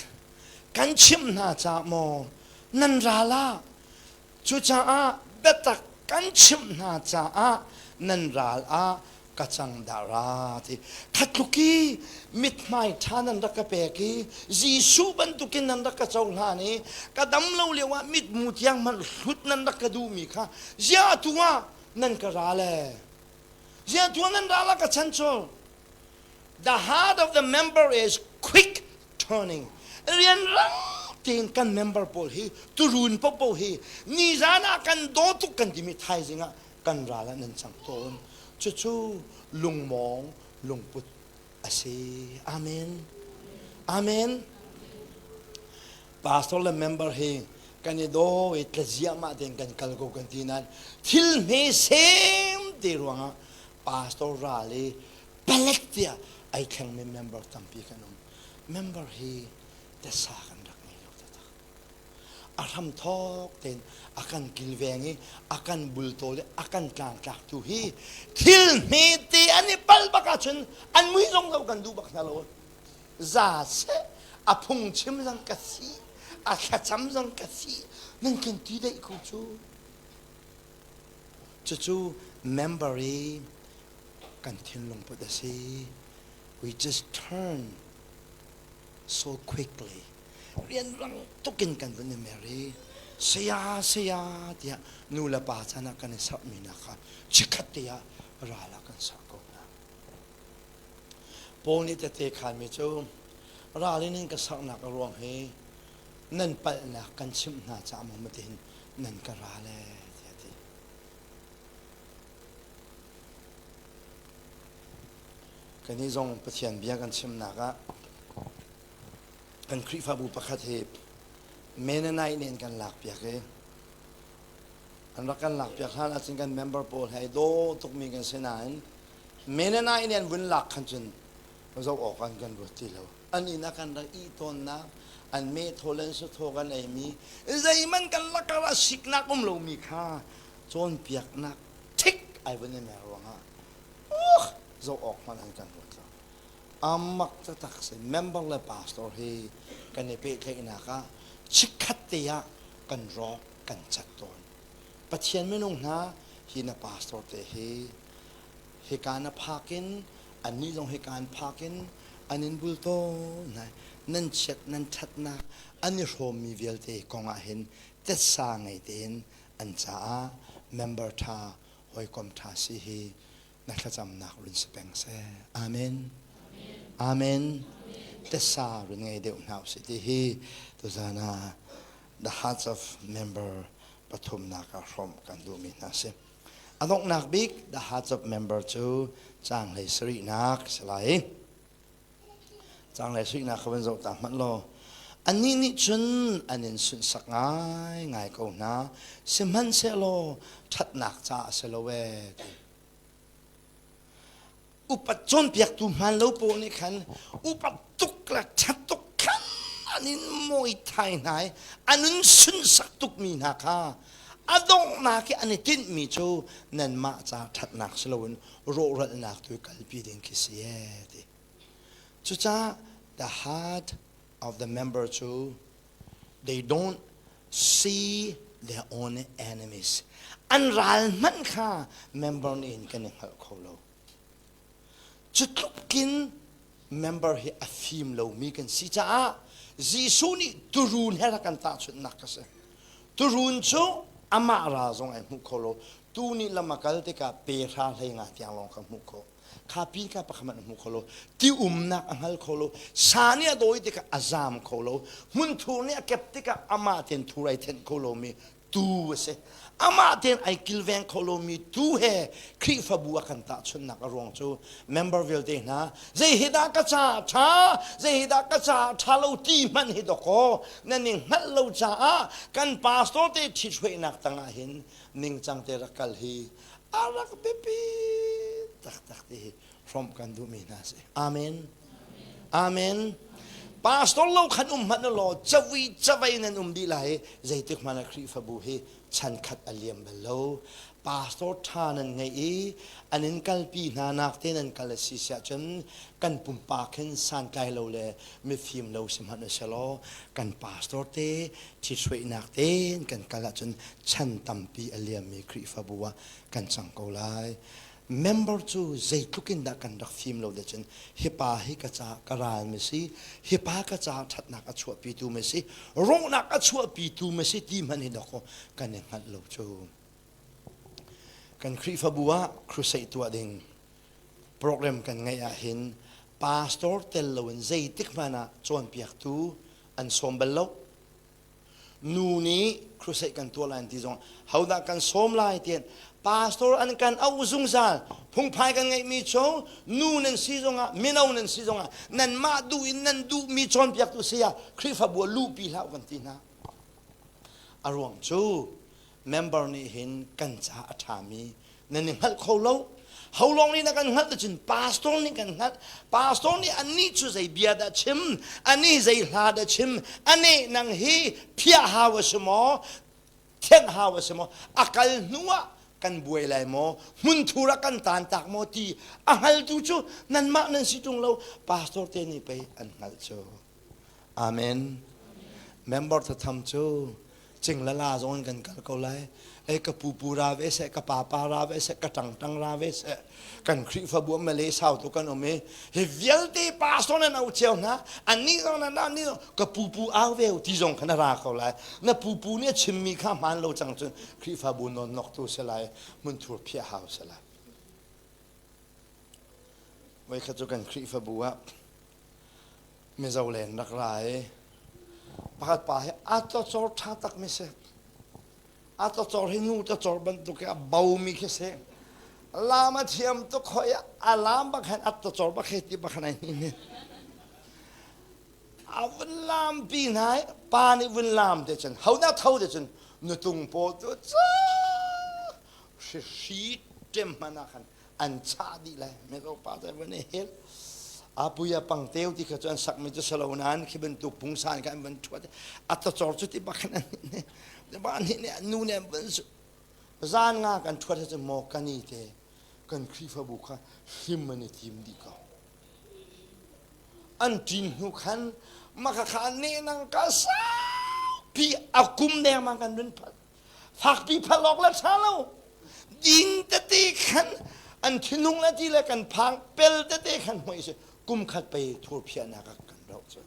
kan chimh hna caah maw nan ral ah cucaah biatak kan chimh hna caah nan ral ah ka cang dah ra ti khatluk i mithmai ṭha nan rak ka pek i Jesuh bantukin nan rak ka cohlan i ka dam lo lio ah mitmu tiang hmanh hlut nan rak ka duhmi kha ziah atu ah nan ka ral e ziah atu ah nan ral ah ka chan cul the heart of the member is quick turning rian rang tein kan member pawl hi turun popo hi nizan ah kan daw tuk kan timi thaizing ah kan ral ah nan cang tawn cucu lungmawng lungput a si amen amen pastor le member hi kan i daw i tlaziahmah tein kan kal ko kan ti nain thil hme sem te ruangah pastor ral i palek tiah ai thlengmi member tampi kan um member hi tasa kan rak ngei lo taktak a hramthawk tein a kan kilveng i a kan bultawl i a kan tlangtlak tu hi thil hmete an i pal bak ahcun an mui zong lo kan duh bak hna lo za seh a phungchim zong ka si a thlacam zong ka si nan kan ti deih ko cu cucu member i kan thinlung put a si we just turn so quickly rianrang tukin kan vun i mer i saya saya tiah nu le pa chan ah kan i serhmi nak kha chikkhat te ah ral ah kan serh ko hna. Paul nih tete khanmi cu ral in ka serhnak a ruang hi nan palhnak kan chimh hna caah maw matin nan ka ral ee tiah a ti. Kannih zong Pathian bia kan chimnak ah. Kan Khrihfabu pakhat hi Mennonite nih an kan lakpiak i an rak kan lakpiak hlan ahcun kan member pawl he daw tukmi kan si nain Mennonite nih an vun lak khan cun zoh awk an kan ruat ti lo. An inn ah kan rak ih tawnnak, an meh-thaw le an sathaw kan eimi, zeihmanh kan lakah ah siknak um lomi kha cawnpiaknak thik ai vun i mer ruangah uh, zoh awk hmanh an kan ruat lo. Amak taktak si member le pastor hi kan i pehtlaihnak ah chikkhat te ah kan rawk kan cat tawn. Pathian minung hna hi na pastor te hi hika na phak in annih zong hika an phak in an in bul tawn hna. Nan chiat nan ṭhatnak an i hrawmmi vialte kong ah hin tetsa ngei tein an caah member ṭha hawikom ṭha si hi na thlacamnak run si peng seh. Amen. Amen. Tessa run ngei deuh hna usih ti hi tuzan ah the hearts of member pathumnak ah hrawmh kan duhmi hna si. A donghnak bik the hearts of member cu caang hlei sarihnak si lai. Caang hlei sarihnak kha van zoh ta hmanh law annih nih cun an in sunhsak ngaingai ko hna sihmanhsehlaw ṭhatnak caah a si lo ee ti. Upat cawnpiaktu hmaan lo pawl nih khan upat tuk le ṭhat tuk khan an in mawi thai hna i an in sunhsak tukmi hna kha a donghnak i an i tinhmi cu nanmah ca ṭhatnak si loin rawhralhnak tu kalpi ding khi si ee ti. Cucaah the heart of the member cu they don't see their own enemies. An ral hmanh kha member nih hin kan i hngalh kho lo. Cu tlukin member hi a fim lomi kan si caah Jesuh nih turun he rak kan tahchunhnak ka si. Turun cu amah ral zong ai hmuh kho lo. Tu nih lam a kal tikah pe hra hlei nga tiang lawng kha hmuh khawh. Kha pi kha pakhat a hmu kho lo. Ti umnak a hngal kho lo. Sa nih a dawi tikah a zaam kho lo. Hmunthur nih a kep tikah amah tein thur ai thenh kho lomi tu a si. Amah tein ai kilveng kho lomi tu he Khrihfabu a kan tahchunhnak a ruang cu member vialte hna zei hi dah ka ca ṭha zei hi dah ka ca ṭha lo ti hmanh hi dawkaw nan i hngalh lo caah kan pastor te ṭhithruainak tangah hin ningcang te rak kal hi a rak biapi taktak ti hi hrawmh kan duhmi hna si. Amen. Amen. Pastor lo khan um hmanh law cawi cavei nan um dih lai zeitik hmanh ah Khrihfabu hi chan khat a liam bal lo. Pastor ṭha nan ngeih i an in kalpi hna nak te nan kal a si siah cun kan pumpak hin santlai lo le mifim lo si hmanh u law kan pastor te ṭhithruainak tein kan kal ahcun chan tampi a liammi Khrihfabu ah kan cang ko lai. Member cu zeitluk in dah kan rak fim lo de cun hi pa hi ka ca ka ral mi si, hi pa ka ca ṭhatnak a chuahpitu mi si, rawhnak a chuahpitu mi si ti hmanh hi dawkaw kan i hngalh lo cu. Kan Khrihfabu ah crusade tuah ding program kan ngeih ahhin pastor tel loin zeitik hmanh ah cawnpiaktu an sawm bal lo. Nu nih crusade kan tuah lai ti zong hodah kan sawm lai tian pastor an kan auh zungzal phungphai kan ngeihmi cu nu nan si zongah mino nan si zongah nanmah duh in nan duhmi cawnpiaktu saya Khrihfabu ah luhpi hlah kan ti hna a ruang cu member nih hin kan ca a ṭhami nan i hngalh kho lo holong nih na kan hngalh cun pastor nih kan hngalh pastor nih anih cu zei bia dah chim anih zei hla dah chim ane nang hi phiah hau a si maw thianh hau a si maw a kal hnu ah kan buai lai maw hmunthur ah kan tan tak maw ti a hngaltu cu nanmah nan si ṭung lo pastor te nih pei an hngalh cu amen member thatham cu cing la la zong in kan kal ko lai ei ka pupu ra ve seh ka papa ra ve seh ka ṭangṭang ra ve seh kan Khrihfabu Malay sau tu kan um i hi vialte pastor nan au cio hna annih zong nan annih zong ka pupu au ve ti zong kha na ra ko lai na pupu nih a chimmi kha hmaan lo cang cun Khrihfabu nawn nok tu si lai hmunthur phiah hau si lai Voikhat cu kan Khrihfabu ah Mizo leng rak ra i pakhat pa hi a cawcor ṭha tak mi si. A cawcor hi nu cawcor bantuk i a bomi khi si. Lam a thiam tuk hoi a lam bak hin a cawcor bak hei ti bak hin ai hnin. A vun lam pi hna i pa nih vun lam te cun ho dah tho te cun nutung pawl cu hri ṭem hmanh ah khan an chah dih lai. Mizo pa cu vun i hel apuia pangteu ti kha cu an sakmi cu salo nain khi bantuk pungsan kha an van ṭhuat a tacor cu ti bak khan an nih ba nih nih nu nih an van zan nga kan ṭhuat cu maw kani te kan Khrihfabu kha hlim an i tim dih ko. An ṭin hnu khan maka kha nehnang ka saupi a kum dengmang kan run phat. Fakpi phalh awk le ṭha lo. Ding tete khan an thinlung le ti le kan phang pel tete khan hmuh si kum khat pei thur phiahnak ah kan roh cu.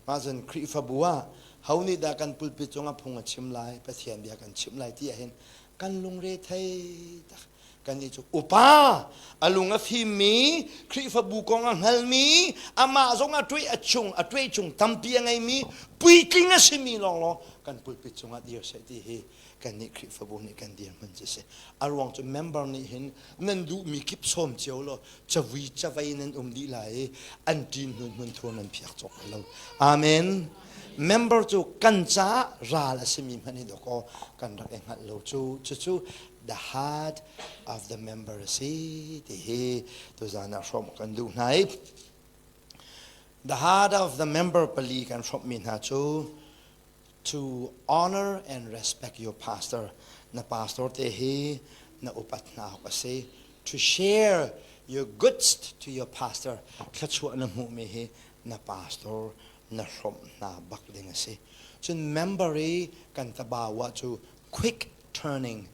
Mah cun Khrihfabu ah ho nih dah kan pulpit cungah phung a chim lai, Pathian bia kan chimh lai ti ahhin kan lungre thei tak. Kannih cu upa, a lung a fimmi, Khrihfabu kong a hngalmi, amah zong a tuai a chung, a tuai chung tampi a ngeimi, puitling a simi lawnglawng kan pulpit cungah dir seh ti hi kannih Khrihfabu nih kan dirhmun cu a si. A ruang cu member nih hin nan duhmi kip sawm cio law cavui cavei nan um dih lai i an ṭin hnu hmun thur nan phiak cawk lai lo. Amen. Member cu kan caah ral a simi hmanh hi dawkaw kan rak i hngalh lo cu cucu the heart of the member a si ti hi tuzan ah hrawmh kan duh hna i the heart of the member pali kan hrawmhmi hna cu to honor and respect your pastor. Na pastor te hi na upat hna awk a si. To share your goods to your pastor. Thluachuah na hmuhmi hi na pastor na hrawmh hna bak ding a si. Cun member i kan tabawa cu quick turning.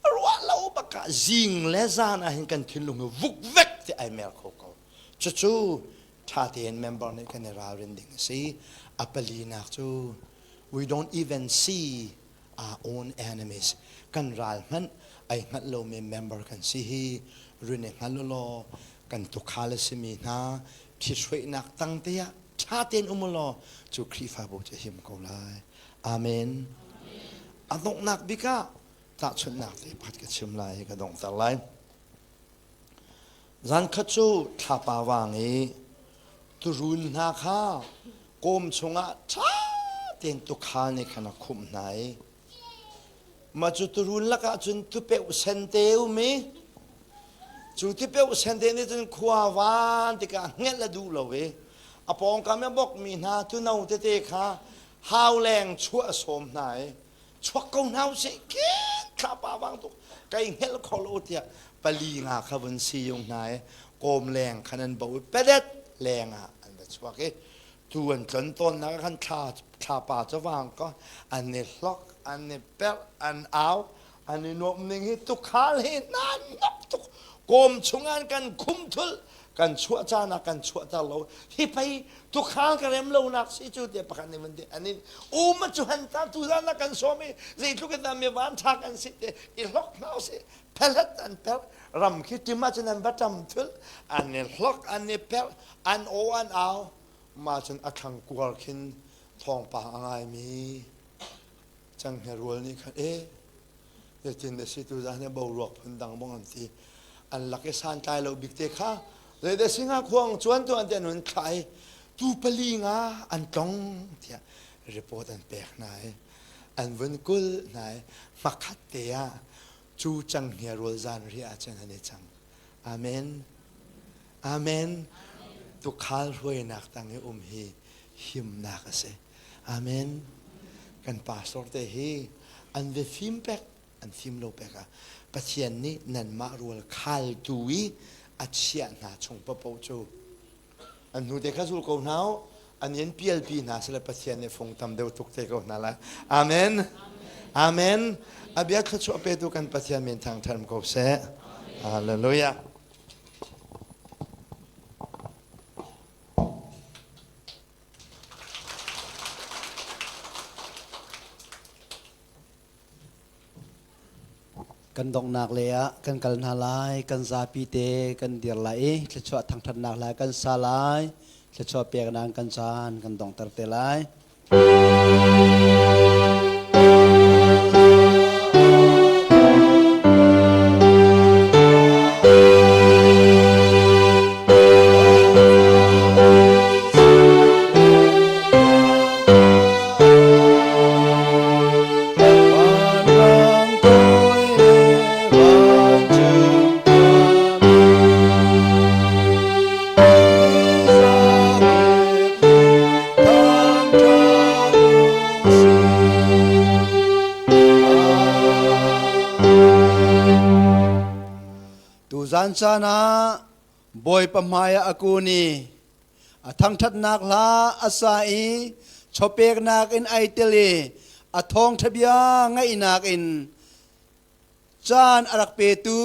A ruah lo bak ah zing le zan ah hin kan thinlung hi vukvek ti ai mer kho ko. Cucu ṭha tein member nih kan i ralrin ding a si. A palinak cu we don't even see our own enemies. Kan ral hmanh ai hngalh lomi member kan si hi run i hngal law kan tukhal a simi hna ṭhithruainak tang te ah ṭha tein um law cu Khrihfabu cu him ko lai. Amen. A donghnak bik ah tahchunhnak te pakhat ka chim lai i ka donghter lai. Zankhat cu thlapa vang i tuurun hna kha kawm chungah ṭha tein tuukhal nih khan a khumh hna i mah cu tuurun lakah cun tupeuh sente um i cu tupeuh sente nih cun khua van tikah hngelh a duh lo i a pawngkam i a bawkmi hna tuno tete kha hauleng chuah a sawm hna i chuak ko hna usih khin thlapa vang tuk kai hngelh kho lo tiah pali nga kha vun si yung hna i kawm leng khan an bo i pedet leng ah an va chuak i tu an tlon tawn nak khan thla thlapa cu vang ko an i hlok an i perh an au an i nuam ning hi tukhal hi nan nok tuk kawm chung an kan khum thul kan chuah caan ah kan chuahter lo hi pei tukhal ka rem lo nak si cu tiah pakhat nih van ti an in um cu han ta tu zan kan sawm i zeitluk in dah mi van tha kan si te i hlok hna usih phelet an per ram khi tim ah cun an va ṭam thul an i hlok an i per an aw an au ma cun a thlang kuar khin thawngpang a ngaimi canghngia rual nih khan e Zeitin a si tu zan hi boruak phun dang bong an ti. An lak i santlai lo bik te kha zeidah si nga khuang chuan tu an ti an hun thlah i tu pali nga an tlong tiah report an pek hna i an vun kul hna i hmakhat te ah cu canghngia rawl zan ri ah cun an i cang. Amen. Amen. Tukhal hruainak tang i um hi himnak a si. Amen. Kan pastor te hi an ve fim pek, an fim lo pek ah Pathian nih nanmah rual khaltu i a chiah hna chung paohpaoh cu an hnu te kha zul ko hna u an in pialpi hna sile Pathian nih fung tam deuh tuk te ko hna lai. Amen. Amen. A bia thluachuah petu kan Pathian min thangṭhat ko seh. Hallelujah. Kan donghnak lei ah kan kal hna lai, kan zapi te kan dir lai i thluachuah thangṭhatnak hla kan sa lai, thluachuah peknak kan caan kan donghter te lai. Tuzan caan ah Bawipa hmai ah a kun i a thangṭhatnak hla a sa i chawpeknak in ai tel i a thawngṭha bia ngaihnak in caan a rak petu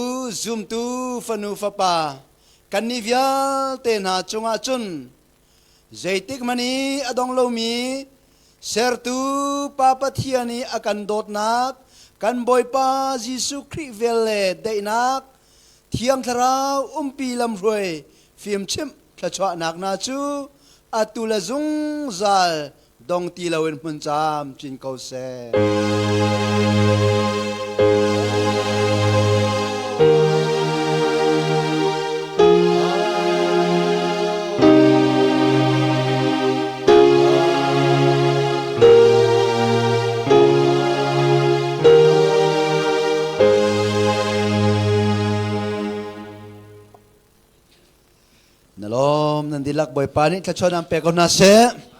zumtu fanu fapa kannih vialte hna cungah cun zeitik hmanh i a dong lomi sertu Pa Pathian i a kan dawtnak kan Bawipa Jesuh Khrih vel le daihnak Thiang Thlarau umpi lamhruai fimchimh thluachuahnak hna cu atu le zungzal dong ti loin hmun camcin ko seh. Na lawm nan dihlak Bawipa nih thluachuah nan pek ko hna seh.